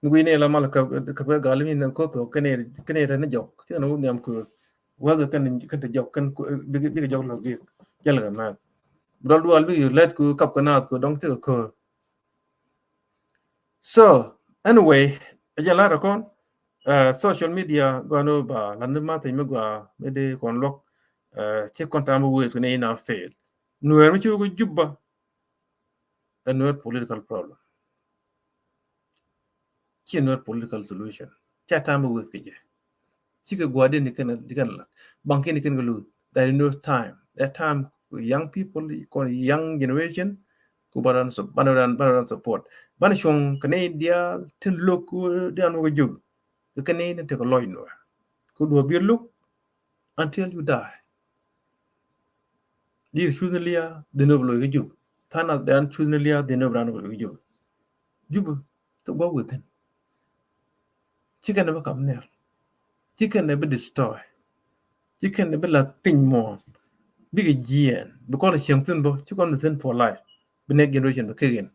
Mi guic ni la mal kap kɛ gal mi na koth kɛ ni tɛn jɔk. Ci kɛn wä nhiam koci. Weth kɛn kɛn te jɔk kɛn bikɛ jɔk lɔ gik. Jɛl kɛ mɛk. Bi dɔl dual bikɛ lɛt ku kap kɛ na ku dɔŋ ti kɛ koci. So anyway, a jɛ lar kɔn, uh, social media gɔno ba lan ni ma thing mi gua mi de kɔn luɔk, uh, ci kɔn tam ways kene ina fail. Nuer mi ci ko Juba. ɛ Nuer political problem. Ci Nuer political solution. Ca time waste kɛ jɛ. Cikɛ gua̱a̱r diɛn ni kɛn, ni kɛn lat. Baŋ kɛn ni kɛn kɛ luth. There is no time. That time, young people, kɔn young generation, ku banɛ raan sup-, banɛ raan, banɛ raan support. Banɛ cuɔ̱ŋ kɛ nɛy diaal tin lo̱k, uh, diaal wä kɛ Jubɛ. Kɛ kɛn ni tekɛ lɔc Nuɛr. Ku duɔ̱ɔ̱p bi lo̱k until you die. Dhil cuth ni lia̱a̱, dhil nöp loc kä Jubɛ. Tha̱a̱ŋ nath dee an cuth ni lia̱a̱, dhil nöp raan loc kä Jubɛ. Jubɛ, thok gua̱a̱th within. Ci kɛn ɛ bi kam nhial. Ci kɛn ɛ bi destroy. Ci kɛn ɛ bi la thiny muɔ̱ɔ̱n. Bikɛ jiɛɛn. Bi kɔn ɛ cieŋ thi̱n bä. Ci kɔn bi thi̱n for life. Bi next generation bi kek in.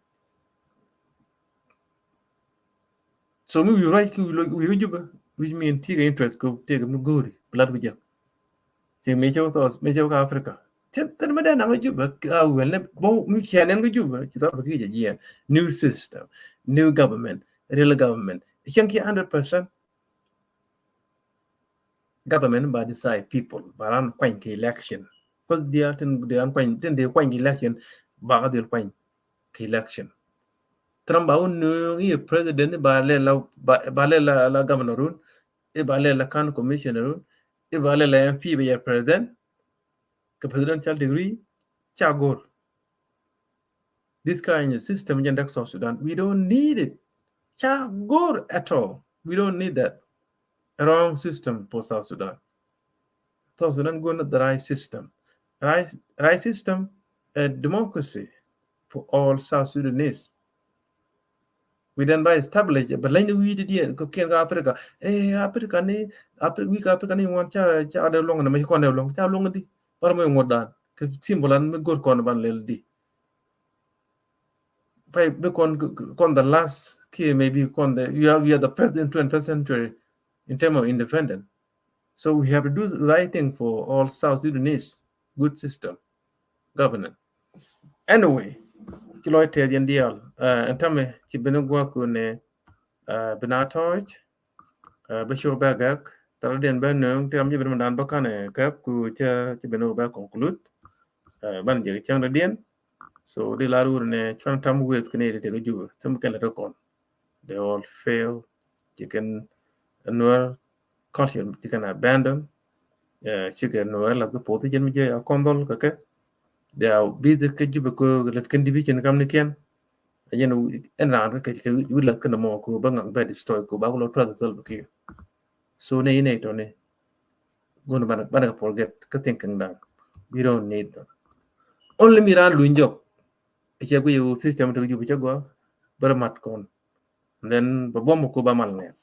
So mi wi̱i̱ ruac ki wi̱i̱, wi̱i̱ kä Jubɛ, which mean tekɛ interest kɛ, tekɛ mi go̱o̱ri, bi lat bi jek. Ci mi cɛ wä thɔɔth, mi cɛ wä kä Africa. Thin, thin mi dee naŋ kä Jubɛ, a wel ni bä mi cɛ nɛn kä Jubɛ, ci thɔɔth bi ki jɛ jiɛɛn. New system, new government, real government. Cieŋ ki hundred percent. Government ba decide people, ba raan kuany kɛ election. Because they are tin, they are kuany, tin they kuany kɛ election, ba ka dhil kuany kɛ election. Trump ba wun ni i̱ president ba lɛ la, ba, ba lɛ la, la governor run, i̱ ba lɛ la county commissioner run, i̱ ba lɛ la M P ba yɛ president, kɛ presidential degree, ca go̱r. This kind of system jɛn däk South Sudan, we don't need it. Ca go̱r at all. We don't need that. A wrong system for South Sudan. South Sudan go not the right system. Right, right system, a democracy for all South Sudanese. We then by establish, but lɛny ni wi̱i̱ di diɛn, kɛ kiɛn kä Africa. Eh, Africa ni, Afri-, wi̱i̱ kä Africa ni ŋuan ca, ca dee luɔ̱ŋ ni mɛ kɔn dee luɔ̱ŋ, ca luɔ̱ŋ di. Bar mɛ ŋuɔt dan, kɛ symbol an mi go̱r kɔn ban lɛl di. Pay bi kɔn, kɔn the last kiɛ maybe kɔn the, you have, you are the first in twenty-first century in term of independent. So we have to do the right thing for all South Sudanese. Good system. Governance. Anyway, ci lɔc tɛth yɛn diaal. Uh, ɛn tämɛ ci ben gua̱th ku nɛ, uh, bi na tɔɔc. Uh, bä cuk bɛ gɛk, thal diɛn bɛ nööŋ, ti ram ji̱ ben mi dan bä kanɛ kɛp ku cɛ, ci ben bɛ conclude. Uh, ban jɛ cäŋ dɔ̱diɛn. So di lar wur nɛ cuan tam waste kɛ nɛy ti tek kä Jubɛ, thim kɛn lɛ ti kɔn. They all fail. Ci kɛn Nuer culture ci kɛn abandon. Uh, ci kɛn Nuer la the position mi jɛ a kɔn dhɔl kɛ kɛ. They are busy kä Jubɛ kɛ lät kɛn division kam ni kɛn. Ɛ jɛn ɛn raan kä kɛ, kɛ wi̱i̱ lath kɛn mɔ kɛ bä ŋak bɛ destroy kɛ bä kulɔ tuath Salva Kiir. So nɛ inɛ itɔ ni. Gun banɛ, banɛ kɛ forget kä thinking dan. We don't need them. Only mi raan luny jɔk. Ɛ cɛ guic system ti Jubɛ cɛ gua bärɛ mat kɔn. And then bɛ buɔm kɛ bä mal ŋɛth.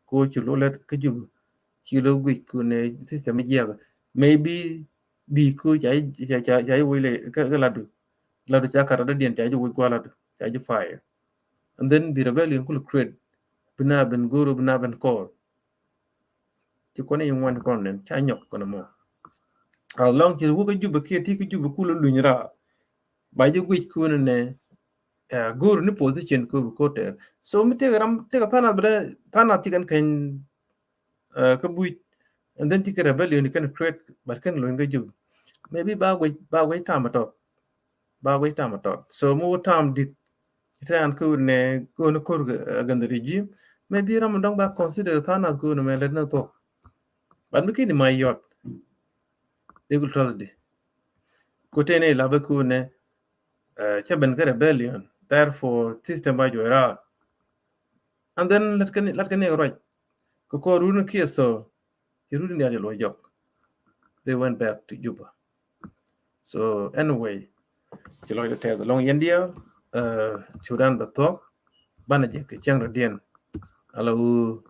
Ko ci lo lɛt kä Jubɛ. Ci lo guic ku nɛ system jiɛk. Maybe bi ku ca, ca, ca, ca woc lɛ kä, kä ladu. Ladu ca kat dɔ̱diɛn ca ji̱ woc gua ladu. Ca ji̱ fire. And then bi rebellion kul create. Bi na ben goro, bi na ben kɔɔr. Ci kɔn i̱ ŋuan kɔn nɛn, ca nyɔk kɔn mɔ. As long ci wä kä Jubɛ kiɛ ti kä Jubɛ kul luny ra. Ba ji̱ guic kun nɛ, eh, goro ni position ko bi ko tɛr. So mi tëk ram, tëk tha̱a̱ŋ nath bɛ dee, tha̱a̱ŋ nath ci kɛn kɛn, uh, kä buc, and then ti kɛ rebellion kɛn create, but kɛn luny kä Jubɛ. Maybe ba guic, ba guic tam a tɔt. Ba guic tam a tɔt. So mi wä tam dit, ti an kä nɛ, kä ni kor, uh, against the regime. Maybe ram dɔŋ ba consider tha̱a̱ŋ nath kä ni mɛ lɛt ni thok. But mi kini ma yɔt. They will trust di. Ko tene la bɛ kä nɛ, uh, cɛ ben kä rebellion. Therefore, system ba juɛ ra. And then lat kɛn, lat kɛn ni ruac. Kɛ kɔr run kiɛ so, ci run ni a jɛ luɔ jɔk. They went back to Juba. So anyway, ci lɔc tɛth lɔŋ yɛn diɛ, uh, cudan bɛ thuɔk, banɛ jɛ kɛ cɛŋ rɛ diɛn. Ala wu,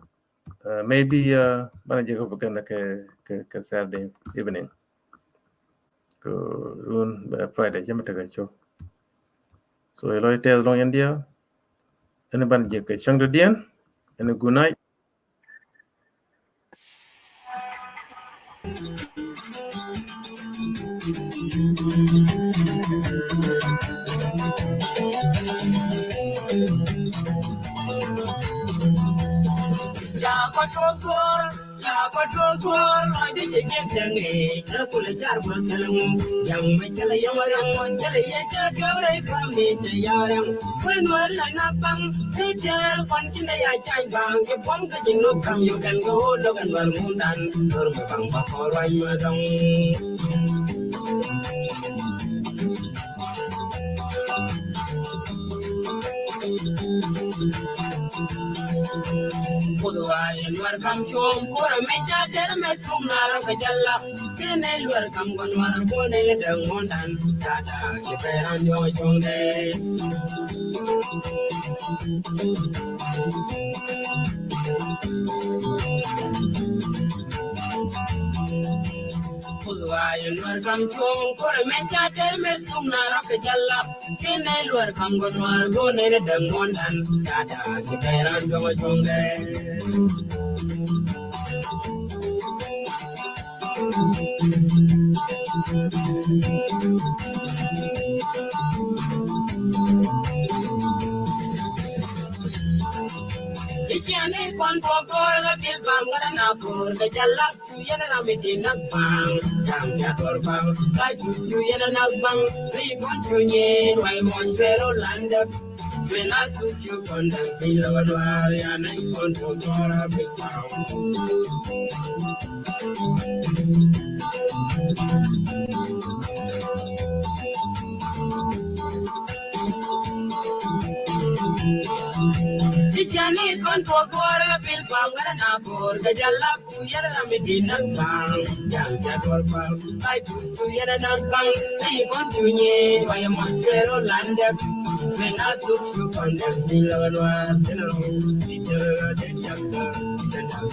uh, maybe, uh, banɛ jɛ kɛ bɛ kɛn kɛ, kɛ, kɛ Saturday evening. Kɛ run bɛ Friday cɛ mi tekɛ cok. So ilɔc tɛth lɔŋ yɛn diɛ, ɛn banɛ jɛ kɛ cɛŋ rɛ diɛn, ɛn good night. Kuth wa yɛ Nuɛr kam cuɔ̱ɔ̱ŋ, kurɛ mi ca tɛr mɛ sum na rɔ kɛ jɛ lap. Kɛnɛ Nuɛr kam kɛ Nuɛr, kunɛ däŋ ŋuɔ̱ndan, tata ci bɛ ran yɔ̱ŋ cuɔ̱ŋdɛ. Kuth wa yɛ Nuɛr kam cuɔ̱ɔ̱ŋ, kurɛ mi ca tɛr mɛ sum na rɔ kɛ jɛ lap. Kɛnɛ Nuɛr kam kɛ Nuɛr, kunɛ däŋ ŋuɔ̱ndan, tata ci bɛ ran yɔ̱ŋ cuɔ̱ŋdɛ. I̱ ciɛ ni kɔn tuɔk tuɔɔr kɛ pil pam kɛ rɛ na ko̱o̱r kɛ jɛ lap. Cu yɛn ram mi tin nak baŋ, jam ca tuɔr baŋ, ka cu cu yɛn nak baŋ, ri kɔn cu nyin, way mɔn zero landed. When I shoot you on the field of a door, and I want to draw a big pound. Ti ciani kɔn tuɔk duɔrɛ pil pam ŋära na bor kɛ jɛ lak. Cu yɛn ram mi di̱t näk baŋ, ja̱ŋ ca duɔr baŋ. Bay cu cu yɛn näk baŋ, ri kɔn cu nyin, way mɔn cuero landɛk. Min a suk cu kɔn dɛk, min lɔ luaar, tin ru, tin jɛ ru, tin jɛ ru, tin jɛ ru.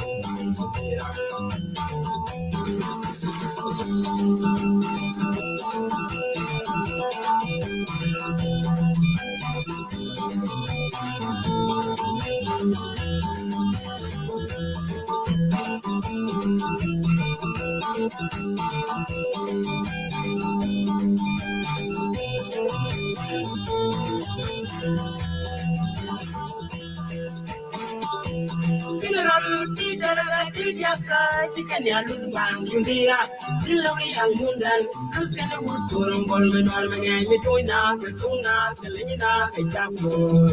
Kini ram ti daraga ti diaka, cikɛ ni a luth baŋ yundira. Ti logi yaŋ mundan, luth kini wut korum bol mi nɔr mi ŋɛny mi tuny na, mi suŋ na, mi liny na, mi cak bor.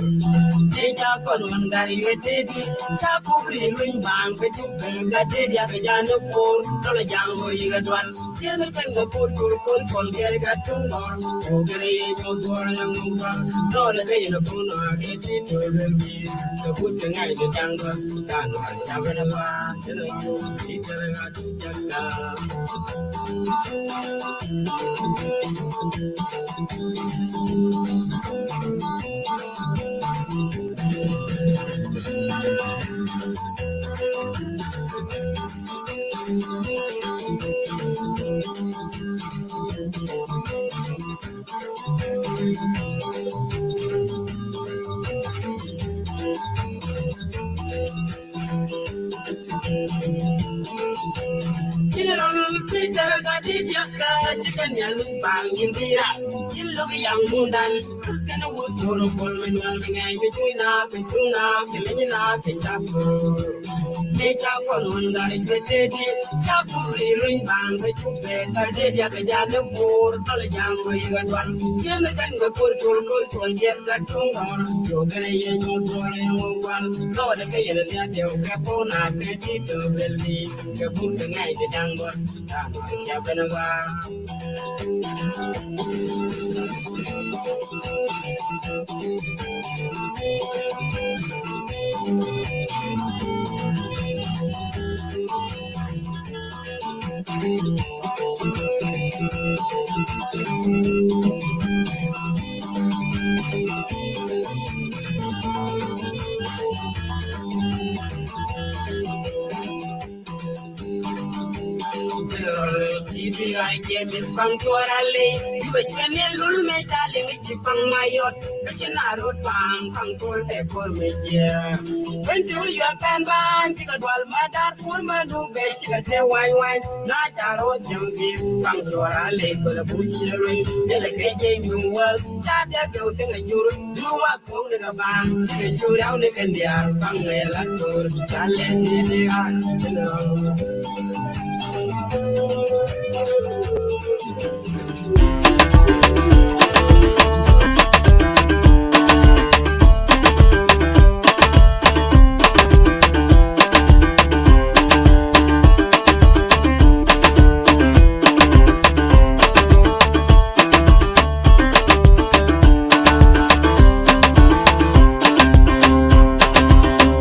Ti cak kɔn wan gari yue teti, cak kubri luny baŋ, mi tuk bɛn ka teti a kɛ jan ni bor, dɔl a jaŋ bo yika dual. Yɛn kɛn kɛ por col kol kol kɛr ka tuŋ gɔr. Kɛr kɛr yɛ nyuɔth duɔr yɛ ŋuŋ ba. Dɔr kɛ yɛn a pun a kɛ ti to bɛ bi. Kɛ put kɛ ŋa̱c kɛ jaŋ gɔs. Kan wa jaŋ bɛ na ba. Yɛn a yɔ ti kɛr ka tuŋ jaŋ ka. Kini ram mi tɛrɛ ka di diak ka cikɛ nyal mi spaŋ in dira. Kin logi yaŋ mundan. Kini wut toro bol mi nyual mi ŋɛny mi tuy na mi suŋ na mi leny na mi cak bor. Mi cak kɔn wun gari jwe teti cak buri luny baŋ mi cuk bek ka teti a kɛ jal ni bor tɔl jam mi yika dual. Yɛn kɛn kɛ por col kol col jɛn ka tuŋ gɔr. Yo kɛn yɛn nyuɔth duɔr yɛn wun gual. Lɔɔdɛ kɛ yɛn liat yɛw kɛ pona kɛ ti to bel ni kɛ bur kɛ ŋɛny ti daŋ gɔs. Daŋ gɔs ca ben a gɔaa. Sidi ay James Kɔŋ Tuɔr Ali, iwɛ cɛ ni lul mɛ ca liŋ ci Kɔŋ Mayɔt, bɛ ci na rot paŋ Kɔŋ Tuɔr tɛ kor mɛ jiɛ. When ti wul yuɛ pɛn ban ci ka dual ma dar pur ma du bɛ ci ka tɛ wany wany, na ca rot jɛm bi Kɔŋ Tuɔr Ali kɔlɛ bu ci luny, jɛ lɛ kɛ jɛ yuŋ wal, ca tɛ kɛ wut cɛ ŋɛ jur, du wa Kɔŋ ni ka baŋ, cikɛ cu riaw ni kɛ ndiar, baŋ ni la tur, ca lɛ si ni an, you know.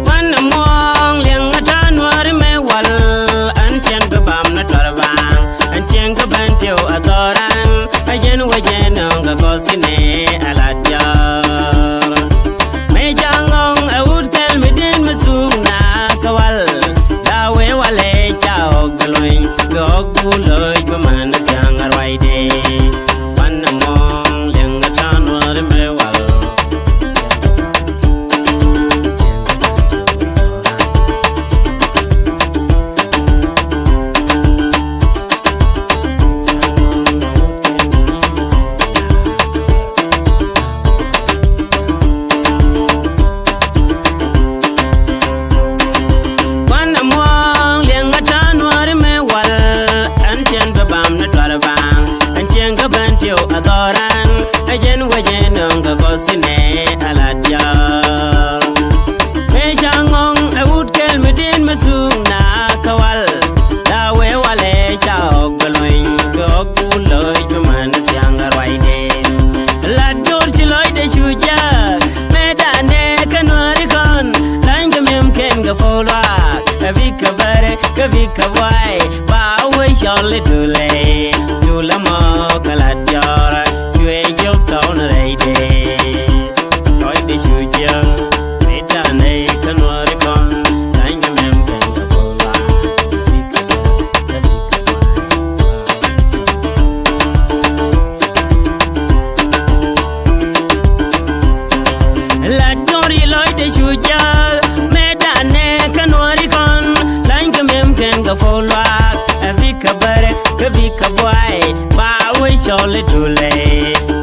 Wanɛ muɔ̱ɔ̱ŋ liɛŋ a ta̱a̱ nuääri mëë wal, ɛn cɛn bi bam ni tuɔr baaŋ, ɛn cieŋ kä ben tiw a dhɔran, a jɛn wä jɛn nöŋ kɛ kɔth thi̱n ɛ a lat jɔr. Mëë ca ŋɔŋ ɛ wut kɛl mi di̱n mi thuk na kä wal, la wee walɛ ca ɣɔk bi luny, bi ɣɔk bu loc bi man thiaŋ a ruacdɛ. Wanɛ muɔ̱ɔ̱ŋ liɛŋ a ta̱a̱ nuääri mëë wal. Wanɛ muɔ̱ɔ̱ŋ liɛŋ a ta̱a̱ nuääri mëë wal, ɛn cɛn bi bam ni tuɔr baaŋ, ɛn cieŋ kä ben tiw a dhɔran, a jɛn wä jɛn nöŋ kɛ kɔth thi̱n ɛ a lat jɔr. Mëë ca ŋɔŋ ɛ wut kɛl mi di̱n mi thuk na kä wal, la wee walɛ ca ɣɔk bi luny, bi ɣɔk bu loc bi man thiaŋ a ruacdɛ. Lat jɔr ci lɔcdɛ cu jiäk, mëë danɛ kä nuääri kɔn, lany kɛ mi̱em kɛn kɛ puɔl luaak, ɛ bikɛ bär kä bikɛ buay, ba wee cɔl i̱ dulɛ, dulɛ mɔ kä lat jɔr, cuɛ jop tɔw ni rɛydɛ. Lɔcdɛ cu jiäk, mëë danɛ kä nuääri kɔn, lany kɛ mi̱em kɛn kɛ puɔl luaak. Lat jɔr ci lɔcdɛ cu jiäk, mëë danɛ kä nuääri kɔn, lany kɛ mi̱em kɛn kɛ puɔl luaak, ɛ bikɛ bär kä bikɛ buay, ba wee cɔl i̱ dulɛ,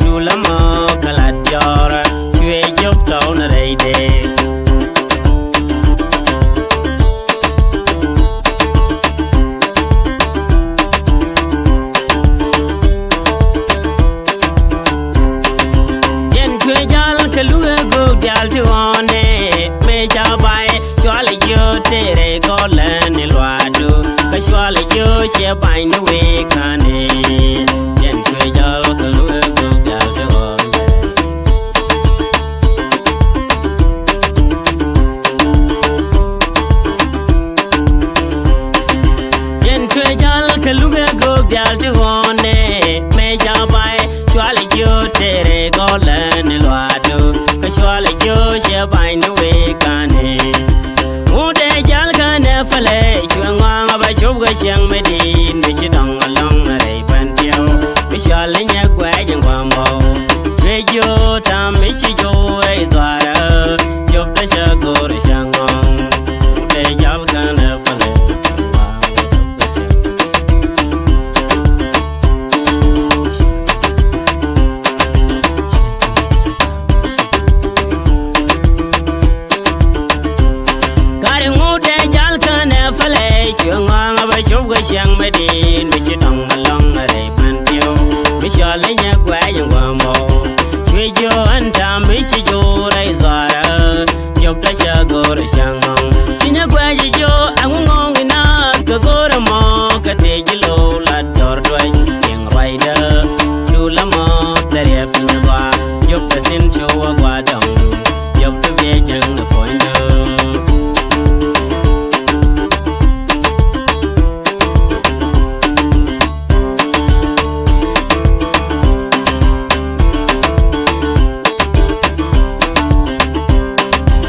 dulɛ mɔ kä lat jɔr, cuɛ jop tɔw ni rɛydɛ. Jɛn cuɛ jal kɛ lukɛ gök diaal ti ɣɔnɛ, mëë ca bay cual jiö tëërɛ gɔlɛ ni luaadu, kä cual jiö ciɛ bany ni wee kanɛ. Jɛn cuɛ jal kɛ lukɛ gök diaal ti ɣɔnɛ. Jɛn cuɛ jal kɛ lukɛ gök diaal ti ɣɔnɛ, mëë ca bay cual jiö tëërɛ gɔlɛ ni luaadu, kä cual jiö ciɛ bany ni wee kanɛ. Ŋut dee jal känɛ pälɛ cuɛ ŋɔaŋ a ba cop kɛ cieŋ mi di̱i̱t mi ci dɔŋ alɔŋ rɛy pɛn tiɛw. Mi cɔl i̱ nyɛ guɛc in gua̱a̱m bɔw. Cuɛ jiö tam mi ci jiö rɛy dhuaarä. Jop te cä go̱o̱r cä ŋɔ̱ŋ. Te jal känɛ pälɛ. Kari ŋut dee jal känɛ pälɛ cuɛ ŋɔaŋ a bä cop kɛ cäŋ mi di̱i̱t mi ci dɔŋ mi lɔŋ a rɛy pän tiw. Mi cɔl i̱ nyɛ guɛc in gua̱a̱m bɔw. Cuɛ jiö ɛn tam mi ci jiö rɛy dhɔaarä. Jop te cä go̱o̱r cä ŋɔ̱ŋ. Ci nyɛ guɛc jiö ɛŋu ŋɔ̱ŋ in naath kɛ go̱o̱r ɛmɔ kɛ tëë ji̱ lo̱w lat jɔr duäc. Ruacdä, dul amɔ, thɛriɛp ni gɔaa. Jop kɛ thi̱n cu wä gɔaa dɔ̱ŋ. Jop ti biɛ jäŋ ni puɔ̱nydä.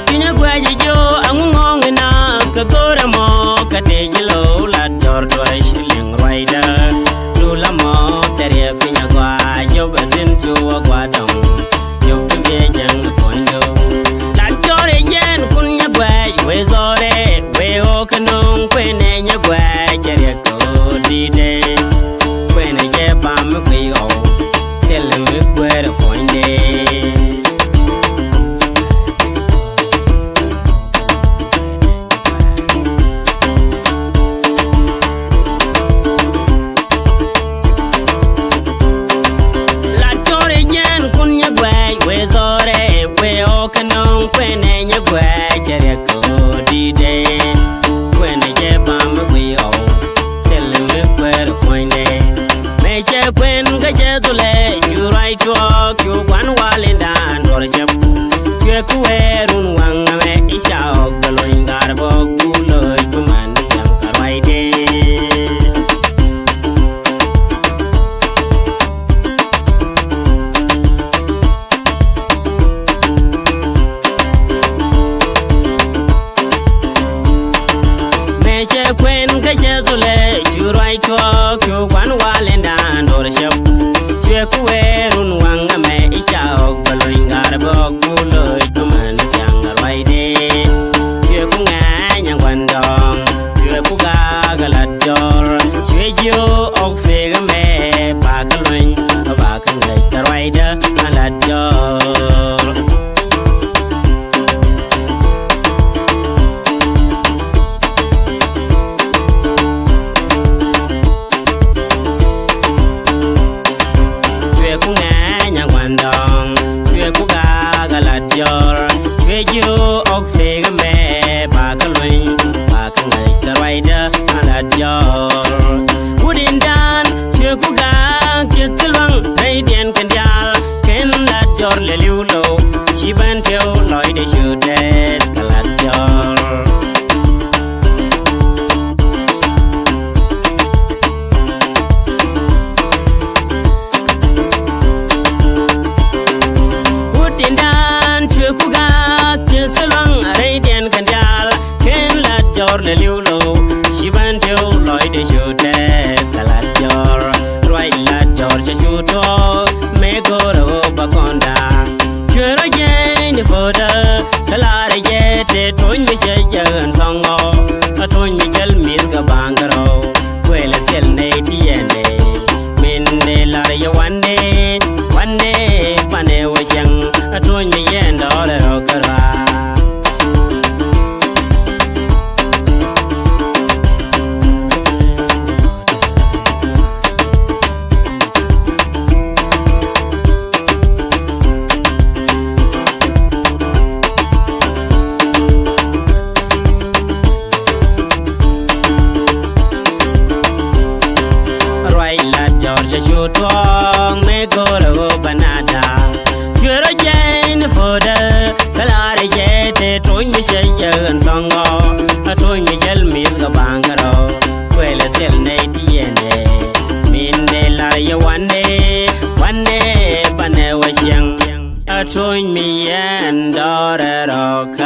Kinyɛ guɛc jiö, ɛŋu ŋɔ̱ŋ in naath kɛ go̱o̱r ɛmɔ kɛ tëë ji̱ lo̱w lat jɔr duäc. Liŋ ruacdä, dul amɔ, thɛriɛp piny agɔaa. Jop ɛ thi̱n cu wä gɔaa dɔ̱ŋ. Jop ti biɛ jäŋ ni puɔ̱nydä. Lat jɔr ɛ yɛn kun nyɛ guɛc wee dhɔrɛ wee ɣɔ̱k kɛ no̱o̱ŋ kuënɛ nyɛ guɛc cɛ riɛk kɛ ɣöö di̱tɛ. Kuënɛ jɛ pam mi guiy ɣɔw thilɛ mi guɛɛr ɛ puɔ̱nydɛ. Tuɔɔk cu gua̱n wal in da̱a̱n duɔr cäp. Cuɛ ku wɛɛrun waŋ ɛmɛ i̱ ca ɣɔk kɛ lony ŋa̱r bä ɣɔk buk lo̱c bä man thiaŋ kɛ ruacdɛ. Mëë cɛ kuɛn kä cɛ thulɛ cu ruac tuɔɔk cu gua̱n wal in da̱a̱n duɔr cäp. Cuɛ ku wɛɛrun waŋ ɛmɛ i̱ ca ɣɔk bä lony ŋa̱r bä ɣɔk buk lo̱c bä man thiaŋ kɛ ruacdɛ. Cuɛ ku ŋɛ̈ny ɛ gua̱n dɔ̱ŋ. Cuɛ ku gaak ɛ lat jɔr. Cuɛ jiö ɣɔk fek ɛmɛ bakä lony bakä ŋäc kɛ ruacdä ɛ lat jɔr. Cuɛ ku ŋɛ̈ny ɛ gua̱n dɔ̱ŋ. Cuɛ ku gaak ɛ lat jɔr. Cuɛ jiö ɣɔk fek ɛmɛ bakä lony bakä ŋäc kɛ ruacdä ɛ lat jɔr. Wut in da̱a̱n cuɛ ku gaak kiɛ thil luaŋ rɛydiɛn kɛn diaal. Kɛn lat jɔr lɛ li̱w lo̱w ci bän tiɛw lɔcdɛ cu tɛth kɛ lat jɔr. Wut in da̱a̱n cuɛ ku gaak kiɛ thil luaŋ rɛydiɛn kɛn diaal. Kɛn lat jɔr lɛ li̱w lo̱w ci bän tiɛw lɔcdɛ cu tɛth kɛ lat jɔr. Ruac lat jɔr cɛ cu tuɔɔk mëë go̱o̱rä ɣöö bä kɔn da̱a̱. Cuɛ rɔ jɛɛny ni po̱o̱dä kä la̱rä jɛ tëë tuɔ̱ny mi cɛ jɛ ɣän thɔŋ ɔ. Kä tuɔ̱ny mi jäl mi̱th kɛ ba̱a̱ŋ kärɔ̱. Kuël ɛ thil nɛy ti yɛn dee min dee la̱rä jɛ wanɛ wanɛ panɛ wä cäŋ. Kä tuɔ̱ny mi yɛn dɔɔrɛ rɔ kärɔ̱. Ruac lat jɔr cɛ cu tuɔɔk mëë go̱o̱rä ɣöö bä nada. Cuɛ rɔ jɛɛny ni po̱o̱dä kä la̱rä jɛ tëë tuɔ̱ny mi cɛ jɛ ɣän thɔŋ ɔ. Kä tuɔ̱ny mi jäl mi̱th kɛ ba̱a̱ŋ kärɔ̱. Kuël ɛ thil nɛy ti yɛn dee min dee la̱rä jɛ wanɛ wanɛ panɛ wä cäŋ. Kä tuɔ̱ny mi yɛn dɔɔrɛ rɔ kä